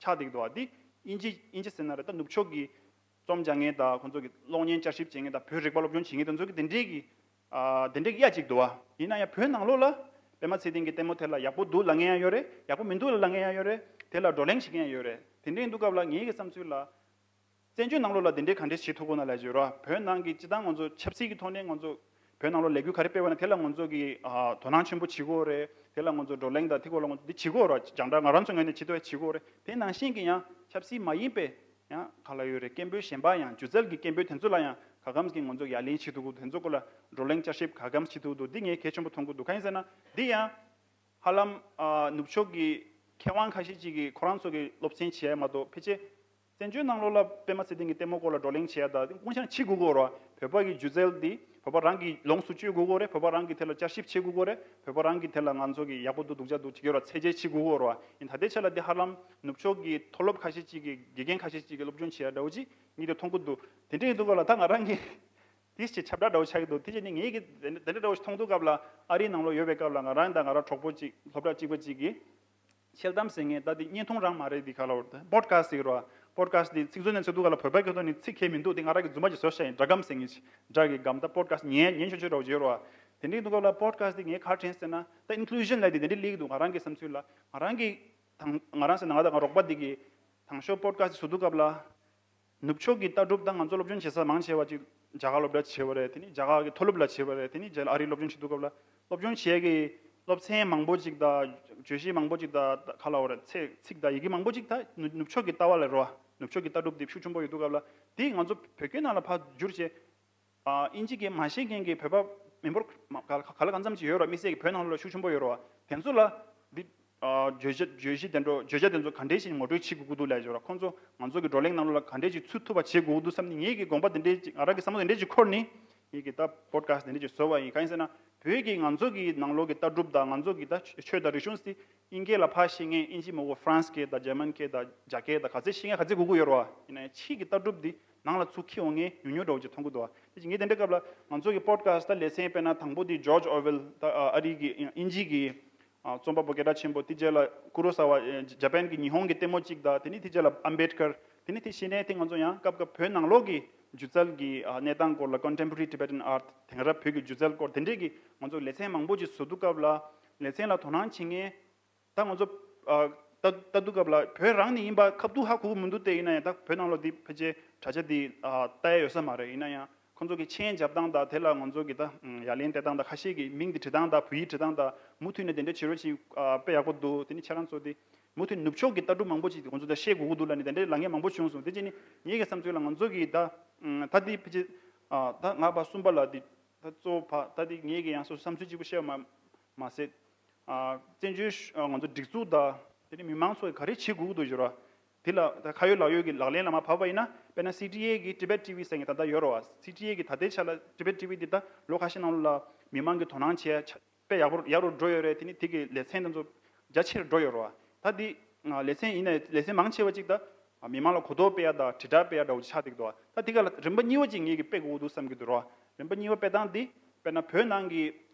ཆགས་བསྡད་ཀྱི་འདུག་བ། འདི་དབྱིན་ཇི་དབྱིན་ཇི་ཟེར་ན་རེད། ད་ནུབ་ཕྱོགས་ཀྱི་རྩོམ་སྦྱང་མཁན་དང་ཁོང་ཚོ་གི་གློག་བརྙན་བསྐྱར་ཞིབ་བྱེད་མཁན་དང་བོད་རིག་པ་སློབ་སྦྱོང་བྱེད་མཁན་དེ་ཚོ་གི་དེ་འདྲའི་གི་ཨ་དེ་འདྲའི་གི་ཡ་གཅིག་འདུག་བ། ཡིན་ན་ཡང་བོད་ནང་ལོགས་ལ་པད་མ་ཚེ་བརྟན་གྱི་ལྟད་མོ་དེ་ལ་ཡག་པོ་འདུག་ལབ་མཁན་ཡང་ཡོད་རེད། ཡག་པོ་མི་འདུག་ལབ་མཁན་ཡང་ཡོད་རེད། དེ་ལ་བགྲོ་གླེང་བྱེད་མཁན་ཡང་ཡོད་རེད། དེ་འདྲའི་འདུག་སྐབས་ལ་ངའི་གི་བསམ་ཚུལ་ལ། བཙན་བྱོལ་ནང་ལོགས་ལ་དེ་འདྲའི་ག་འདྲས་བྱེད་ཐུབ་དགོས་ན་ལབ་ཀྱི་ཡོད་ར། བོད་ནང་གི་སྤྱི་བཏང་ང་ཚོ་ཆབ་སྲིད་ཀྱི་ཐོག་ནས་ང་ཚོ་བོད་ནང་ལོགས་ལས་འགུལ་ག་རེ་སྤེལ་བ་ན་དེ་ལ་ང་ཚོ་གི་ཨ་དོ་སྣང་ཆེན་པོ་བྱེད་དགོས་རེད། དེ་ལ་ང་ཚོ་བགྲོ་གླེང་དང་དེ་སྐོར་ལ་ང་ཚོ་འདི་བྱེད་དགོས་ར། རྒྱང་བསྒྲགས་ང་རང་ཚོ་ངོས་ནས་བྱེད་ཐུབ་པ་བྱེད་དགོས་རེད། དེ་ནང་བཞིན་གྱི་ཡང་ཆབ་སྲིད་མ་ཡིན་པའི་ཡང་ག་ལ་ཡོད་རེད། སྐད་འབོད་གཞན་པ་ཡང་སྒྱུ་རྩལ་གྱི་སྐད་འབོད་དེ་ཚོ་ལ་ཡང་ག་གམ་གྱི་ང་ཚོ་ཡ་ལན་བྱེད་ཐུབ་ཀྱི་འདུག་དེ་ཚོ་སྐོར་ལ་བགྲོ་གླེང་བསྐྱར་ཞིབ་ག་གམ་བྱེད་ཐུབ་ཀྱི་འདུག་འདི་ངས་གལ་ཆེན་པོ་མཐོང་གི་འདུག་གང་ཡིན་ཟེར་ན་འདི་ཡང་། ཧ་ལམ་ཨ་ནུབ་ཕྱོགས་ཀྱི་མཁས་དབང་ཁ་ཤས་ཅིག་གིས་ཁོ་རང་ཚོ་གི་སློབ་ཚན་བྱས་མ་གཏོགས་ཕལ་ཆེར་བཙན་བྱོལ་ནང་ལོགས་ལ་པད་མ་ཚེ་བརྟན་གྱི་ལྟད་མོ་སྐོར་ལ་བགྲོ་གླེང་བྱས་ཡ་ད་དེ་སྐུ་ཞབས་ཕྱི་དགོས་དགོས་རོ། བོད་པ་གི་སྒྱུ་རྩལ་འདི་ བོད་པ་རང་གི་ལོངས་སུ་སྤྱོད་དགོས་ཀྱི་རེད། བོད་པ་རང་གི་དེ་ལ་བསྐྱར་ཞིབ་བྱེད་དགོས་ཀྱི་རེད། བོད་པ་རང་གི་དེ་ལ་ང་ཚོ་གི་ཡག་པོ་འདུག་སྡུག་ཅག་འདུག་ཅིག་ཡོད་ར་ཚད་འཇལ་བྱེད་དགོས་ཀྱི་རེད་བ། ཡིན་ད་ལྟའི་ཆ་ལ་འདི་ཧ་ལམ་ནུབ་ཕྱོགས་ཀྱི་མཐོ་སློབ་ཁ་ཤས་ཅིག་གི་དགེ་རྒན་ཁ་ཤས་ཅིག་གི་སློབ་སྦྱོང་བྱེད་ཡ་འདྲ་བོ་ཅིག་ངས་དེ་མཐོང་གི་འདུག་དེ་འདྲ་ཡིན་དུས་སྐབས་ལ་ད་ང་རང་གི་དེ་ཞིག་ཁྱབ་བསྒྲགས་འདྲ་བོ་ཆགས་ཀྱི་འདུག་དེ་བྱས་ནས་ངས་གི་དེ་འདྲ་དེ་འདྲ་འདྲ་བོ་ཞིག་མཐོང་དུས་སྐབས་ལ་ཨ་རིའི་ནང་ལོགས་ཡོད་པའི་སྐབས་ལ་ང་རང་དང་ང་རང་གྲོགས་པོ་ཅིག་སློབ་གྲྭ་གཅིག་པ་ཅིག་གིས། འཆལ་གཏམ་ཟེར་མཁན་ད་དེ་བརྙན་ཐུང་རང་མ་རེད། དེ་ག་ལ་བར་དེ་པོ་ཌི་ཁ་སི་ཊི་ཟེར་གི་རེད་བ། པོ་ཌི་ཁ་སི་ཊི་དེ་ཚིག་མཛོད་ནས་འཚོལ་དུས་སྐབས་ལ་བོད་པའི་གི་ཐོག་ནས་ཚིག་ཁེལ་མི་འདུག་དེ་ང་རང་གི་རྫུན་མ་ཅིག་བཟོས་བཞག་ཡིན། སྒྲ་སྒམ་ཟེར་མཁན་ཅིག་སྒྲ་གི་སྒམ། ད་པོ་ཌི་ཁ་སི་ཊི་ཉན་ཉན་ཆོག་ཆོག་འདྲ་བོ་ཅིག་ཡོད་རེད་བ། དེ་འདྲའི་དུས་སྐབས་ལ་པོ་ཌི་ཁ་སི་ཊི་དེ་ངས་ག་རེ་དྲན་ཟེར་ན། ད་ཨིན་ཀུ་ལུ་ཤན་ལབ་དེ་དེ་འདྲའི་སླེབས་ཀྱི་འདུག་ང་རང་གི་བསམ་ཚུལ་ལ། ང་རང་གི་དང་ང་རང་ཟེར་ན་ང་དང་ང་རོགས་པ་དེ་གི་དང་ཤོས་པོ་ཌི་ཁ་སི་ཊི་བཟོ་དུས་སྐབས་ལ། ནུབ་ཕྱོགས་ཀྱི་ལྟ་གྲུབ་དང་ང་ཚོ་སློབ་སྦྱོང་བྱེད་ས་མང་ཆེ་བ་ཅིག་རྒྱ་གར་སློབ་གྲྭ་བྱས་པ་རེད། དེ་ནི་རྒྱ་གར་གྱི་མཐོ་སློབ་ལ་བྱས་པ་རེད། དེ་ནི་རྗེས་ལ་ཨ་རིའི་སློབ་སྦྱོང་བྱེད་དུས་སྐབས་ལ་སློབ་སྦྱོང་བྱེད་ཀྱི་སློབ་ཚན་མང་པོ་ཅིག་དང་བརྗོད་གཞི་མང་པོ་ཅིག་དང་ག་ལབ་དགོས་རེད། ཚིག་ཚིག་དང་ཡི་གེ་མང་པོ་ཅིག་ད་ནུབ་ནུབ་ཕྱོགས་ཀྱི་ལྟ་བ་ལ་རོ། ནུབ་ཕྱོགས་ཀྱི་ལྟ་གྲུབ་དེ་ཤུགས་ཆེན་པོ་ཡོད་དུས་སྐབས་ལ་དེ་ང་ཚོ་བོད་སྐད་ནང་ལ་ཕར་བསྒྱུར་བྱས། ཨ་ཨིན་ཇི་སྐད་མ་ཤེས་མཁན་གྱི་བོད་པ་མི་འབོར་ག་ལ་ག་ལ་གང་འཚམ་ཅིག་ཡོད་རེད། དམིགས་བསལ་གྱི་བོད་ནང་ལོགས་ལ་ཤུགས་ཆེན་པོ་ཡོད་རེད་བ། དེ་ཚོ་ལ་འདི་ཨ་བརྗོད་བྱ་བརྗོད་གཞི་དེ་འདྲ་བརྗོད་བྱ་དེ་ཚོ་ག་འདྲས་ཤིག་ངོ་སྤྲོད་བྱེད་དགོས་ཀྱི་འདུག་ལབ་ཡོད་རེད། ཁོང་ཚོ་ང་ཚོ་གི་བགྲོ་གླེང་ནང་ལོགས་ལ་ག་འདྲས་ཤིག་ཚུད་ཐུབ་པ་བྱེད་དགོས་ཀྱི་འདུག་བསམ་ནས་ངེད་ཀྱི་དགོངས་པ་དེ་འདྲས་ཅིག་ང་རང་གི་བསམ་བློ་དེ་འདྲས་ཅིག་འཁོར་ནས་ངེད་ཀྱིས་ད་པོ་ཌི་ཁ་སི་ཊི་དེ་འདྲས་ཅིག་བཟོས་པ་ཡིན། གང་ཡིན་ཟེར་ན་བོད་ཀྱི་ང་ཚོ་གི་ནང་ལོགས་ཀྱི་ལྟ་གྲུབ་དང་ང་ཚོ་གི་ད་ཆོས་དང་རིག་གཞུང་དེ་ཨིན་སྐད་ལ་ཕར་ཤེས་མཁན། ཨིན་ཇི་མ་གཏོགས་ཧྥ་རན་སི་སྐད་དང་འཇར་མན་སྐད་དང་རྒྱ་སྐད་དང་ག་ཚད་ཤེས་མཁན་ག་ཚད་དགོས་ཀྱི་ཡོད་རེད་བ། ཡིན་ན་ཡང་ཕྱིའི་གི་ལྟ་གྲུབ་འདི་ནང་ལ་ཚུར་འཁྱེར་འོང་མཁན་ཉུང་ཉུང་འདྲ་བོ་ཅིག་མཐོང་གི་འདུག་བ། དེ་བཞིན་ངས་དེ་འདྲའི་སྐབས་ལ་ང་ཚོ་གི་པོ་ཌི་ཁ་སི་ཊི་ད་ལེ་ཚན་དཔེར་ན་དང་པོ་དེ་ཇོརྗ་ཨོར་ཝེལ་ད་ཨ་རིའི་གི་ཨིན་ཇི་གི་ཨ་རྩོམ་པ་པོ་སྐད་གྲགས་ཆེན་པོ། དེ་རྗེས་ལ་ཀུ་རོ་ས་ཝ་ཇ་པན་གི་ཉི་ཧོང་གི་ལྟད་མོ་གཅིག་དང་། དེ་ནས་དེ་རྗེས་ལ་ཨམ་བེད་ཀར། དེ་ནས་དེ་བཞིན་ནས་དེ་ང་ཚོ་ཡང་སྐབས་སྐབས་བོད་ནང་ལོགས་ཀྱི་སྒྱུ་རྩལ་གྱི་ཨ་གནས་སྟངས་སྐོར་ལ། Contemporary Tibetan Art། དེང་རབས་བོད་ཀྱི་སྒྱུ་རྩལ་སྐོར་དེ་འདྲས་ཀྱི་ང་ཚོ་ལེ་ཚན་མང་པོ་ཅིག་བཟོ་དུས་སྐབས་ལ་ལེ་ཚན་ལ་དོ་སྣང་བྱེད་མཁན། ད་ང་ཚོ་ཨ་ལྟ་ལྟ་དུས་སྐབས་ལ་བོད་རང་ནས་ཡིན་པ་ཁ་ཐུག་ཧ་གོ་གི་མི་འདུག་སྟེ། ཡིན་ན་ཡང་ད་བོད་ནང་ལོགས་འདི་ཕལ་ཆེར་དྲ་རྒྱ་འདི་ཨ་ལྟ་ཡ་ཡོད་ས་མ་རེད། ཡིན་ན་ཡང་ཁོང་ཚོ་གི་མཆན་རྒྱབ་སྟངས་དང་། དེ་ལ་ང་ཚོ་གི་ད་ཡ་ལན་སྤྲད་སྟངས་དང་། ཁ་ཤས་ཀྱི་མིང་འདི་བྲིས་སྟངས་དང་བོད་ཡིག་བྲིས་སྟངས་དང་། མུ་མཐུད་ནས་དེ་འདྲ་བྱེད་རོགས་བྱེད། ཨ་དཔེ་ཡག་པོ་འདུག་དེ་ནི་ཁྱེད་རང་ཚོ་དེ་མུ་མཐུད་ནུབ་ཕྱོགས་ཀྱི་ལྟ་གྲུབ་མང་པོ་ཅིག་ཁོང་ཚོ་ད་ཤེས་དགོས་ཀྱི་འདུག་ལབ་ནས་དེ་འདྲའི་ལབ་མཁན་མང་པོ་བྱུང་སོང་། དེ་བྱས་ནས་ངེད་ཀྱི་བསམ་ཚུལ་ལ་ང་ཚོ་གི་ད་ད་འདི་ཕལ་ཆེར་ཨ་ད་ང་ཕར་གསུམ་པ་ལ་འདི་ད་གཙོ་བོ་ཕ་ད་འདི་ངེད་ཀྱི་ཡང་སོ་སོ་བསམ་ཚུལ་གཅིག་པུ་བཤད་པ་མ་མ་ཟད། ཨ་བཙན་བྱོལ་ཨ་ང་ཚོ་སྒྲིག་འཛུགས་དང་དེ་ནས་མི་མང་ཚོས་ག་རེ་བྱེད་དགོས་ཀྱི་འདུག་ཞུ་ར། དེ་ལ་ད་ཁ་ཡོད་ལག་ཡོད་ཀྱི་ལག་ལེན་ལ་མར་བབས་པ་ཡིན་ན། དཔེར་ན་སི་ཊི་ཨེ་གི་Tibet TV ཟེར་མཁན་ད་ལྟ་ཡོད་རེད་བ། སི་ཊི་ཨེ་གི་ད་ལྟའི་ཆ་ལ་Tibet TV འདི་ད་ལོ་ཁ་ཤས་ནང་ལ་མི་མང་གིས་དོ་སྣང་བྱས། དཔེ་ཡག་པོ་ཡག་རུ་འགྲོ་ཡོད་རེད། དེ་ནི་དེ་གི་ལེ་ཚན་དེ་ཚོ་རྒྱ་ཆེར་འགྲོ་ཡོད་རེད་བ། ད་འདི་ལེ་ཚན་ཡིན་ན་ལེ་ཚན་མང་ཆེ་བ་ཅིག་ད་མི་མང་ལ་གོ་རྟོགས་སྤེལ་ཡ་དང་དྲིལ་བསྒྲགས་སྤེལ་ཡ་འདྲ་བོ་ཆགས་བསྡད་ཀྱི་འདུག་བ། ད་དེ་ག་ལ་རིམ་པ་གཉིས་པ་ཅིག་ངེད་ཀྱིས་སྤེལ་དགོས་ཀྱི་འདུག་བསམ་གྱི་འདུག་ར། རིམ་པ་གཉིས་པ་སྤེལ་སྟངས་འདི་དཔེར་ན་བོད་ནང་གི་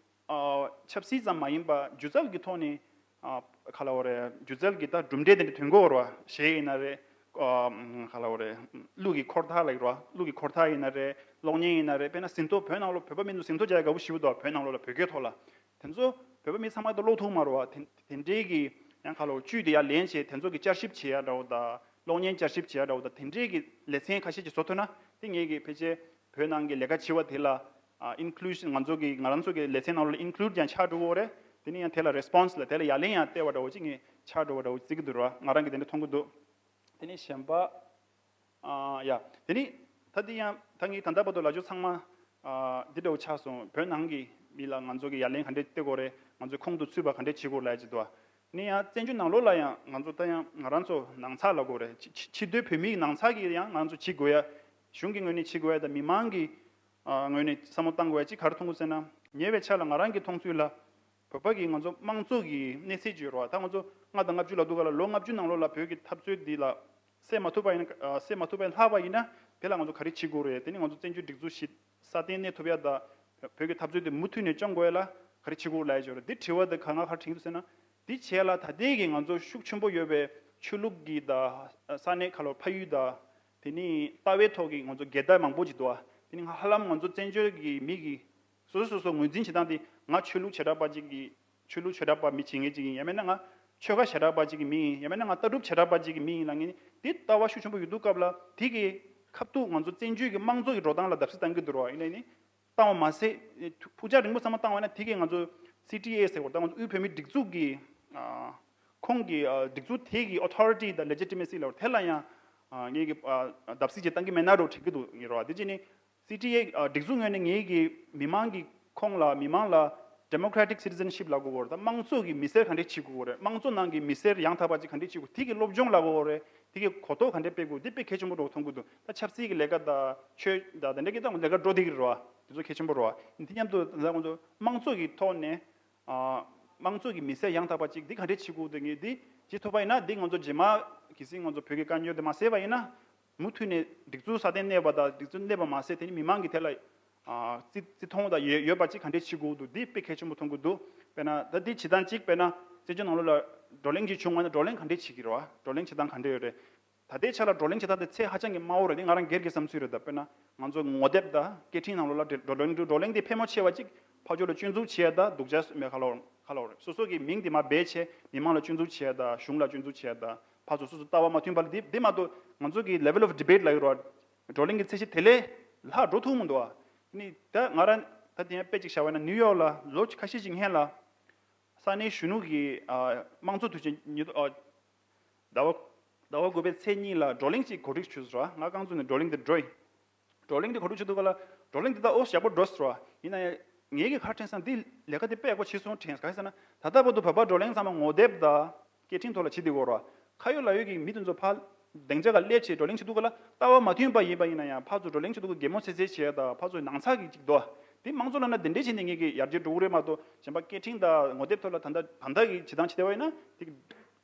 ཨ་ཆབ་སྲིད་ཙམ་མ་ཡིན་པ་སྒྱུ་རྩལ་གྱི་ཐོག་ནས་ཨ་ག་ལབ་དགོས་རེད། སྒྱུ་རྩལ་གྱི་ད་གྲུབ་འབྲས་དེ་འདྲ་ཐོན་གྱི་ཡོད་རེད་བ། གཞས་ཡིན་ན་རེད། ཨ་ག་ལབ་དགོས་རེད། གླུ་གི་འཁོར་ཐག་ལབ་ཀྱི་རེད་བ། གླུ་གི་འཁོར་ཐག་ཡིན་ན་རེད། གློག་བརྙན་ཡིན་ན་རེད། དཔེར་ན་ཟིན་ཐོ་བོད་ནང་ལོགས་བོད་པ་མི་ཚོ་ཟིན་ཐོ་རྒྱག་ཡ་དགའ་པོ་ཞེ་པོ་འདུག་བ། བོད་ནང་ལོགས་ལ་བོད་སྐད་ཐོག་ལ། དེ་ཚོ་བོད་པ་མི་ཚང་མ་ད་ཀློག་ཐུབ་མ་རེད་བ། དེ་དེ་འདྲའི་གི་ཡང་ག་ལབ་དགོས། བཅུད་དེ་ཡར་ལེན་བྱས། དེ་ཚོ་གི་བསྐྱར་ཞིབ་བྱེད་ཡ་འདྲ་བོ་དང་། གློག་བརྙན་བསྐྱར་ཞིབ་བྱེད་ཡ་འདྲ་བོ་དང་། དེ་འདྲའི་གི་ལེ་ཚན་ཁ་ཤས་ཅིག་བཟོ་ཐུབ་ན་དེ་ངེད་ཀྱི་ཕལ་ཆེར་བོད་ནང་གི་ལས་ཀ་བྱེད་པ་དེ་ལ་ཨ་ཨིན་ཀུ་ལུ་ཤན། ང་ཚོ་གི་ང་རང་ཚོ་གི་ལེ་ཚན་ནང་ལ་ཨིན་ཀུ་ལུཌ་ཀྱང་ཆགས་འགྲོ་གི་ཡོད་རེད། དེ་ནས་ཡང་དེ་ལ་རེ་སི་པོན་སི་ལ་དེ་ལ་ཡ་ལན་ཡང་སྟེར་བ་འདྲ་བོ་ཅིག་ངས་ཆགས་འགྲོ་བ་འདྲ་བོ་བརྩི་གི་འདུག་ར། ང་རང་གིས་དེ་འདྲ་མཐོང་གི་འདུག་དེ་ནས་གཞན་པ། ཨ་ཡ། དེ་ནི་ད་འདི་ཡང་ད་ངས་ད་ལྟ་བར་དུ་ལབ་ཕྱོགས་ཚང་མ་ཨ་འདི་འདྲ་བོ་ཆགས་སོང་། བོད་ནང་གི་མི་ལ་ང་ཚོ་གི་ཡ་ལན་ག་འདྲས་སྟེར་དགོས་རེད། ང་ཚོའི་ཁོང་དུ་ཚུད་པ་ག་འདྲས་བྱེད་དགོས་ལབ་ཀྱི་འདུག་ནི་ཡང་བཙན་བྱོལ་ནང་ལོགས་ལ་ཡང་ང་ཚོ་ད་ཡང་ང་རང་ཚོ་ནང་ཚགས་ལབ་དགོས་རེད། ཕྱི་ཕྱི་ཕྱི་སྡོད་བོད་མི་ཡི་ནང་ཚགས་ཀྱི་ཡང་ང་ཚོ་བྱེད་དགོས་ཡ། གཞུང་གི་ངོས་ནས་བྱེད་དགོས་ཡ་དང་། མི་མང་གི་ཨ་ངོས་ནས་བསམ་བློ་བཏང་དགོས་ཡ་ཅིག་ག་རེ་མཐོང་གི་ཟེར་ན། ཉེ་བའི་ཆར་ལ་ང་རང་གི་མཐོང་ཚུལ་ལ། བོད་པ་གི་ང་ཚོ་དམངས་གཙོ་གི་གནས་ཚད་ཅིག་ཡོད་རེད་བ། ད་ང་ཚོ་ལྔ་དང་ལྔ་བཅུ་ལབ་དུས་སྐབས་ལ་ལོ་ལྔ་བཅུ་ནང་ལོགས་ལ་བོད་ཀྱི་འཐབ་རྩོད་འདི་ལ་སེལ་མ་ཐུབ་པ་ཡིན་ན། ཨ་སེལ་མ་ཐུབ་པ་ཡིན་ལྷག་པ་ཡིན་ན། དེ་ལ་ང་ཚོ་ག་རེ་བྱེད་དགོས་རེད། དེ་ནི་ང་ཚོ་བཙན་བྱོལ་སྒྲིག་འཛུགས་ཤིག་སྲ་བརྟན་གནས་ཐུབ་ཡ་དང་། བོད་ཀྱི་འཐབ་རྩོད་དེ་མུ་མཐུད་ནས་སྐྱོང་དགོས་ཡ་ལ་ག་རེ་བྱེད་དགོས་ལབ་ཡ་ཅིག་ཡོད་རེད། འདི་དྲི་བ་འདི་ག་ང་ག་རེ་དྲན་གྱི་འདུག་ཟེར་ན། འདི་བྱས་ལ་ད་ལྟའི་གི་ང་ཚོ་ཤུགས་ཆེན་པོ་ཡོད་པའི་ཆོས་ལུགས་ཀྱི་དང་ས་གནས་ཁག་ལ་ཕ་ཡུལ་དང་། དེ་ནི་ལྟ་བའི་ཐོག་གི་ང་ཚོ་འགལ་ཟླ་མང་པོ་ཅིག་འདུག་བ། དེ་ནི་ཧ་ལམ་ང་ཚོ་བཙན་བྱོལ་གྱི་མི་གི་སོ་སོ་སོ་སོ་ངོས་འཛིན་བྱེད་སྟངས་དེ། ང་ཆོས་ལུགས་བྱེ་བྲག་པ་ཅིག་གི་ཆོས་ལུགས་བྱེ་བྲག་པ་མི་བྱེད་མཁན་ཅིག་ཡིན། ཡང་མིན་ན་ང་ཆོལ་ཁ་བྱེ་བྲག་པ་ཅིག་གི་མི་ཡིན། ཡང་མིན་ན་ང་ལྟ་གྲུབ་བྱེ་བྲག་པ་ཅིག་གི་མི་ཡིན་ལབ་མཁན་ནི་དེ་ལྟ་བ་ཤུགས་ཆེན་པོ་ཡོད་དུས་སྐབས་ལ། དེ་གི་ཁ་ཐུག་ང་ཚོ་བཙན་བྱོལ་གྱི་དམངས་གཙོ་གི་འགྲོ་སྟངས་ལ་བརྡབ་གསིག་བཏང་གི་འདུག་ར། ཡིན་ན་ནི་བཏང་བ་མ་ཟད། ཕུགས་རྒྱང་རིང་པོ་བསམ་བློ་བཏང་བ་ན་དེ་གི་ང་ཚོ་སི་ཊི་ཨེ་ཟེར་བ་དང་། ང་ཚོ་དབུས་བོད་མིའི་སྒྲིག་འཛུགས་ཀྱི་ཨ་ཁོང་གི་ཨ་སྒྲིག་འཛུགས་དེ་གི་ཨོ་ཐོ་རི་ཊི་དང་ལེ་ཇི་ཊི་མེ་སི་ལབ་དེ་ལ་ཡང་ཨ་ངེད་ཀྱི་ཨ་བརྡབ་གསིག་ཅིག་བཏང་གི་མེད་ན་འདྲ་བོ་དྲན་གྱི་འདུག་ངེད་ར། དེ་བྱས་ནི་སི་ཊི་ཨེ་ཨ་སྒྲིག་འཛུགས་ངོས་ནས་ངེད་ཀྱི་མི་མང་གི་ཁོངས་ལ། མི་མང་ལ་ཌེ་མོ་ཀ་རེ་ཊིག་སི་ཊི་ཟན་ཤིབ་ལབ་དགོས་ཀྱི་ཡོད་རེད། ད་དམངས་གཙོ་གི་མི་སེར་ག་འདྲས་བྱེད་དགོས་ཀྱི་ཡོད་རེད། དམངས་གཙོ་ནང་གི་མི་སེར་ཡང་དག་པ་ཅིག་ག་འདྲས་བྱེད་དགོས། དེ་གི་སློབ་སྦྱོང་ལབ་དགོས་ཀྱི་ཡོད་རེད། དེ་གི་གོ་རྟོགས་ག་འདྲས་སྤེལ་དགོས། འདི་དཔེ་གལ་ཆེན་པོ་འདྲ་བོ་མཐོང་གི་འདུག་ད་ཆབ་སྲིད་ཀྱི་ལས་ཀ་དང་ཆོས་དང་དེ་འདྲ་གི་ད་ལས་ཀ་འགྲོ་བསྡད་ཀྱི་རེད་བ། དེ་ཚོ་གལ་ཆེན་པོ་རེད་བ། དེ་མཉམ་དུ་ད་ང་ཚོ་དམངས་གཙོ་གི་ཐོག་ནས་ཨ་དམངས་གཙོ་གི་མི་སེར་ཡང་དག་པ་ཅིག་འདི་ག་འདྲས་བྱེད་དགོས་འདུག་ངས་འདི་བྱེད་ཐུབ་པ་ཡིན་ན། འདི་ང་ཚོ་རྗེས་མ་གལ་སྲིད་ང་ཚོ་བོད་ཀྱི་དཀའ་རྙོག་དེ་མ་སེལ་བ་ཡིན་ན། མུ་མཐུད་ནས་སྒྲིག་འཛུགས་སྲ་བརྟན་གནས་པ་དང་། སྒྲིག་འཛུགས་གནས་པ་མ་ཟད། དེ་ནི་མི་མང་གིས་དེ་ལ་ཨ་བརྩི་བརྩི་མཐོང་དང་ཡོད་ཡོད་པ་ཅིག་ག་འདྲས་བྱེད་དགོས་འདུག་འདི་དཔེ་གལ་ཆེན་པོ་མཐོང་གི་འདུག་དཔེར་ན་ད་འདི་བྱེད་སྟངས་གཅིག་དཔེར་ན་བཙན་བྱོལ་ནང་ལོགས་ལ་བགྲོ་གླེང་ཅིག་བྱུང་བ་ན། བགྲོ་གླེང་ག་འདྲས་བྱེད་ཀྱི་རེད་བ། བགྲོ་གླེང་བྱེད་སྟངས་ག་འདྲས་ཡོད་རེད། ད་ལྟའི་ཆ་ལ་བགྲོ་གླེང་བྱེད་སྟངས་དེ་ཚད་ཧ་ཅང་གི་དམའ་བོ་རེད། དེ་ང་རང་སྒེར་གྱི་བསམ་ཚུལ་རེད། ད་དཔེར་ན་ང་ཚོ་ངོ་དེབ་དང་སྐད་འཕྲིན་ནང་ལོགས་ལ་བགྲོ་གླེང་བགྲོ་གླེང་དེ་ཕལ་མོ་ཆེ་བ་ཅིག་ཕར་ཕྱོགས་ལ་སྐྱོན་འཛུགས་བྱེད་ཡ་དང་སྡུག་ཅག་མེད་ག་ལ་ག་ལ་རེད། སོ་སོ་གི་མིང་དེ་མར་སྦས་བྱས་མི་མང་ལ་སྐྱོན་འཛུགས་བྱེད་ཡ་དང་། གཞུང་ལ་སྐྱོན་འཛུགས་བྱེད་ཡ་དང་། ཕར་ཚུར་སོ་སོ་ལྟ་བ་མ་མཐུན་པ་ལ། དེ་དེ་མ་གཏོགས་ང་ཚོ་གི་level of debate ལབ་ཡོད་རེད་བ། བགྲོ་གླེང་གི་ཚད་གཞི་དེ་ལས་ལྷག་འགྲོ་ཐུབ་མི་འདུག་བ། ནི་ད་ང་རང་ད་དེ་ཡང་དཔེ་ཅིག་བཞག་པ་ཡིན་ན། ནིའུ་ཡོག་ལ་ལོ་ཁ་ཤས་ཅིག་སྔོན་ལ་ས་གནས་གཞོན་ནུ་གི་ཨ་དམངས་གཙོ་དུས་ཆེན་ཉིས་སྟོང་ཨ་ཟླ་བ་ཟླ་བ་དགུ་པའི་ཚེས་གཉིས་ལ་བགྲོ་གླེང་ཅིག་གོ་སྒྲིག་བྱས་སོང་ར། ང་རྐང་བཙུགས་ནས་བགྲོ་གླེང་དེ་འགྲོ་ཡིན། བགྲོ་གླེང་དེ་གོ་སྒྲིག་བྱེད་དུས་སྐབས་ལ། བགྲོ་གླེང་དེ་ད་ཨོ་ཡག་པོ་འགྲོ་སོང་ར། ཡིན་ན་ཡང་ངེད་ཀྱིས་ག་རེ་དྲན་སོང་། འདི་ལས་ཀ་དེ་དཔེ་ཡག་པོ་བྱས་སོང་དྲན། ག་རེ་ཟེར་ན། ད་ལྟ་བར་དུ་བོད་པ་བགྲོ་གླེང་ཚང་མ་ངོ་དེབ་དང་སྐད་འཕྲིན་ཐོག་ལ་བྱེད་བསྡད་ཡོད་ར། ཁ་ཡོད་ལག་ཡོད་ཀྱི་མི་དེ་ཚོ་ཕར་སྡིངས་ཆ་སྒང་སླེབས་བྱས་བགྲོ་གླེང་བྱེད་དུས་སྐབས་ལ། ལྟ་བ་མ་མཐུན་པ་ཡིན་པ་ཡིན་ན་ཡང་ཕར་ཚུར་བགྲོ་གླེང་བྱེད་དུས་སྐབས་གད་མོ་ཚེ་ཚེ་བྱེད་ཡ་དང་། ཕར་ཚུར་ནང་ཚགས་ཀྱི་ཅིག་འདུག་དེ་དམངས་གཙོ་ལབ་ན་དེ་འདྲས་བྱས་ནས་ངེད་ཀྱི་ཡར་རྒྱས་འགྲོ་གི་རེད་མ་གཏོགས། གཞན་པ་སྐད་འཕྲིན་དང་ངོ་དེབ་ཐོག་ལ་ད་ལྟ་ད་ལྟ་གི་བྱེད་སྟངས་བྱེད་བསྡད་པ་ཡིན་ན། དེ་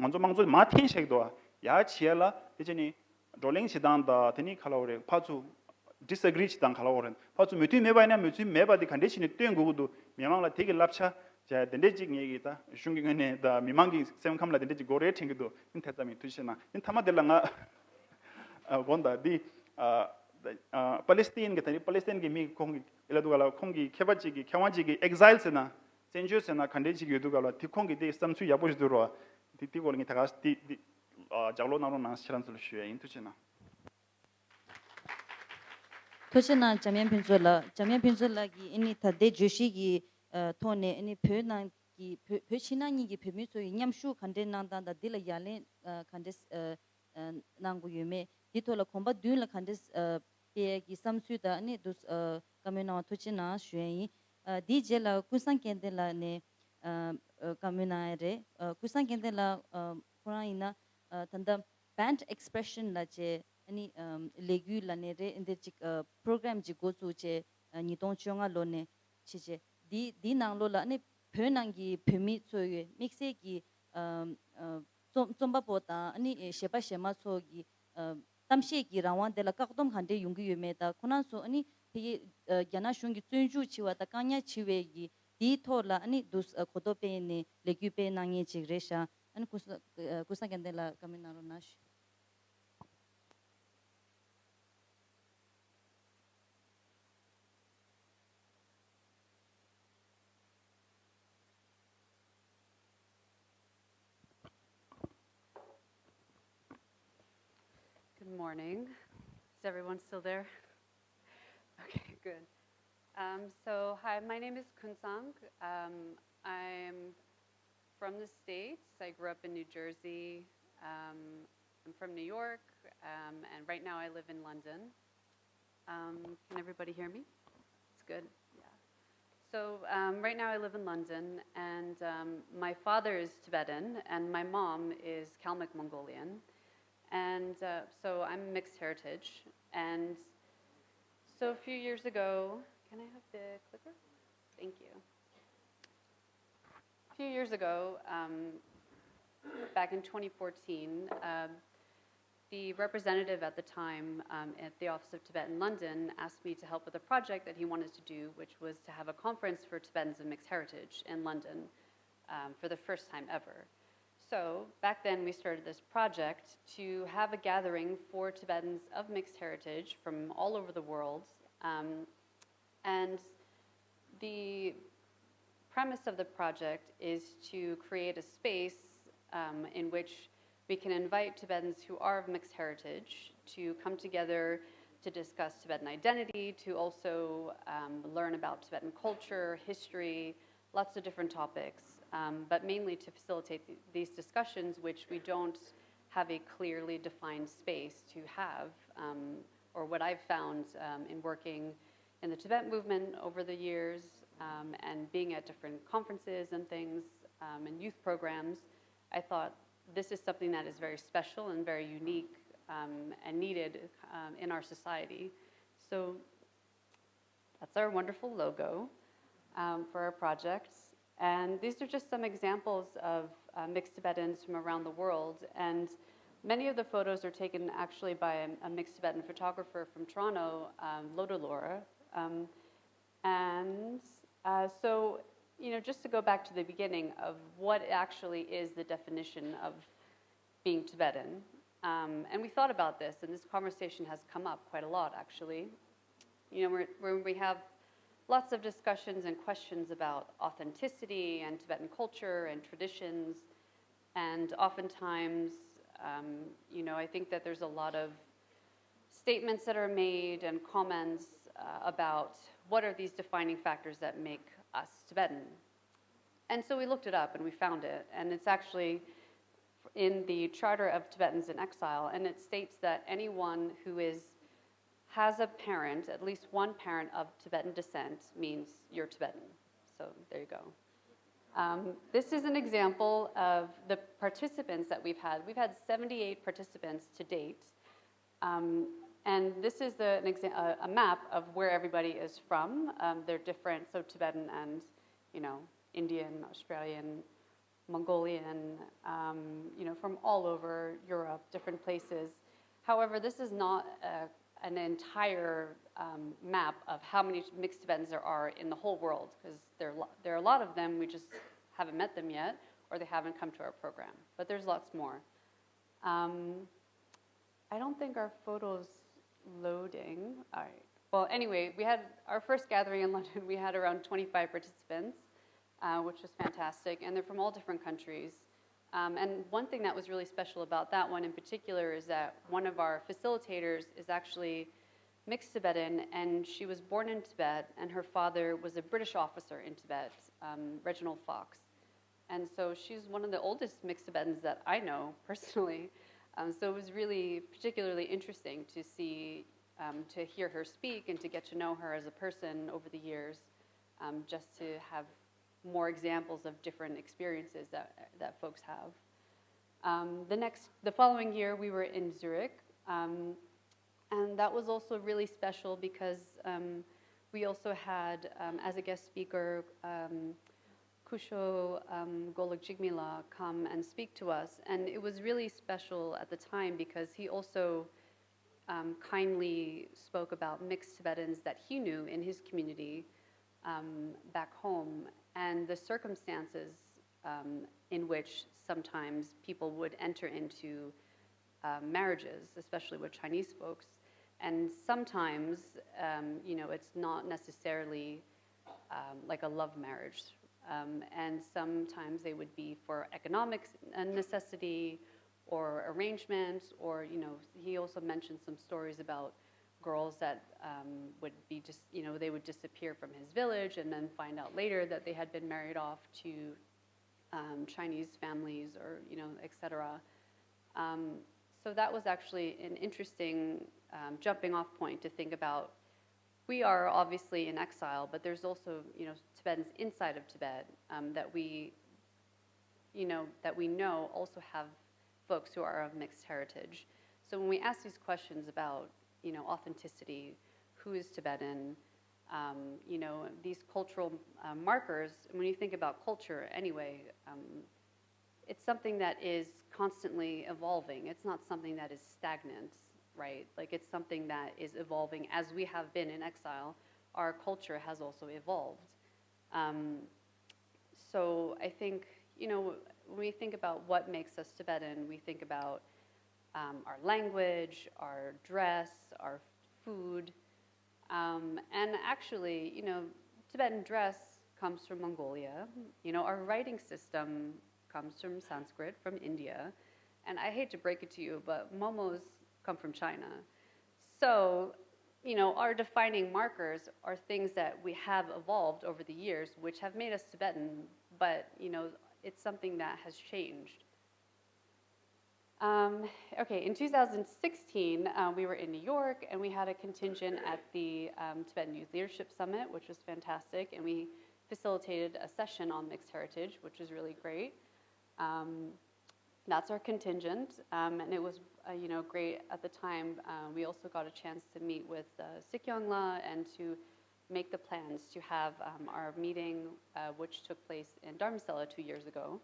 ང་ཚོ་དམངས་གཙོ་མར་འཐེན་བཞག་གི་འདུག་ཡར་བྱེད་ཡ་ལ་དེ་བྱས་ནས། བགྲོ་གླེང་བྱེད་སྟངས་དང་། དེ་ནི་ག་ལབ་དགོས་རེད། ཕར་ཚུར་disagree བྱེད་སྟངས་ག་ལབ་དགོས་རེད། ཕར་ཚུར་མོས་མཐུན་མེད་པ་ཡིན་ན། མོས་མཐུན་མེད་པ་དེ་ག་འདྲས་བྱས་ནས་སྟོན་དགོས་ཀྱི་འདུག་མི་མང་ལ་དེ་གི་བསླབ་བྱ་བྱ་དེ་འདྲས་ཅིག་ངེད་ཀྱིས་ད་གཞུང་གི་ངོས་ནས་དང་མི་མང་གི་སེམས་ཁམས་ལ་དེ་འདྲས་ཅིག་དགོས་རེད་དྲན་གྱི་འདུག་ཨ་ནི་དེ་ཙམ་ཡིན། ཐུགས་རྗེ་གནང་། ཨ་ནི་མཐའ་མ་དེ་ལ་ང་ཨ་དགོངས་དག་འདི་ཨ་ཨ་པ་ལི་སི་ཐན་གྱི། ད་རེས་པ་ལི་སི་ཐན་གྱི་མི་ཁོང་གི་ལབ་དུས་སྐབས་ལ། ཁོང་གི་མཁས་པ་ཅིག་གིས། མཁས་དབང་ཅིག་གིས་exile ཟེར་ན། བཙན་བྱོལ་ཟེར་ན་ག་འདྲས་ཅིག་ཡོད་དུས་སྐབས་ལ། དེ་ཁོང་གིས་དེ་བསམ་ཚུལ་ཡག་པོ་ཞིག་འདུག་རོ། དེ་དེ་སྐོར་ལ་ངས་ད་ག་དེ་དེ་ཨ་ལྗགས་ཀློག་གནང་རོགས་གནང་ཟེར་ཁྱེད་རང་ཚོ་ལ་ཞུ་ཡ་ཡིན། ཐུགས་རྗེ་གནང་། ཐུགས་རྗེ་གནང་། འཇམ་དབྱངས་ཕུན་ཚོགས་ལགས། འཇམ་དབྱངས་ཕུན་ཚོགས་ལགས་ཀྱིས་ཨ་ནི་ད་ལྟའི་བརྗོད་གཞི་གི་ཨ་ཐོག་ནས། ཨ་ནི་བོད་ནང་གི་བོད་བོད་ཕྱི་ནང་གཉིས་ཀྱི་བོད་མི་ཚོ་ཡི་མཉམ་ཞུགས་ག་འདྲའི་གནང་སྟངས་དང་། འདི་ལ་ཡ་ལན་ཨ་ག་འདྲའི་ཨ་ཨ་གནང་དགོས་ཡོད་མེད། འདི་ཐོག་ལ་གོམ་པ་མདུན་ལ་ག་འདྲའི་ཨ་སྤེལ་ཡས་ཀྱི་བསམ་ཚུལ་དང་། ཨ་ནི་འདུག་ཨ་བཀའ་མོལ་གནང་བ་ཐུགས་རྗེ་གནང་ཞུ་ཡ་ཡིན། ཨ་དེའི་རྗེས་ལ་ཀུན་བཟང་སྐལ་ལྡན་ལགས་ནས་ཨ་ཨ་བཀའ་མོལ་གནང་ཡ་རེད། ཨ་ཀུན་བཟང་སྐལ་ལྡན་ལགས་ཨ་ཁོ་རང་ཡིན་ན་ཨ་ད་ལྟ་Band Expression ལབ་བྱས། ཨ་ནི་ཨམ་ལས་འགུལ་ལབ་ནའི་རེད། འདིར་ཅིག་ཨ་པྲོ་གྷ་རམ་ཅིག་འགོ་བཙུགས་བྱས། ཨ་ཉིས་སྟོང་བཅོ་ལྔ་ལོ་ནས་བྱས་བྱས། འདི་འདིའི་ནང་ལོགས་ལ་ཨ་ནི་བོད་ནང་གི་བོད་མི་ཚོ་ཡོད། དམིགས་བསལ་གྱི་ཨམ་ཨ་རྩོམ་རྩོམ་པ་པོ་དང་། ཨ་ནི་གཞས་པ་གཞས་མ་ཚོ་གི་ཨ་གཏམ་བཤད་ཀྱི་རང་དབང་དེ་ལ་བཀག་སྡོམ་ག་འདྲས་ཡོང་གི་ཡོད་མེད་དང་། ཁོ་རང་ཚོ་ཨ་ནི་ཕ་གི་ཨ་རྒྱ་ནག་གཞུང་གིས་བཙོན་འཇུག་བྱས་པ་དང་བཀག་ཉར་བྱས་པའི་གི་དེའི་ཐོག་ལ་ཨ་ནི་འདུག་ཨ་གོ་རྟོགས་སྤེལ་ནས་ལས་འགུལ་སྤེལ་གནང་མཁན་ཅིག་རེད་ཤག་ཨ་ནི་ཀུན་བཟང་ཨ་ཀུན་བཟང་སྐལ་ལྡན་ལགས་བཀའ་མོལ་གནང་རོགས་གནང་ཞུ། Good morning. Is everyone still there? Okay, good. Um, so, hi, my name is Kunsang. Um, I'm from the States. I grew up in New Jersey. Um, I'm from New York, um, and right now I live in London. Um, can everybody hear me? It's good. Yeah. So um, right now I live in London, and um, my father is Tibetan, and my mom is Kalmyk Mongolian, and uh, so I'm mixed heritage. And so a few years ago, can I have the clicker? Thank you. A few years ago, um, back in twenty fourteen, uh, the representative at the time um, at the Office of Tibet in London asked me to help with a project that he wanted to do, which was to have a conference for Tibetans of mixed heritage in London um, for the first time ever. So back then, we started this project to have a gathering for Tibetans of mixed heritage from all over the world. Um, and the premise of the project is to create a space um, in which we can invite Tibetans who are of mixed heritage to come together to discuss Tibetan identity, to also um, learn about Tibetan culture, history, lots of different topics, um, but mainly to facilitate th- these discussions, which we don't have a clearly defined space to have, um, or what I've found um, in working in the Tibet movement over the years um, and being at different conferences and things um, and youth programs, I thought this is something that is very special and very unique um, and needed um, in our society. So That's our wonderful logo um, for our project. And these are just some examples of uh, mixed Tibetans from around the world. And many of the photos are taken actually by a, a mixed Tibetan photographer from Toronto, um, Lodolora. Um, and uh, so, you know, just to go back to the beginning of what actually is the definition of being Tibetan. Um, and we thought about this, and this conversation has come up quite a lot, actually. You know, we're, when we have lots of discussions and questions about authenticity and Tibetan culture and traditions, and oftentimes, um, you know, I think that there's a lot of statements that are made and comments uh, about what are these defining factors that make us Tibetan. And so we looked it up and we found it. And it's actually in the Charter of Tibetans in Exile, and it states that anyone who is has a parent, at least one parent of Tibetan descent, means you're Tibetan. So there you go. Um, this is an example of the participants that we've had. We've had seventy-eight participants to date. Um, and this is the, an exa- a, a map of where everybody is from. Um, they're different, so Tibetan and, you know, Indian, Australian, Mongolian, um, you know, from all over Europe, different places. However, this is not a, an entire um, map of how many mixed Tibetans there are in the whole world, because there, are lo- there are a lot of them, we just haven't met them yet, or they haven't come to our program. But there's lots more. Um, I don't think our photo's loading. All right. Well, anyway, we had our first gathering in London. We had around twenty-five participants, uh, which was fantastic, and they're from all different countries. Um, and one thing that was really special about that one in particular is that one of our facilitators is actually mixed Tibetan, and she was born in Tibet, and her father was a British officer in Tibet, um, Reginald Fox. And so she's one of the oldest mixed Tibetans that I know personally. Um, so it was really particularly interesting to see, um, to hear her speak and to get to know her as a person over the years, um, just to have more examples of different experiences that, that folks have. Um, the next, the following year, we were in Zurich, um, and that was also really special because um, we also had, um, as a guest speaker, um, Kusho um, Golok Jigmila come and speak to us. And it was really special at the time because he also um, kindly spoke about mixed Tibetans that he knew in his community um, back home and the circumstances um, in which sometimes people would enter into uh, marriages, especially with Chinese folks. And sometimes, um, you know, it's not necessarily um, like a love marriage. Um, and sometimes they would be for economic uh, necessity or arrangements, or, you know, he also mentioned some stories about girls that um, would be just, you know, they would disappear from his village and then find out later that they had been married off to um, Chinese families, or, you know, et cetera. Um, so that was actually an interesting um, jumping off point to think about. We are obviously in exile, but there's also, you know, Tibetans inside of Tibet um, that we, you know, that we know also have folks who are of mixed heritage. So when we ask these questions about, you know, authenticity, who is Tibetan, um, you know, these cultural uh, markers, when you think about culture anyway, um, it's something that is constantly evolving. It's not something that is stagnant, right? Like, it's something that is evolving as we have been in exile. Our culture has also evolved. Um, so I think, you know, when we think about what makes us Tibetan, we think about um, our language, our dress, our food. Um, and actually, you know, Tibetan dress comes from Mongolia. You know, our writing system comes from Sanskrit, from India. And I hate to break it to you, but momos come from China. So, you know, our defining markers are things that we have evolved over the years, which have made us Tibetan, but, you know, it's something that has changed. Um, okay, in two thousand sixteen, uh, we were in New York and we had a contingent at the um, Tibetan Youth Leadership Summit, which was fantastic. And we facilitated a session on mixed heritage, which was really great. Um, that's our contingent, um, and it was uh, you know, great at the time. Uh, we also got a chance to meet with uh, Sikyong La and to make the plans to have um, our meeting, uh, which took place in Dharamsala two years ago.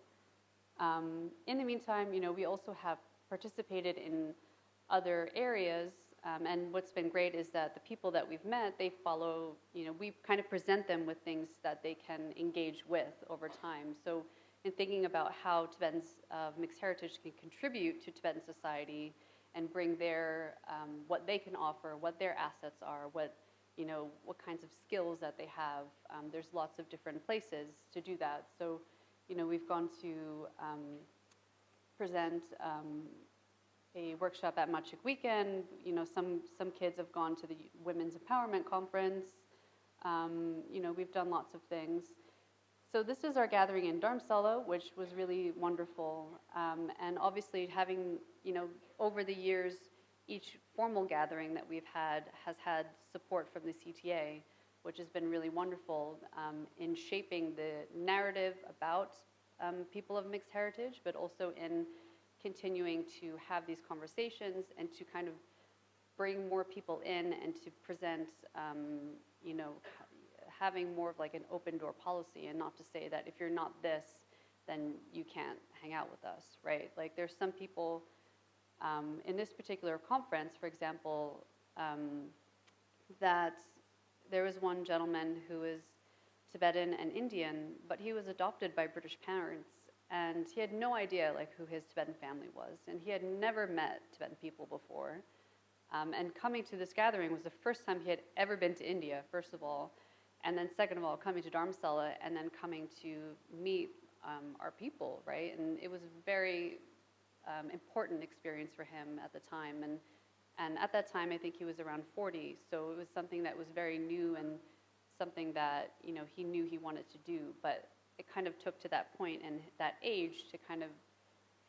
Um, in the meantime, you know, we also have participated in other areas. Um, and what's been great is that the people that we've met, they follow, you know, we kind of present them with things that they can engage with over time. So, in thinking about how Tibetans of mixed heritage can contribute to Tibetan society and bring their, um, what they can offer, what their assets are, what, you know, what kinds of skills that they have. Um, there's lots of different places to do that. So, you know, we've gone to um, present um, a workshop at Machik Weekend. You know, some, some kids have gone to the Women's Empowerment Conference. Um, you know, we've done lots of things. So this is our gathering in Dharamsala, which was really wonderful. Um, and obviously having, you know, over the years, each formal gathering that we've had has had support from the C T A, which has been really wonderful um, in shaping the narrative about um, people of mixed heritage, but also in continuing to have these conversations and to kind of bring more people in and to present, um, you know, having more of like an open door policy, and not to say that if you're not this, then you can't hang out with us, right? Like there's some people um, in this particular conference, for example, um, that there was one gentleman who is Tibetan and Indian, but he was adopted by British parents, and he had no idea like who his Tibetan family was, and he had never met Tibetan people before. Um, and coming to this gathering was the first time he had ever been to India, first of all, and then second of all, coming to Dharamsala and then coming to meet um, our people, right? And it was a very um, important experience for him at the time, and and at that time I think he was around forty, so it was something that was very new and something that, you know, he knew he wanted to do, but it kind of took to that point and that age to kind of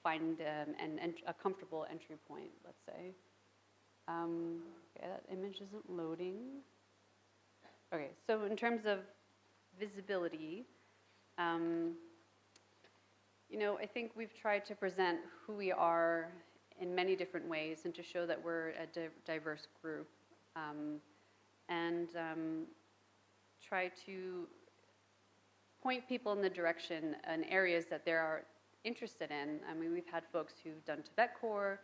find um, an, an, a comfortable entry point, let's say. Um, okay, that image isn't loading. Okay, so in terms of visibility, um, you know, I think we've tried to present who we are in many different ways and to show that we're a di- diverse group, um, and um, try to point people in the direction and areas that they are interested in. I mean, we've had folks who've done Tibet Corps,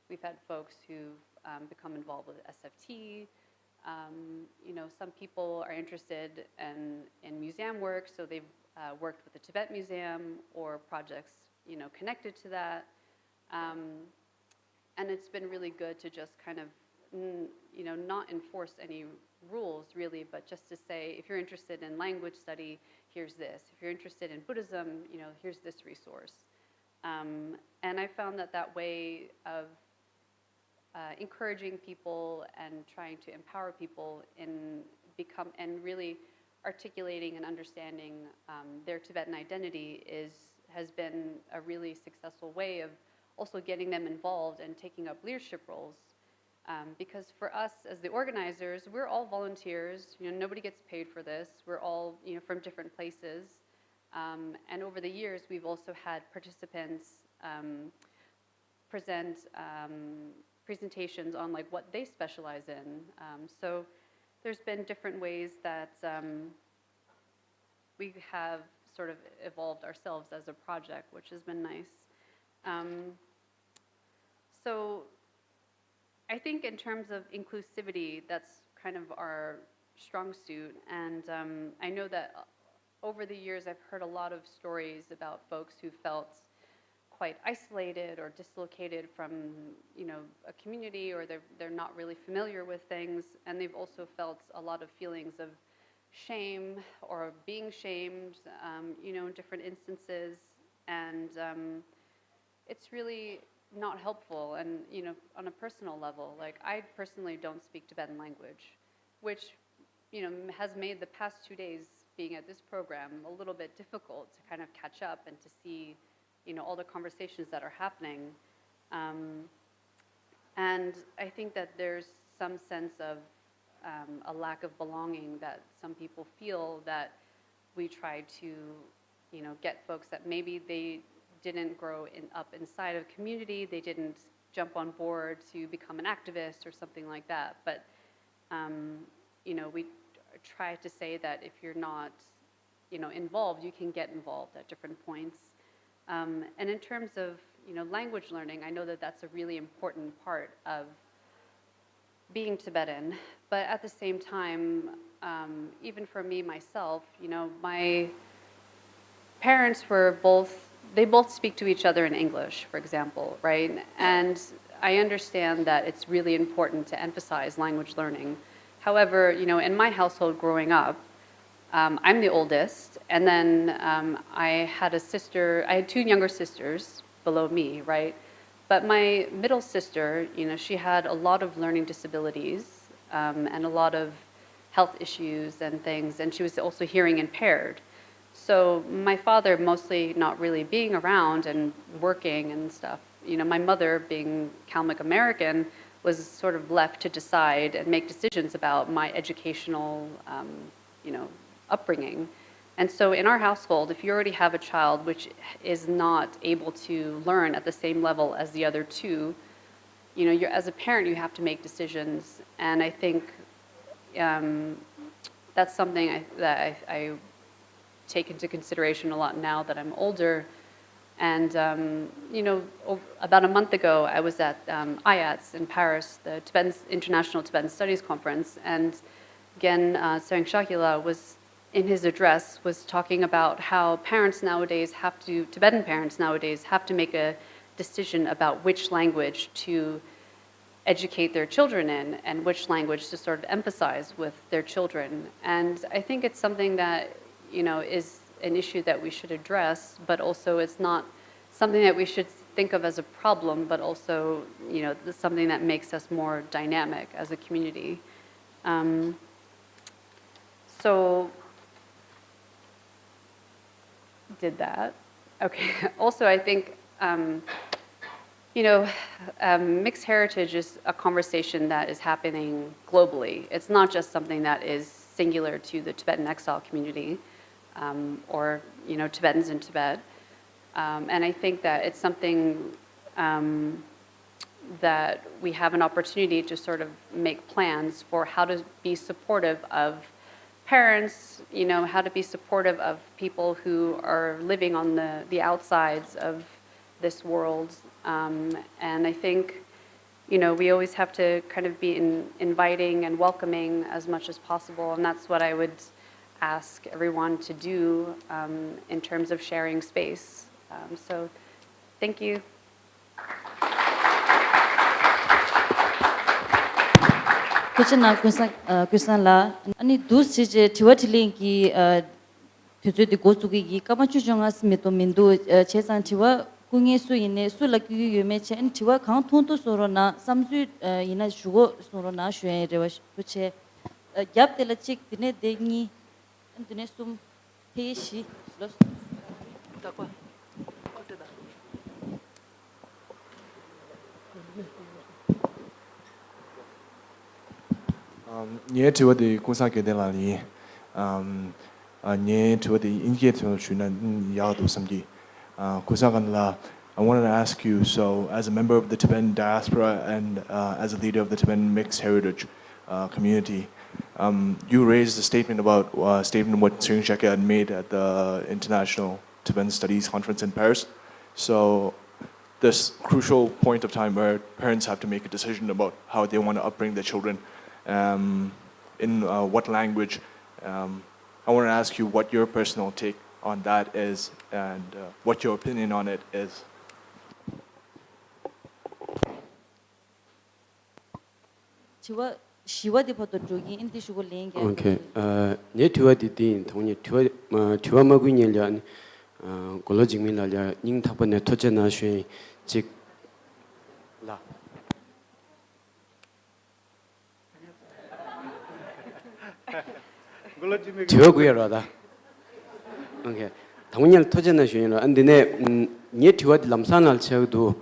we've had folks who've um, become involved with S F T. Um, you know, some people are interested in, in museum work, so they've uh, worked with the Tibet Museum or projects, you know, connected to that. Um, and it's been really good to just kind of, you know, not enforce any rules really, but just to say, if you're interested in language study, here's this. If you're interested in Buddhism, you know, here's this resource. Um, and I found that that way of uh, encouraging people and trying to empower people in become and really articulating and understanding um, their Tibetan identity is has been a really successful way of also getting them involved and taking up leadership roles. Um, because for us as the organizers, we're all volunteers. You know, nobody gets paid for this. We're all, you know, from different places. Um, and over the years, we've also had participants um, present um, presentations on like what they specialize in. Um, so there's been different ways that um, we have sort of evolved ourselves as a project, which has been nice. Um, so I think in terms of inclusivity, that's kind of our strong suit. And um, I know that over the years, I've heard a lot of stories about folks who felt quite isolated or dislocated from, you know, a community, or they're, they're not really familiar with things. And they've also felt a lot of feelings of shame or being shamed, um, you know, in different instances. And um, it's really not helpful. And, you know, on a personal level, like, I personally don't speak Tibetan language, which, you know, has made the past two days being at this program a little bit difficult to kind of catch up and to see, you know, all the conversations that are happening. Um, and I think that there's some sense of um, a lack of belonging that some people feel, that we try to, you know, get folks that maybe they didn't grow in, up inside of community, they didn't jump on board to become an activist or something like that. But um, you know, we try to say that if you're not, you know, involved, you can get involved at different points. Um, and in terms of, you know, language learning, I know that that's a really important part of being Tibetan. But at the same time, um, even for me myself, you know, my parents were both, they both speak to each other in English, for example, right? And I understand that it's really important to emphasize language learning. However, you know, in my household growing up, um, I'm the oldest, and then um, I had a sister, I had two younger sisters below me, right? But my middle sister, you know, she had a lot of learning disabilities um, and a lot of health issues and things, and she was also hearing impaired. So my father, mostly not really being around and working and stuff, you know, my mother, being Kalmyk American, was sort of left to decide and make decisions about my educational, um, you know, upbringing. And so in our household, if you already have a child which is not able to learn at the same level as the other two, you know, you're, as a parent, you have to make decisions. And I think um, that's something I, that I, I take into consideration a lot now that I'm older. And, um, you know, ov- about a month ago, I was at um, IATS in Paris, the Tibetan International Tibetan Studies Conference, and Gen uh, Tshering Shakila was, in his address, was talking about how parents nowadays have to, Tibetan parents nowadays have to make a decision about which language to educate their children in and which language to sort of emphasize with their children. And I think it's something that, you know, is an issue that we should address, but also it's not something that we should think of as a problem, but also, you know, something that makes us more dynamic as a community. Um, so, did that. Okay. Also, I think, um, you know, um, mixed heritage is a conversation that is happening globally. It's not just something that is singular to the Tibetan exile community um, or, you know, Tibetans in Tibet. Um, and I think that it's something um, that we have an opportunity to sort of make plans for how to be supportive of parents, you know, how to be supportive of people who are living on the, the outsides of this world. Um, and I think, you know, we always have to kind of be in, inviting and welcoming as much as possible. And that's what I would ask everyone to do um, in terms of sharing space. Um, so, thank you. ཐུགས་རྗེ་གནང་ཀུན་བཟང་། ཨ། ཀུན་བཟང་ལགས། ཨ་ནི་འདུག་སེ་བྱས་དྲི་བ་དྲིས་ལན་གྱི་ཨ་དུས་ཚོད་འདི་འགོ་བཙུགས་ཀྱི་ཡིན། སྐར་མ་བཅུ་བཅོ་ལྔ་ཙམ་མ་གཏོགས་མི་འདུག་ཨ། བྱས་ཙང་དྲི་བ་བསྐུར་མཁན་སུ་ཡིན་ནའི་སུ་ལ་བསྐུར་གྱི་ཡོད་མེད་བྱས། ཨ་ནི་དྲི་བ་གང་ཐུང་ཐུང་གསུང་རོགས་གནང་། བསམ་ཚུལ་ཨ་ཡིན་ན་ཞུ་དགོས་གསུང་རོགས་གནང་ཞུ་ཡ་ཡིན། རེ་བ་ཞུ་བྱས། ཨ། རྒྱབ་དེ་ལ་གཅིག་དེ་ནས་དེ་གཉིས། ཨ་ནི་དེ་ནས་གསུམ། ཕ་གི་བཞི། ལོ། ངའི་དྲི་བ་དེ་ཀུན་བཟང་དགེ་ལྡན་ལགས་ལ་ཡིན། ངའི་དྲི་བ་དེ་དབྱིན་སྐད་ཐོག་ཞུས་ན་ཡག་འདུག་བསམ་གྱི། ཀུན་བཟང་དགེ་ལྡན་ལགས། I wanted to ask you, so as a member of the Tibetan diaspora and uh, as a leader of the Tibetan mixed heritage uh, community, um, you raised a statement about uh, a statement what Tshering Shakya had made at the International Tibetan Studies Conference in Paris. So this crucial point of time where parents have to make a decision about how they want to upbring their children, um, in uh, what language. Um, I want to ask you what your personal take on that is and uh, what your opinion on it is. དྲི་བ་བཞི་པ་དེ་བར་དུ་འགྲོ་གིན། ཨིན་དེ་ཞུ་གོ་ལེན་རྒྱག་ཨོ་ཁེ། ཨ། ངའི་དྲི་བ་དེ་འདི་ཡིན། དང་ཉེ་དྲི་བ་དྲི་བ་མ་བསྐུར་ཉིན་ལ་ཨ་ནི་ཨ་མགོ་ལོག་འཇིགས་མེད་ལགས་ལ་སྙིང་ཐག་པ་ནས་ཐུགས་རྗེ་གནང་ཞུ་ཡིན། གཅིག་ལ། དྲི་བ་བསྐུར་ཡ་རོགས་ད། ཨོ་ཁེ། དང་ཉེ་ལ་ཐུགས་རྗེ་གནང་ཞུ་ཡིན་རོགས། ཨ་འདི་ནས་ངའི་དྲི་བ་དེ་ལམ་སང་ལ་ཆགས་འདུག་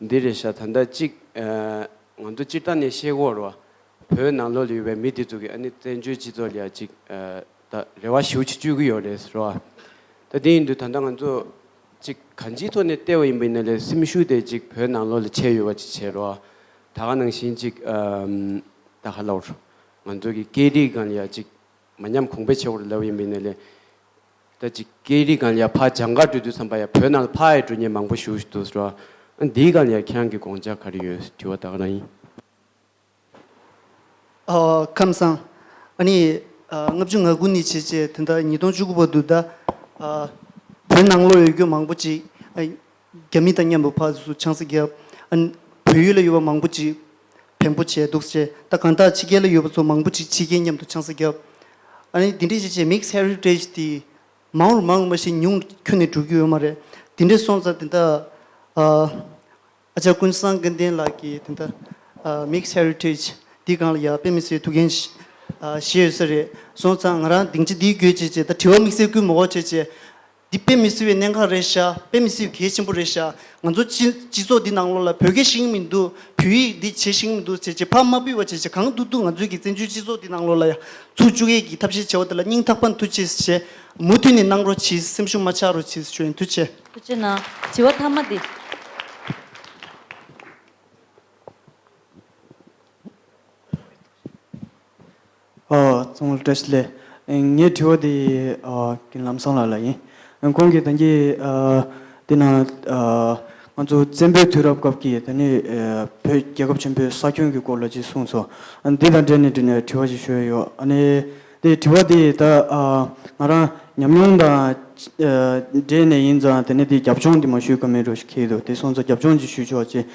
འདི་རེད་ཤག་ད་ལྟ་གཅིག་ཨ་ང་ཚོ་སྤྱིར་བཏང་ནས་བཤད་ཀྱི་ཡོད་རེད་བ། བོད་ནང་ལོགས་ལ་ཡོད་པའི་མི་དེ་ཚོ་གིས་ཨ་ནི་བཙན་བྱོལ་སྤྱི་ཚོགས་ལ་ཡ་གཅིག་ཨ་ད་རེ་བ་ཞེ་པོ་ཅིག་བཅོལ་གྱི་ཡོད་རེད་ཟེར་བ། ད་དེ་ཡིན་དུས་ད་ལྟ་ང་ཚོ་གཅིག་གང་ཅིའི་ཐོག་ནས་བལྟས་པ་ཡིན་པ་ཡིན་ན་ལས་སེམས་ཤུགས་དེ་གཅིག་བོད་ནང་ལོགས་ལ་ཆེ་ཡོད་པ་ཅིག་བྱས་རེད་བ། ད་ག་ནང་བཞིན་གཅིག་ཨ་ད་ག་ལབ་རེད། ང་ཚོ་གི་སྐད་རིགས་སྒང་ལ་ཡ་གཅིག་མ་ཉམས་གོང་འཕེལ་བྱེད་དགོས་རེད་ལབ་ཡིན་པ་ཡིན་ན་ལས། ད་ཅིག་སྐད་རིགས་སྒང་ལ་ཡ་ཕར་སྦྱང་ག་འགྲོ་དུས་ཙམ་པ་ཡ་བོད་ནང་ལ་ཕར་ཡ་འགྲོ་མཁན་མང་པོ་ཞིག་འདུག་ཟེར་བ། ཨ་འདིའི་སྒང་ལ་ཡ་ཁྱེད་རང་གི་དགོངས་འཆར་ག་རེ་ཡོད། དྲི་བ་ད་ག་རང་ཡིན། ཨ། ཁམས་བཟང་། ཨ་ནི། ཨ། ལྔ་བཅུ་ང་དགུ་ནས་བྱས་བྱས་ད་ལྟ་ཉིས་སྟོང་བཅུ་དགུ་བར་དུ་ད། ཨ། བོད་ནང་ལོགས་ཡོད་རྒྱུ་མང་པོ་ཅིག་ཨ། རྒྱ་མི་དང་མཉམ་དུ་ཕར་ཚུར་ཆང་ས་བརྒྱབ། ཨ་ནི། བོད་ཡུལ་ལ་ཡོད་པ་མང་པོ་ཅིག་བེམ་པོ་བྱས་འདུག་ཟེར། ད་གང་ལྟར་ཕྱི་རྒྱལ་ལ་ཡོད་པ་ཚོ་མང་པོ་ཅིག་ཕྱི་རྒྱལ་མཉམ་དུ་ཆང་ས་བརྒྱབ། ཨ་ནི་འདི་འདྲས་བྱས་བྱས་mixed heritage དེ་མང་རུ་མང་རུ་མ་ཤེས་ཉུང་ཁྱོན་ནས་འགྲོ་གི་ཡོད་མ་རེད། དེ་འདྲས་སོང་ཙང་དེ་འདྲ། ཨ། ཨ་ཅག་ཀུན་བཟང་དགེ་ལྡན་ལགས་ཀྱིས་དེ་འདྲ། ཨ། mixed heritage འདི་སྒང་ལ་ཡ་དཔེ་མི་སྲིད་ཐུགས་འགན་བཞེས་ཡོད་ས་རེད། སོང་ཙང་ང་རང་སྡིངས་ཆ་འདིའི་བརྒྱུད་བྱས་བྱས་ད་དྲི་བ་དམིགས་བསལ་བསྐུལ་མ་དགོས་བྱས་བྱས། འདི་དཔེ་མི་སྲིད་པའི་གནད་འགག་རེད་ཤག་དཔེ་མི་སྲིད་པའི་གལ་ཆེན་པོ་རེད་ཤག་ང་ཚོ་སྤྱི་སྤྱི་ཚོགས་འདི་ནང་ལོགས་ལ་བོད་སྐད་ཤེས་ཀྱི་མི་འདུག་བོད་ཡིག་འདི་བྱེད་ཤེས་ཀྱི་མི་འདུག་ཟེར་བྱས་ཕར་མ་ཕུད་པ་བྱས་བྱས་གང་ཐུབ་ཐུབ་ང་ཚོའི་གི་བཙན་བྱོལ་སྤྱི་ཚོགས་འདི་ནང་ལོགས་ལ་ཡ་ཚུར་བཅུག་ཡས་ཀྱི་ཐབས་ཤེས་བྱེད་པ་དེ་ལ་སྙིང་ཐག་པ་ནས་ཐུགས་རྗེ་ཆེ། མུ་མཐུད་ནས་གནང་རོགས་གྱིས། སེམས་ཤུགས་མ་ཆག་རོགས་གྱིས་ཞུ་ཡིན། ཐུགས་རྗེ་ཆེ། ཐུགས་རྗེ་གནང་། དྲི་བ་མཐའ་མ་འདི། ཨ། ཚང་མ་ལ་བཀྲ་ཤིས་བདེ་ལེགས། ངའི་དྲི་བ་དེ། ཨ། རྒན་ལམ་སང་ལགས་ལ་ཡིན། ཁོང་གིས་ད་གིན། ཨ། དེ་ན། ཨ། ང་ཚོ་བཙན་པོའི་དུས་རབས་སྐབས་ཀྱི་དེ་ནས། ཨ། བོད་རྒྱལ་ཁབ་ཆེན་པོའི་ས་ཁྱོན་གྱི་སྐོར་ལ་ཅིག་གསུངས་སོང་། ཨ། འདི་དང་འབྲེལ་ནས་དྲི་ནས་དྲི་བ་ཞིག་ཞུ་ཡ་ཡོད། ཨ་ནི། དེ་དྲི་བ་དེ་ད། ཨ། ང་རང་ཉམས་མྱོང་དང་། ཨ། འབྲེལ་ནས་ཡིན་ཙང་དེ་ནས་དེ་རྒྱབ་ལྗོངས་དེ་མ་ཞུས་ཀ་མེད་འགྲོ་ཞིག་ཁེལ་འདུག་དེ་སོང་ཙང་རྒྱབ་ལྗོངས་ཅིག་ཞུས་ཆོག་ཅེས།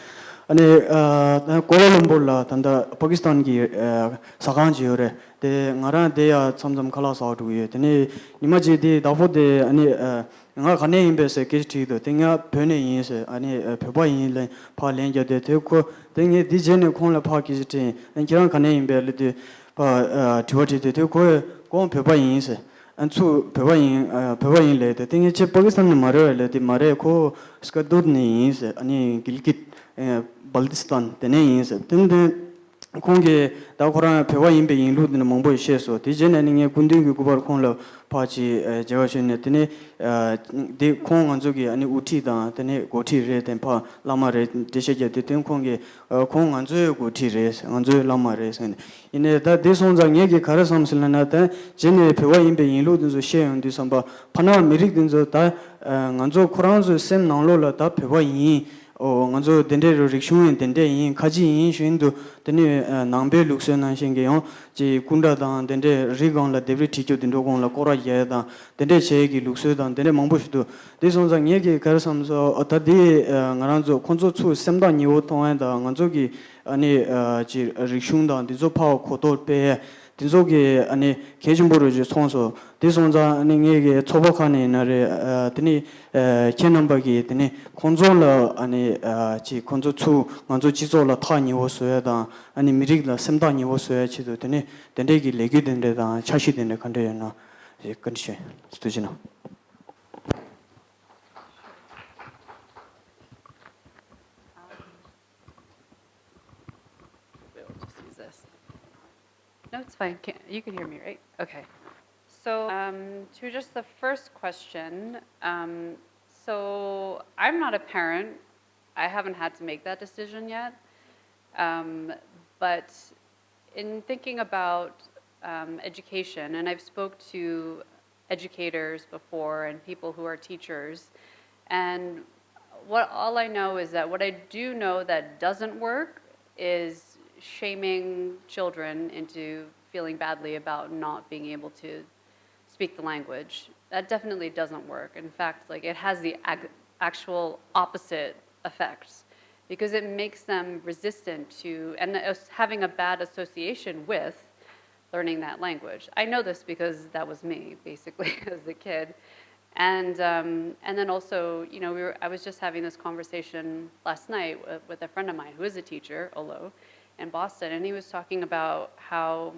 ཨ་ནི། ཨ། ད་ཀོ་ལ་ལམ་པུར་ལ་ད་ལྟ་པ་ཀི་སི་ཐན་གྱི། ཨ། ཟ་ཁང་ཅིག་ཡོད་རེད། དེ་ང་རང་དེ་ཡ་མཚམས་མཚམས་ཁ་ལག་ཟ་བར་འགྲོ་གི་ཡོད། དེ་ནས་ཉི་མ་གཅིག་དེ་བདག་པོ་དེ། ཨ་ནི། ཨ། ང་ག་ནས་ཡིན་པས་ཟེར་སྐད་ཆ་དྲིས་འདུག་དེ་ང་བོད་ནས་ཡིན་ཟེར། ཨ་ནི། ཨ། བོད་པ་ཡིན་ལབ་ཕར་ལན་བརྒྱབ་དེ། དེ་ཁོ་དེ་ངས་འདི་རྗེས་ནས་ཁོང་ལ་ཕར་སྐད་ཆ་དྲིས། ཨ། ཁྱེད་རང་ག་ནས་ཡིན་པས་ལབ་དུས་ཕར། ཨ། དྲི་བ་དྲིས་དུས་དེ་ཁོས་ཁོང་བོད་པ་ཡིན་ཟེར། ཨ། ཚུར་བོད་པ་ཡིན། ཨ། བོད་པ་ཡིན་ལབ་དེ། དེ་ངས་ཁྱེད་པ་ཀི་སི་ཐན་ནས་མ་རེད་པས་ལབ་དེ། མ་རེད། ཁོ་སྐར་དུད་ནས་ཡིན་ཟེར། ཨ་ནི་གིལ་གིད། ཨ། བལ་ཏི་སི་ཐན་དེ་ནས་ཡིན་ཟེར། དེ་ནས་དེ། ཁོང་གིས་ད་ཁོ་རང་བོད་པ་ཡིན་པའི་ཡིན་ལུགས་དེ་འདྲ་མང་པོ་ཞིག་བཤད་སོང་། དེ་རྗེས་ནས་ནི་ངས་སྐུ་མདུན་གྱི་སྐུ་པར་ཁོང་ལ་ཕར་ཅིག་ཨ། མཇལ་བར་ཞུས་ནས། དེ་ནས། ཨ། དེ་ཁོང་ང་ཚོ་གི། ཨ་ནི། དབུ་ཁྲིད་དང་དེ་ནས་འགོ་ཁྲིད་རེད། དེ་ཕར་བླ་མ་རེད། འགྲེལ་བཤད་རྒྱབ་དུས་དེ་ཁོང་གིས། ཨ། ཁོང་ང་ཚོའི་འགོ་ཁྲིད་རེད། ང་ཚོའི་བླ་མ་རེད་ཟེར་ནས། ཡིན་ནའི་ད་དེ་སོང་ཙང་ངས་ཀྱིས་ག་རེ་བསམ་སོང་ལབ་ན། ད་རྗེས་ནས་བོད་པ་ཡིན་པའི་ཡིན་ལུགས་དེ་ཚོ་བཤད་ཡོང་དུས་ཙམ་པ། ཕ་ནང་མི་རིགས་དེ་ཚོ་ད། ཨ། ང་ཚོ་ཁོ་རང་ཚོའི་སེམས་ནང་ལོགས་ལ་ད་བོད་པ་ཡིན། ཨོ། ང་ཚོ་དེ་འདྲའི་རིག་གཞུང་ཡང་དེ་འདྲས་ཡིན། ཁ་ཆེ་ཡིན་ཞུ་ཡིན་འདུག་དེ་ནས། ཨ། ནང་པའི་ལུགས་སྲོལ་ནང་བཞིན་གྱི་ཡང་ཅིག་སྐུ་འདྲ་དང་དེ་འདྲས་རི་སྒང་ལ་ལྡེབས་རིས་བྲིས་རྒྱུ་དེ་འདྲ་སྒང་ལ་སྐོར་ར་རྒྱག་ཡ་དང་དེ་འདྲས་བྱེད་ཀྱི་ལུགས་སྲོལ་དང་དེ་འདྲས་མང་པོ་ཞིག་འདུག་དེ་སོང་ཙང་ངས་ཀྱིས་ག་རེ་བསམ་སོང་། ཨ། ད་དེ། ཨ། ང་རང་ཚོ་ཁོང་ཚོ་ཚུར་སེམས་ཐག་ཉེ་བོ་གཏོང་ཡ་དང་། ང་ཚོ་གི། ཨ་ནི། ཨ། ཅིག་རིག་གཞུང་དང་དེ་ཚོ་ཕར་གོ་རྟོགས་སྤེལ་ཡ། དེ་ཚོ་གི། ཨ་ནི། གལ་ཆེན་པོ་རེད་ཅེས་མཐོང་སོང་། དེ་སོང་ཙང་ཨ་ནི་ངེད་ཀྱི་ཚོགས་པ་ཁག་ནས་ཡིན་ན་རེད། ཨ། དེ་ནི། ཨ། ཁྱེད་རྣམ་པ་གིས་དེ་ནི་ཁོང་ཚོ་ལ། ཨ་ནི། ཨ། ཅིག་ཁོང་ཚོ་ཚུར་ང་ཚོ་སྤྱི་ཚོགས་ལ་ཐག་ཉེ་བོ་བཟོ་ཡ་དང་། ཨ་ནི་མི་རིགས་ལ་སེམས་ཐག་ཉེ་བོ་བཟོ་ཡ་ཆེད་དུ། དེ་ནི་དེ་འདྲས་ཀྱི་ལས་འགུལ་དེ་འདྲས་དང་འཆར་གཞི་དེ་འདྲས་ག་འདྲས་ཡོད་ན། བཀའ་འདྲི་ཞུ། ཐུགས་རྗེ་གནང་། We'll just use this. No, it's fine. Can, you can hear me, right? Okay. So, um, to just the first question, um, so I'm not a parent. I haven't had to make that decision yet. Um, but in thinking about, um, education, and I've spoke to educators before and people who are teachers, and what, all I know is that what I do know that doesn't work is shaming children into feeling badly about not being able to speak the language. That definitely doesn't work. In fact, like, it has the ac-, actual opposite effects, because it makes them resistant to and as-, having a bad association with learning that language. I know this because that was me, basically, as a kid. And, um, and then also, you know, we were, I was just having this conversation last night with, with a friend of mine who is a teacher, Olo, in Boston, and he was talking about how,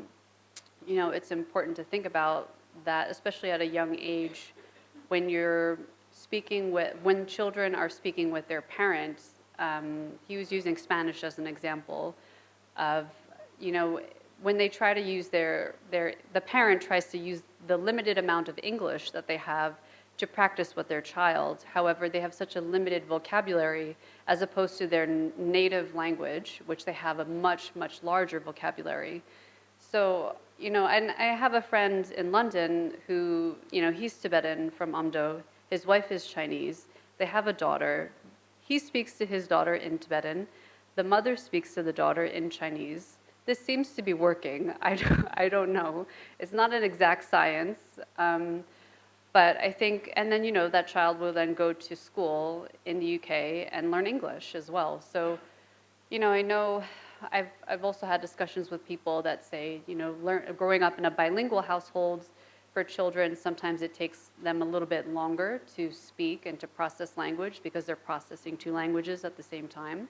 you know, it's important to think about that, especially at a young age, when you're speaking with, when children are speaking with their parents. Um, he was using Spanish as an example of, you know, when they try to use their, their, the parent tries to use the limited amount of English that they have to practice with their child. However, they have such a limited vocabulary as opposed to their n-, native language, which they have a much, much larger vocabulary. So You know, and I have a friend in London who, you know, he's Tibetan from Amdo. His wife is Chinese. They have a daughter. He speaks to his daughter in Tibetan. The mother speaks to the daughter in Chinese. This seems to be working. I don't, I don't know. It's not an exact science. Um, but I think, and then, you know, that child will then go to school in the U K and learn English as well. So, you know, I know I've, I've also had discussions with people that say, you know, learn, growing up in a bilingual household, for children, sometimes it takes them a little bit longer to speak and to process language because they're processing two languages at the same time.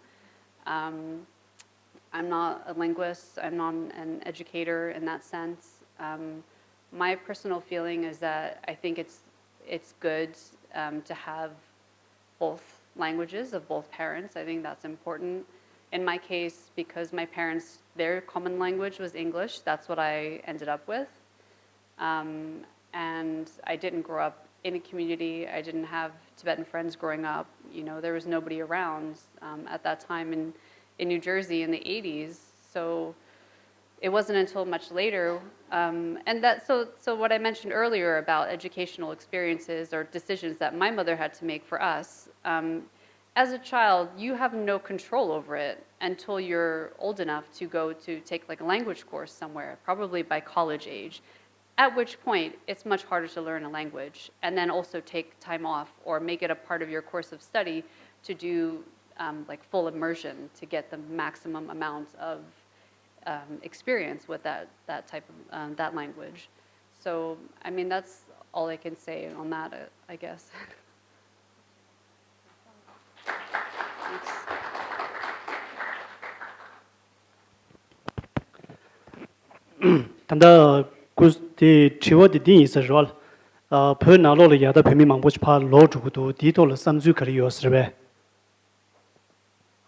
Um, I'm not a linguist, I'm not an educator in that sense. Um, my personal feeling is that I think it's, it's good um, to have both languages of both parents. I think that's important. In my case, because my parents, their common language was English, that's what I ended up with. Um, and I didn't grow up in a community. I didn't have Tibetan friends growing up. You know, there was nobody around um, at that time in, in New Jersey in the eighties. So it wasn't until much later, um, and that so so what I mentioned earlier about educational experiences or decisions that my mother had to make for us. Um, as a child, you have no control over it until you're old enough to go to take, like, a language course somewhere, probably by college age, at which point it's much harder to learn a language and then also take time off or make it a part of your course of study to do um, like, full immersion to get the maximum amount of um, experience with that, that type of um, that language. So, I mean, that's all I can say on that, uh, I guess. Thanks. ད་ལྟ་སྐུ་དེ་དྲི་བ་དེ་འདི་ཡིན་ས་རེད་བ། བོད་ནང་ལོགས་ལ་ཡ་ད་བོད་མི་མང་པོ་ཞིག་ཕར་ལོག་འགྲོ་གི་འདུག་དེའི་ཐོག་ལ་བསམ་ཚུལ་ག་རེ་ཡོད་ས་རེད་པས།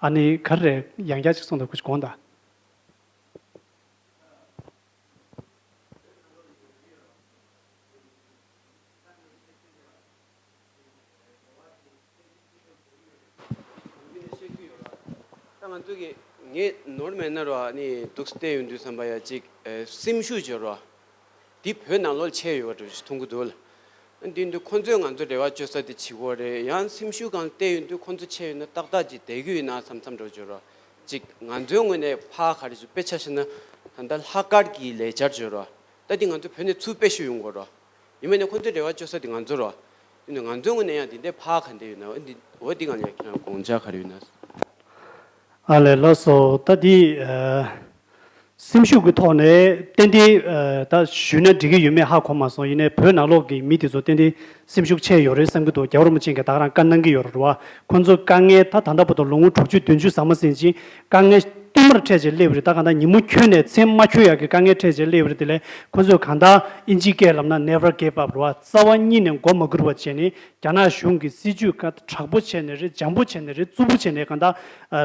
ཨ་ནི་ག་རེ་ཡང་བསྐྱར་ཅིག་གསུངས་དང་སྐུ་ཞིག་དགོངས་དང་། ད་ང་ཚོ་གི་ངས་ནོར་མེད་ན་རོ་ནི་འདུག་བལྟས་ཡོང་དུས་བསམ་པ་ཡ་གཅིག་སེམས་ཤུགས་བརྗོད་རོ། འདི་བོད་ནང་ལོགས་ཆེ་ཡོད་པ་འདྲ་ཞིག་མཐོང་གི་འདུག་ལ། འདི་འདི་ཁོ་ཚོས་ང་ཚོ་རེ་བ་བཅོལ་ས་དེ་བྱེད་དགོས་རེད། ཡང་སེམས་ཤུགས་གང་བལྟས་ཡོང་དུས་ཁོ་ཚོ་ཆེ་ཡོད་ན་ཏག་ཏག་ཅིག་བསྡད་ཀྱི་ཡོད་ན་བསམ་བསམ་འདྲ་བརྗོད་རོ། གཅིག་ང་ཚོའི་ངོས་ནས་ཕ་ག་རེ་ཞིག་དཔེ་ཆ་བཞག་ན་ད་ལྟ་ལྷག་དཀར་གྱི་ལས་འཆར་བརྗོད་རོ། ད་འདི་ང་ཚོ་བོད་ནས་ཚུར་དཔེ་ཞུ་ཡོང་དགོས་རོ། ཡིན་མིན་ནས་ཁོ་ཚོའི་རེ་བ་བཅོལ་ས་དེ་ང་ཚོ་རོ། ཡིན་ནའི་ང་ཚོའི་ངོས་ནས་ཡང་འདི་འདྲའི་ཕར་ག་འདྲ་ཡོད་ན་འོ་འདི་འོ་འདི་གང་ལ་ཡང་ཁྱེད་རང་དགོངས་འཆར་ག་རེ་ཡོད་ན། ཨ་ལས་ལགས་སོ། ད་འདི་སེམས་ཤུགས་ཀྱི་ཐོག་ནས་ཏན་ཏན་ད་ཞུས་ན་འགྲིག་གི་ཡོད་མེད་ཧ་གོ་མ་སོང་། ཡིན་ནའི་བོད་ནང་ལོགས་ཀྱི་མི་དེ་ཚོ་ཏན་ཏན་སེམས་ཤུགས་ཆེ་ཡོད་རེད་བསམ་གྱི་འདུག་རྒྱལ་བ་རིན་པོ་ཆེ་གིས་ད་ག་རང་བཀའ་གནང་གི་ཡོད་རེད་བ། ཁོ་ཚོ་དཀའ་ངལ་ད་ད་ལྟ་བར་དུ་ལོ་ངོ་དྲུག་ཅུ་བདུན་ཅུ་ཟ་མ་ཟིན་ཅིང་དཀའ་ངལ་བསྟུད་མར་འཕྲད་བྱས་སླེབས་རེད། ད་གང་ལྟར་ཉིན་མོ་འཁྱོལ་ནས་མཚན་མ་འཁྱོལ་ཡག་གི་དཀའ་ངལ་འཕྲད་བྱས་སླེབས་རེད། དེ་ལས་ཁོ་ཚོས་གང་ལྟར་ཨིན་ཇིའི་སྐད་ལབ་ན་never give up རེད་བ། རྩ་བ་ཉིད་ནས་མགོ་མ་སྒུར་བ་བྱས་ནས་རྒྱ་ནག་གཞུང་གི་སྲིད་ཇུས་ཀ་དྲག་པོ་བྱས་ནས་རེད། འཇམ་པོ་བྱས་ནས་རེད། རྩུབ་པོ་བྱས་ནས་གང་ལྟར་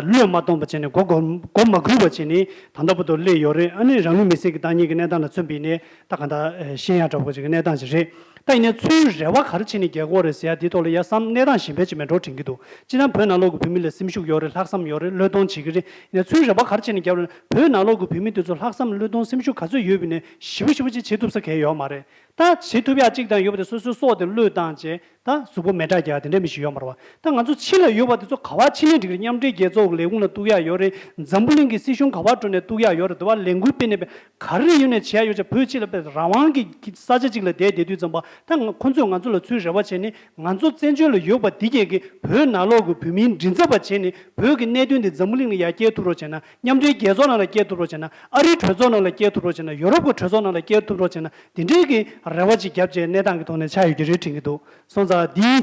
བློས་མ་གཏོང་བ་བྱས་ནས་མགོ་མགོ་མགོ་མ་སྒུར་བ་བྱས་ནས་ད་ལྟ་བར་དུ་སླེབས་ཡོད་རེད། ཨ་ནི་རང་ལུས་མེར་སྲེག་གི་བཏང་མཁན་གྱི་གནས་སྟངས་ལ་མཚོན་པ་ཡིན་ནའི་ད་གང་ལྟར་ཤེས་ཡག་འདྲ་པོ་ཅིག་གི་གནས་སྟངས་ཅིག་རེད། ད་ཡིན་ནའི་ཚུར་རེ་བ་ག་རེ་བྱས་ནས་རྒྱག་དགོས་རེད་ཟེར་ཡ་དེའི་ཐོག་ལ་ཡ་བསམ་གནས་སྟངས་གཞན་པ་ཅིག་མེད་འགྲོ་དྲན་གྱི་འདུག་སྤྱིར་བཏང་བོད་ནང་ལོགས་ཀྱི་བོད་མི་ལ་སེམས་ཤུགས་ཡོད་རེད། ལྷག་བསམ་ཡོད་རེད། བློས་གཏོང་བྱེད་ཀྱི་རེད། ཡིན་ནའི་ཚུར་རེ་བ་ག་རེ་བྱས་ནས་རྒྱབ་རེད། བོད་ནང་ལོགས་ཀྱི་བོད་མི་དེ་ཚོ་ལྷག་བསམ་བློས་གཏོང་སེམས་ཤུགས་ག་ཚོད་ཡོད་པ་ཡིན་ནའི་ཞེ་པོ་ཞེ་པོ་ཅིག་བྱེད་ཐུབ་ས་གང་ཡང་ཡོད་མ་རེད། ད་བྱེད་ཐུབ་ཡ་གཅིག་དང་ཡོད་པ་དེ་སོ་སོའི་སྲོག་དེ་བློས་བཏང་བྱས་ད་གཟུགས་པོ་མེ་སྲེག་རྒྱག་ཡ་དེ་འདྲ་མི་ཞིག་ཡོད་མ་རེད་བ། ད་ང་ཚོ་ཕྱི་ལ་ཡོད་པ་དེ་ཚོ་ག་པར་ཕྱིན་ནའི་འགྲིག་རེད། མཉམ་འབྲེལ་རྒྱལ་ཚོགས་ཀྱི་ལས་ཁུངས་ལ་གཏུག་ཡ་ཡོད་རེད། འཛམ་བུ་གླིང་གི་སྲིད་གཞུང་ག་པར་འགྲོ་ནའི་གཏུག་ཡ་ཡོད་རེད། དེ་བ་ལས་འགུལ་སྤེལ་ནས་ག་རེ་ཡོད་ནའི་བྱེད་ཡ་ཡོད་ཅེ། བོད་སྤྱི་ལ་དཔེ་རང་དབང་གི་ས་ཆ་གཅིག་ལ་བསྡད་བསྡད་དུས་ཙམ་པ་ད་ང་ཁོ་ཚོས་ང་ཚོ་ལ་ཚུར་རེ་བ་བྱས་ནས་ང་ཚོ་བཙན་བྱོལ་ལ་ཡོད་པ་འདི་གས་ཀྱི་བོད་ནང་ལོགས་ཀྱི་བོད་མིའི་མགྲིན་ཚབ་པ་བྱས་ནས་བོད་ཀྱི་གནད་དོན་འདི་འཛམ་བུ་གླིང་ལ་ཡར་སྐྱེལ་ཐུབ་རོགས་བྱས་ན། མཉམ་འབྲེལ་རྒྱལ་ཚོགས་ནང་ལ་སྐྱེལ་ཐུབ་རོགས་བྱས་ན། ཨ་རིའི་གྲོས་ཚོགས་ནང་ལ་སྐྱེལ་ཐུབ་རོགས་བྱས་ན། ཡོ་རོབ་ཀྱི་གྲོས་ཚོགས་ནང་ལ་སྐྱེལ་ཐུབ་རོགས་བྱས་ན། དེ་འདྲའི་གི་རེ་བ་ཅིག་བརྒྱབ་བྱས་གནས་སྟངས་ཀྱི་ཐོག་ནས་ཆགས་ཡོད་ཀྱི་རེད་དྲན་གྱི་འདུག་སོང་ཙང་འདིའི་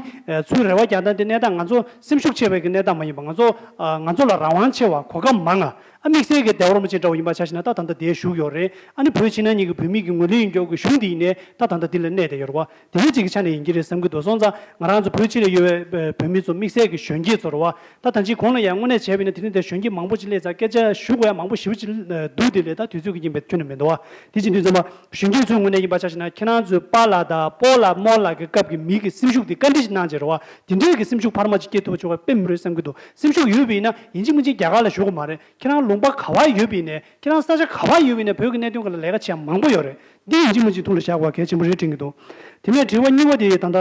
ཚུར་རེ་བ་རྒྱག་སྟངས་དེ་གནས་སྟངས་ང་ཚོ་སེམས་ཤུགས་ཆེ་བའི་གི་གནས་སྟངས་མ་ཡིན་པ། ང་ཚོ་ང་ཚོ་ལ་རང་དབང་ཆེ་བ། གོ་སྐབས་མང་ང་། ཨ་དམིགས་བསལ་གྱི་རྒྱལ་བ་རིན་པོ་ཆེ་འདྲ་བོ་ཡིན་པ་ཆ་བཞག་ན་ད་ད་ལྟ་དེར་བཞུགས་ཡོད་རེད། ཨ་ནི་བོད་ཕྱི་ནང་གཉིས་ཀྱི་བོད་མི་གི་ངོས་ལེན་ཡོད་མཁན་གྱི་གཞུང་དེ་ཡིན་ནའི་ད་ད་ལྟ་འདི་ལ་གནས་བསྡད་ཡོད་རེད་བ། དེ་འདྲ་ཅིག་གི་ཆ་ནས་ཡིན་གྱི་རེད་བསམ་གྱི་འདུག་སོང་ཙང་ང་རང་ཚོ་བོད་ཕྱི་ལ་ཡོད་པའི་བོད་མི་ཚོ་དམིགས་བསལ་གྱི་གཞོན་སྐྱེས་ཚོ་རེད་བ། ད་ད་ཅི་གོང་ལ་ཡང་དངོས་གནས་བྱས་པ་ཡིན་ན་དེ་རིང་འདིར་གཞོན་སྐྱེས་མང་པོ་ཅིག་སླེབས་ཚར། སྐད་ཆ་ཞུ་དགོས་ཡ་མང་པོ་ཞེ་པོ་ཅིག་འདུག་དེ་ལས་ད་དུས་ཚོད་ཀྱི་རྐྱེན་པས་ཁྱོན་ནས་མི་འདུག་བ། དེ་བྱེད་དུས་ཙམ་པ་གཞོན་སྐྱེས་ཚོའི་ངོས་ནས་ཡིན་པ་ཆ་བཞག་ན་ཁྱེད་རང་ཚོའི་པཱ་ལགས་དང་སྤོ་ལགས་རྨོ་ལགས་ཀྱི་སྐབས་ཀྱི་མི་གི་སེམས་ཤུགས་དེ་བཀའ་འདྲི་ཞིག་གནང་བྱས་རེད་བ། དེ་འདྲའི་གི་སེམས་ཤུགས་འཕར་མ་ཅིག་སྐྱེ་ཐུབ་པ་བྱུང་བ་དཔེ་མི་རེད་བསམ་གྱི་འདུག་སེམས་ཤུགས་ཡོད་པ་ཡིན་ན་ཡིན་གཅིག་མིན་གཅིག་རྒྱ་གར་ལ་བཞུགས་དགོས་མ་རེད། ཁྱེད་རང་ ལུང་པ་ག་བ་ཡོད་པ་ཡིན་ནའི་ཁྱེད་རང་ས་ཆ་ག་བ་ཡོད་པ་ཡིན་ནའི་བོད་ཀྱི་གནད་དོན་སྐོར་ལ་ལས་ཀ་བྱེད་ཡ་མང་པོ་ཡོད་རེད། འདི་ཡིན་གཅིག་མིན་གཅིག་ཐུགས་ལ་བཞག་དགོས་པ་གལ་ཆེན་པོ་རེད་དྲན་གྱི་འདུག་དེ་ནས་དྲི་བ་གཉིས་པ་དེ་ད་ལྟ།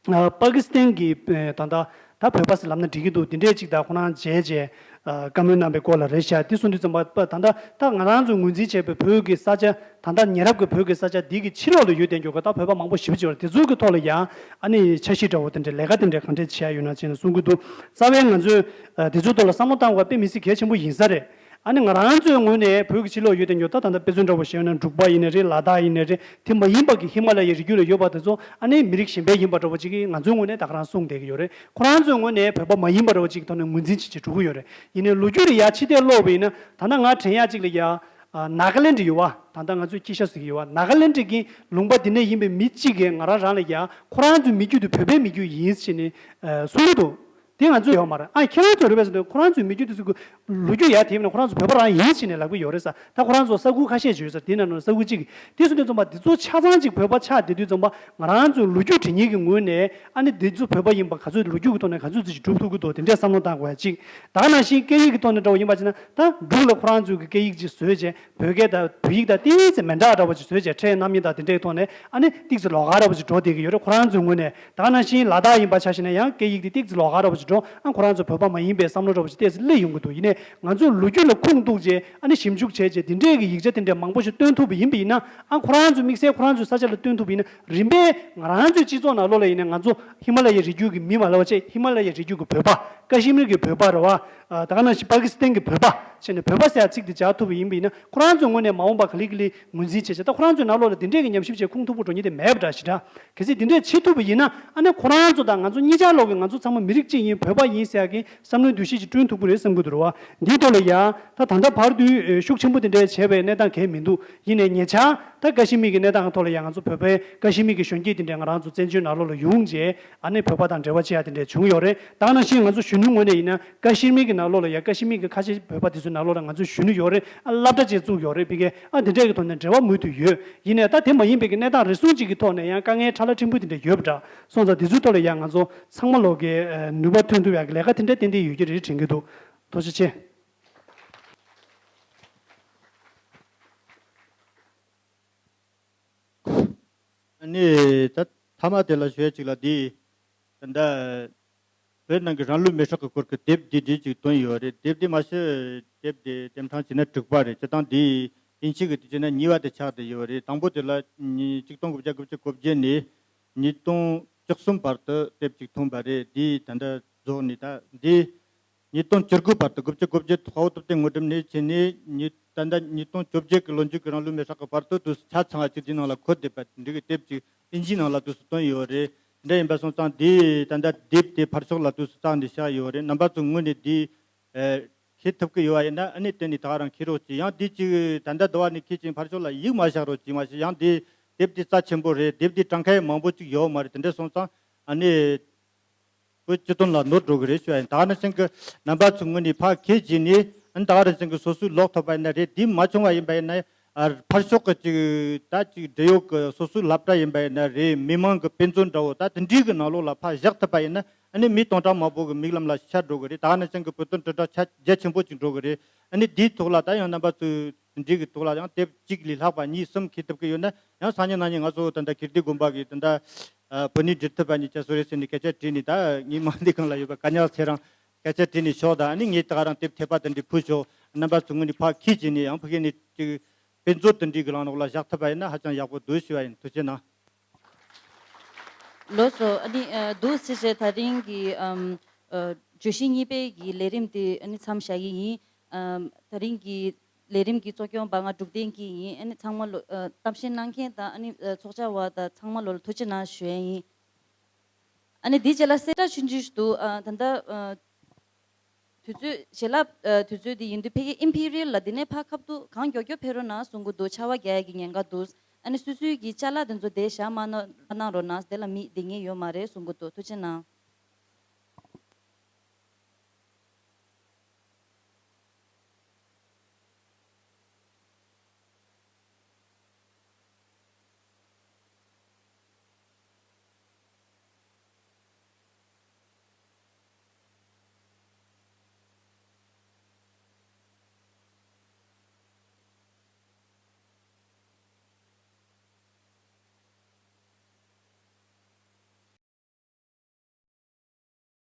ཨ། པ་ཀི་སི་ཐན་གྱི་ཨེ་ད་ལྟ་ད་བོད་པ་ཟེར་ལབ་ན་འགྲིག་གི་འདུག་དེ་འདྲས་ཅིག་ད་ཁོ་རང་མཇལ་བྱས་ཨ་བཀའ་མོལ་གནང་པའི་སྐོར་ལ་རེད་ཤག་དེ་གསུངས་དུས་ཙམ་པ་ད་ལྟ་ད་ང་རང་ཚོས་ངོས་འཛིན་བྱས་པའི་བོད་ཀྱི་ས་ཆ་ད་ལྟ་ཉེ་རབས་ཀྱི་བོད་ཀྱི་ས་ཆ་འདི་གི་ཕྱི་ལོགས་ལ་ཡོད་བསྡད་མཁན་གྱི་ད་བོད་པ་མང་པོ་ཞེ་པོ་ཅིག་ཡོད་རེད། དེ་ཚོ་གི་ཐོག་ལ་ཡང་ཨ་ནི་འཆར་གཞི་འདྲ་བོ་དེ་འདྲས་ལས་ཀ་དེ་འདྲས་གང་འདྲས་བྱས་ཡོད་ན་བྱས་ནས་གསུང་གི་འདུག་རྩ་བའི་ང་ཚོས་ཨ་དེ་ཚོའི་ཐོག་ལ་བསམ་བློ་བཏང་དགོས་པ་དཔེ་མི་སྲིད་གལ་ཆེན་པོ་ཡིན་ས་རེད། ཨ་ནི་ང་རང་ཚོའི་ངོས་ནས་བོད་ཀྱི་ཕྱི་ལོགས་ཡོད་དེ་འགྱོ་ད་ད་ལྟ་དཔེ་མཚོན་འདྲ་བོ་བཤད་ན་འབྲུག་པ་ཡིན་ནའི་རེད། ལ་དྭགས་ཡིན་ནའི་རེད། དེ་མ་ཡིན་པ་གི་ཧི་མ་ལ་ཡའི་རི་རྒྱུད་ལ་ཡོད་པ་དེ་ཚོ་ཨ་ནི་མི་རིགས་གཞན་པའི་ཡིན་པ་འདྲ་བོ་ཅིག་གིས་ང་ཚོའི་ངོས་ནས་ད་ག་རང་གསུངས་བསྡད་ཀྱི་ཡོད་རེད། ཁོ་རང་ཚོའི་ངོས་ནས་བོད་པ་མ་ཡིན་པ་འདྲ་བོ་ཅིག་གི་ཐོག་ནས་ངོས་འཛིན་བྱེད་བྱེད་འགྲོ་གི་ཡོད་རེད། ཡིན་ནའི་ལོ་རྒྱུས་ལ་ཡ་ཕྱི་བལྟས་ཀློག་པ་ཡིན་ན་ད་ལྟ་ང་དྲན་ཡག་ཅིག་ལ་ཡ། ཨ། ནཱ་ག་ལེན་ཌི་ཡོད་པ། ད་ལྟ་ང་ཚོས་ཀི་ཤ་ཟེར་གྱི་ཡོད་པ། ནཱ་ག་ལེན་ཌི་གི་ལུང་པ་འདི་ནས་ཡིན་པའི་མི་གཅིག་གིས་ང་རང་རང་ལ་ཡ་ཁོ་རང་ཚོའི་མི་རྒྱུད་དེ་བོད་པའི་མི་རྒྱུད་ཡིན་ཟེར་ནས་ཨ་གསུང་གི་འདུག་དེ་ང་ཚོ་ཡོད་མ་རེད། ཨ། ཁྱེད་རང་ཚོ་རེད་པས་ཟེར་དུས་ཁོ་རང་ཚོའི་མི་རྒྱུད་དེ་ཚོ་གི་ལོ་རྒྱུས་ཡ་དེ་ཡིན་ན་ཁོ་རང་ཚོ་བོད་པ་རང་ཡིན་ཟེར་ནས་ལབ་ཀྱི་ཡོད་རེད་ས། ད་ཁོ་རང་ཚོ་ས་ཁུལ་ཁ་ཤས་ཅིག་ཡོད་ས། དེ་ནང་ནས་ས་ཁུལ་གཅིག་གི་དེ་ཚོ་དེ་ཚོ་མ་དེ་ཚོ་ཆ་ཚང་གཅིག་བོད་པ་ཆགས་བསྡད་དུས་ཙམ་པ་ང་རང་ཚོའི་ལོ་རྒྱུས་འབྲི་མཁན་གྱི་ངོས་ནས་ཨ་ནི་དེ་ཚོ་བོད་པ་ཡིན་པ་ག་ཚོད་ལོ་རྒྱུས་ཀྱི་ཐོག་ནས་ག་ཚོད་ཅིག་སྒྲུབ་ཐུབ་ཀྱི་འདུག་དེ་འདྲས་བསམ་བློ་བཏང་དགོས་ཡ་གཅིག་ད་ག་ནང་བཞིན་སྐད་ཡིག་གི་ཐོག་ནས་འདྲ་བོ་ཡིན་པ་བྱས་ན་ད་འབྲུག་ལ་ཁོ་རང་ཚོའི་གི་སྐད་ཡིག་ཅིག་བཟོས་བྱས། བོད་སྐད་དང་བོད་ཡིག་དང་ཏོག་ཙམ་མི་འདྲ་འདྲ་བོ་ཅིག་བཟོས་བྱས། ཕྲད་རྣམ་དབྱེ་དང་དེ་འདྲའི་ཐོག་ནས་ཨ་ནི་ཏོག་ཙམ་ལོགས་ཀ་འདྲ་བོ་ཅིག་འགྲོ་བསྡད་ཀྱི་ཡོད་རེད། ཁོ་རང་ཚོའི་ངོས་ནས་ད་ག་ནང་བཞིན་ལ་དྭགས་ཡིན་པ་ཆ་བཞག་ན་ཡང་སྐད་ཡིག་དེ་ཏོག་ཙམ་ལོགས་ཀ་འདྲ་བོ་ཅིག་འགྲོ། ཨ། ཁོ་རང་ཚོ་བོད་པ་མ་ཡིན་པའི་བསམ་བློ་འདྲ་བོ་ཅིག་ཏོག་ཙམ་སླེབས་ཡོང་གི་འདུག་ཡིན་ནའི་ང་ཚོ་ལོ་རྒྱུས་ལ་ཁུངས་གཏུགས་བྱས་ཨ་ནི་ཞིབ་འཇུག་བྱས་བྱས་དེ་འདྲའི་གི་ཡིག་ཆ་དེ་འདྲ་མང་པོ་ཞིག་བཏོན་ཐུབ་པ་ཡིན་པ་ཡིན་ན། ཨ། ཁོ་རང་ཚོ་དམིགས་བསལ་ཁོ་རང་ཚོའི་ས་ཆ་ལ་བཏོན་ཐུབ་པ་ཡིན་ན། རིམ་པས་ང་རང་ཚོའི་སྤྱི་ཚོགས་ནང་ལོགས་ལ་ཡིན་ནའི་ང་ཚོ་ཧི་མ་ལ་ཡའི་རི་རྒྱུད་ཀྱི་མི་མ་ལབ་བྱས། ཧི་མ་ལ་ཡའི་རི་རྒྱུད་ཀྱི་བོད་པ། ཀ་ཤི་མིར་གྱི་བོད་པ་རེད་བ། ཨ། ད་ག་ནང་བཞིན་པ་ཀི་སི་ཐན་གྱི་བོད་པ་བྱས་ནས་བོད་པ་ཟེར་ཡ་ཚིག་དེ་སྦྱར་ཐུབ་པ་ཡིན་པ་ཡིན་ན། ཁོ་རང་ཚོའི་ངོས་ནས་མ་འོངས་པ་ག་ལེ་ག་ལེ་ངོས་འཛིན་བྱས་བྱས། ད་ཁོ་རང་ཚོའི་ནང་ལོགས་ལ་དེ་འདྲས་ཀྱི་ཉམས་ཞིབ་བྱས་ཁུངས་ཐུབ་པོ་འགྲོ་མཁན་དེ་མེད་པ་འདྲ་ཞིག་འདྲ། གལ་སྲིད་དེ་འདྲས་བྱེད་ཐུབ་པ་ཡིན་ན། ཨ་ནི་ཁོ་རང་ཚོ་དང་ང་ཚོ་གཉིས་ཆར་ལོག་གི་ང་ཚོ་ཚང་མ་མི་རིགས་གཅིག་ཡིན། བོད་པ་ཡིན་ཟེར་ཡ་གི་བསམ་བློའི་འདུ་ཤེས་ཅིག་བསྐྲུན་ཐུབ་ཀྱི་རེད་བསམ་གྱི་འདུག་རེད་བ། འདིའི་ཐོག་ལ་ཡ་ད་ད་ལྟ་བར་དུ་ཤུགས་ཆེན་པོ་དེ་འདྲས་བྱས་པའི་གནས་སྟངས་གང་ཡང་མི་འདུག་ཡིན་ནའི་ཉེ་ཆར་ད་ཀ་ཤི་མིར་གྱི་གནས་སྟངས་ཐོག་ལ་ཡ་ང་ཚོ་བོད་པའི་ཀ་ཤི་མིར་གྱི་གཞོན་སྐྱེས་དེ་འདྲས་ང་རང་ཚོ་བཙན་བྱོལ་ནང་ལོགས་ལ་ཡོང་རྗེས། ཨ་ནི་བོད་པ་དང་འབྲེལ་བ་བྱེད་ཡ་དེ་འདྲས་བྱུང་ཡོད་རེད། ད་ག་ནང་བཞིན་ང་ཚོ་གཞོན་ནུའི་ངོས་ནས་ཡིན་ན་ཀ་ཤི་མིར་གྱི་ནང་ལོགས་ལ་ཡ་ཀ་ཤི་མིར་གྱི་ཁ་ཆེ་བོད་པ་དེ་ཚོའི་ནང་ལོགས་ལ་ང་ཚོས་གཞོན་ནུ་ཡོད་རེད། ཨ། སློབ་གྲྭ་ཅིག་བཙུགས་ཡོད་རེད། ཕ་གིའི། ཨ། དེ་འདྲས་ཀྱི་ཐོག་ནས་འབྲེལ་བ་མུ་མཐུད་ཡོད། ཡིན་ནའི་ད་དེ་མ་ཡིན་པའི་གི་གནས་སྟངས་རེ་ཟུང་ཅིག་གི་ཐོག་ནས་ཡང་དཀའ་ངལ་ཕྲ་ལ་ཕྲན་བུ་དེ་འདྲས་ཡོད་པ་འདྲ་སོང་ཙང་། དེ་ཚོའི་ཐོག་ལ་ཡང་ང་ཚོ་ཚང་མ་ལོག་གི་ནུས་པ་ཐོན་ཐུབ་ཡག་གི་ལས་ཀ་དེ་འདྲས་ཏན་ཏན་ཡོད་ཀྱི་རེད་དྲན་གྱི་འདུག་ཐུགས་རྗེ་ཆེ། ཨ་ནི་ད་མཐའ་མ་དེ་ལ་ཞུ་ཡ་ཅིག་ལ། འདི་ད་ལྟ་བོད་ནང་གི་རང་ལུས་མེར་སྲེག་གི་སྐོར་གྱི་དེབ་འདི་འདྲ་ཅིག་བཏོན་ཡོད་རེད། དེབ་འདི་མ་གཞི་དེབ་དེ་དེབ་ཕྲེང་བྱས་ན་དྲུག་པ་རེད། སྤྱིར་བཏང་འདི་དབྱིན་ཇི་གི་དེ་བྱས་ན་གཉིས་པ་དེ་ཆགས་བསྡད་ཡོད་རེད། དང་པོ་དེ་ལ་ཉིས་གཅིག་སྟོང་དགུ་བརྒྱ་དགུ་བཅུ་གོ་བརྒྱད་ནས་ཉིས་སྟོང་བཅུ་གསུམ་བར་དུ་དེབ་ཅིག་ཐོན་པ་རེད། འདི་ད་ལྟ་རྫོགས་ནས། ད་འདི་ཉིས་སྟོང་བཅུ་དགུ་བར་དུ། དགུ་བཅུ་གོ་བརྒྱད་དཔའ་བོ་སྟོབས་ལྡན་དངོས་གྲུབ་ནས་བྱས་ནས་ཉིས། ད་ལྟ་ཉིས་སྟོང་བཅོ་བརྒྱད་ཀྱི་ལོ་མཇུག་གི་རང་ལུས་མེར་སྲེག་གི་བར་དུ་དུས་སུ་ཆ་ཚང་བ་ཅིག་འདི་ནང་ལ་འཁོད་བསྡད་པ་འདི་གི་དེབ་ཅིག་དབྱིན་ཇིའི་ནང་ལ་དུས་སུ་བཏོན་ཡོད་རེད། འདྲ་ཡིན་པ་སོང་ཙང་འདི་ད་ལྟ་དེབ་དེ་ཕར་ཕྱོགས་ལ་དུས་སུ་བཙགས་ནས་བཞག་ཡོད་རེད། རྣམ་པ་ཚོའི་ངོས་ནས་འདི་ཨ་འཁྱེར་ཐུབ་ཀྱི་ཡོད་པ་ཡིན་ན། ཨ་ནི་དེ་ནས་ད་ག་རང་འཁྱེར་རོགས་གྱིས། ཡང་འདི་ཅིག་ད་ལྟ་དུ་བ་ནས་འཁྱེར་ཅིང་ཕར་ཕྱོགས་ལ་གཡུག་མ་བཞག་རོགས་གྱིས། མ་གཞི་ཡང་འདི་དེབ་འདི་རྩ་ཆེན་པོ་རེད། དེབ་འདི་གྲངས་ཀ་ཡང་མང་པོ་ཅིག་ཡོད་མ་རེད། དེ་འདྲ་སོང་ཙང་ཨ་ནི་བོད་སྤྱི་དོན་ལ་ནོར་འགྲོ་གི་རེད་ཞུ་བ་ཡིན། ད་ག་ནང་བཞིན་གྱི་རྣམ་པ་ཚོའི་ངོས་ནས་ཕར་འཁྱེར་བྱས་ནས། ཨ་ནི་ད་ག་རང་བཞིན་གྱི་སོ་སོས་ཀློག་ཐུབ་པ་ཡིན་ན་རེད། དེ་མ་བྱུང་བ་ཡིན་པ་ཡིན་ན། ཨ། ཕར་ཕྱོགས་ཀྱི་ཅིག་ད་ཅིག་འབྲེལ་ཡོད་ཀྱི་སོ་སོའི་སློབ་གྲྭ་ཡིན་པ་ཡིན་ན་རེད། མི་མང་གི་དཔེ་མཛོད་འདྲ་བོ་ད་དེ་འདྲའི་གི་ནང་ལོགས་ལ་ཕར་བཞག་ཐུབ་པ་ཡིན་ན། ཨ་ནི་མི་སྟོང་ཕྲག་མང་པོ་གི་མིག་ལམ་ལ་ཤར་འགྲོ་གི་རེད། ད་ག་ནང་བཞིན་གྱི་བོད་དོན་དྲིལ་བསྒྲགས་རྒྱ་ཆེན་པོ་ཅིག་འགྲོ་གི་རེད། ཨ་ནི་དེའི་ཐོག་ལ་ད་ཡང་རྣམ་པ་ཚོས་དེ་འདྲའི་གི་ཐོག་ལ་ཡང་དེབ་གཅིག་ལས་ལྷག་པ་གཉིས་གསུམ་འཁྱེར་ཐུབ་ཀྱི་ཡོད་ན། ཡང་སང་ཉིན་གནངས་ཉིན་ང་ཚོ་ད་ལྟ་ཁེར་སྡེ་དགོན་པ་གི་ད་ལྟ་ཨ་བོད་གནས་འབྲེལ་མཐུད་པ་གཉིས་ཀྱིས་གསོལ་རས་ཟེར་ནས་སྐད་ཆ་དྲིས་ནས། ད་ངའི་མ་འདི་སྒང་ལ་ཡོད་པ་ཀ་ཉག་ཚེ་རིང་སྐད་ཆ་དྲིས་ནས་ཤོག་དང་། ཨ་ནི་ངས་ད་ག་རང་དེབ་ཐེར་པ་དེ་འདྲ་ཕུལ་ཆོག་རྣམ་པ་ཚོའི་ངོས་ནས་ཕར་འཁྱེར་བྱས་ནས། ཡང་ཕ་གི་ནས་ཅིག་དཔེ་མཛོད་དེ་འདྲའི་གི་ལམ་ནང་ལ་བཞག་ཐུབ་པ་ཡིན་ན་ཧ་ཅང་ཡག་པོ་འདུག་ཞུ་བ་ཡིན། ཐུགས་རྗེ་གནང་། ལགས་སོ། ཨ་ནི་ཨ་འདུག་སེ་བྱས་ད་རིང་གི་ཨམ་ཨ་བརྗོད་གཞི་གཉིས་པའི་གི་ལས་རིམ་དེ་ཨ་ནི་མཚམས་བཞག་གི་ཡིན། ཨམ་ད་རིང་གི་ལས་རིམ་གྱི་གཙོ་སྐྱོང་པ་ང་འབྲུག་བསྟན་སྐྱིད་ཡིན། ཨ་ནི་ཚང་མ་ལོ་ཨ་གཏམ་བཤད་གནང་མཁན་དང་། ཨ་ནི་ཨ་ཚོགས་བཅར་བ་དང་ཚང་མ་ལོ་ལ་ཐུགས་རྗེ་གནང་ཞུ་ཡ་ཡིན། ཨ་ནི་འདིའི་རྗེས་ལ་གསལ་བསྒྲགས་ཆུང་ཆུང་ཞིག་འདུག་ཨ་ད་ལྟ་ཨ་དུས་ཚོད་བྱིན་རླབས་ཨ་དུས་ཚོད་འདི་ཡིན་དུས་ཕ་གི་ཨིམ་ཕི་རི་ཡལ་ལ་འདི་ནས་ཕར་ཁ་ཐུག་གང་མགྱོགས་མགྱོགས་ཕེབས་རོགས་གནང་གསུང་གི་འདུག་ཆར་པ་རྒྱག་ཡ་གི་ཉེན་ཁ་འདུག་ཨ་ནི་སོ་སོའི་གི་ཅ་ལག་དེ་ཚོ་དེ་བཞག་མ་གནང་རོགས་གནང་། དེ་ལ་མི་བསྡད་མཁན་ཡོད་མ་རེད་གསུང་གི་འདུག་ཐུགས་རྗེ་གནང་།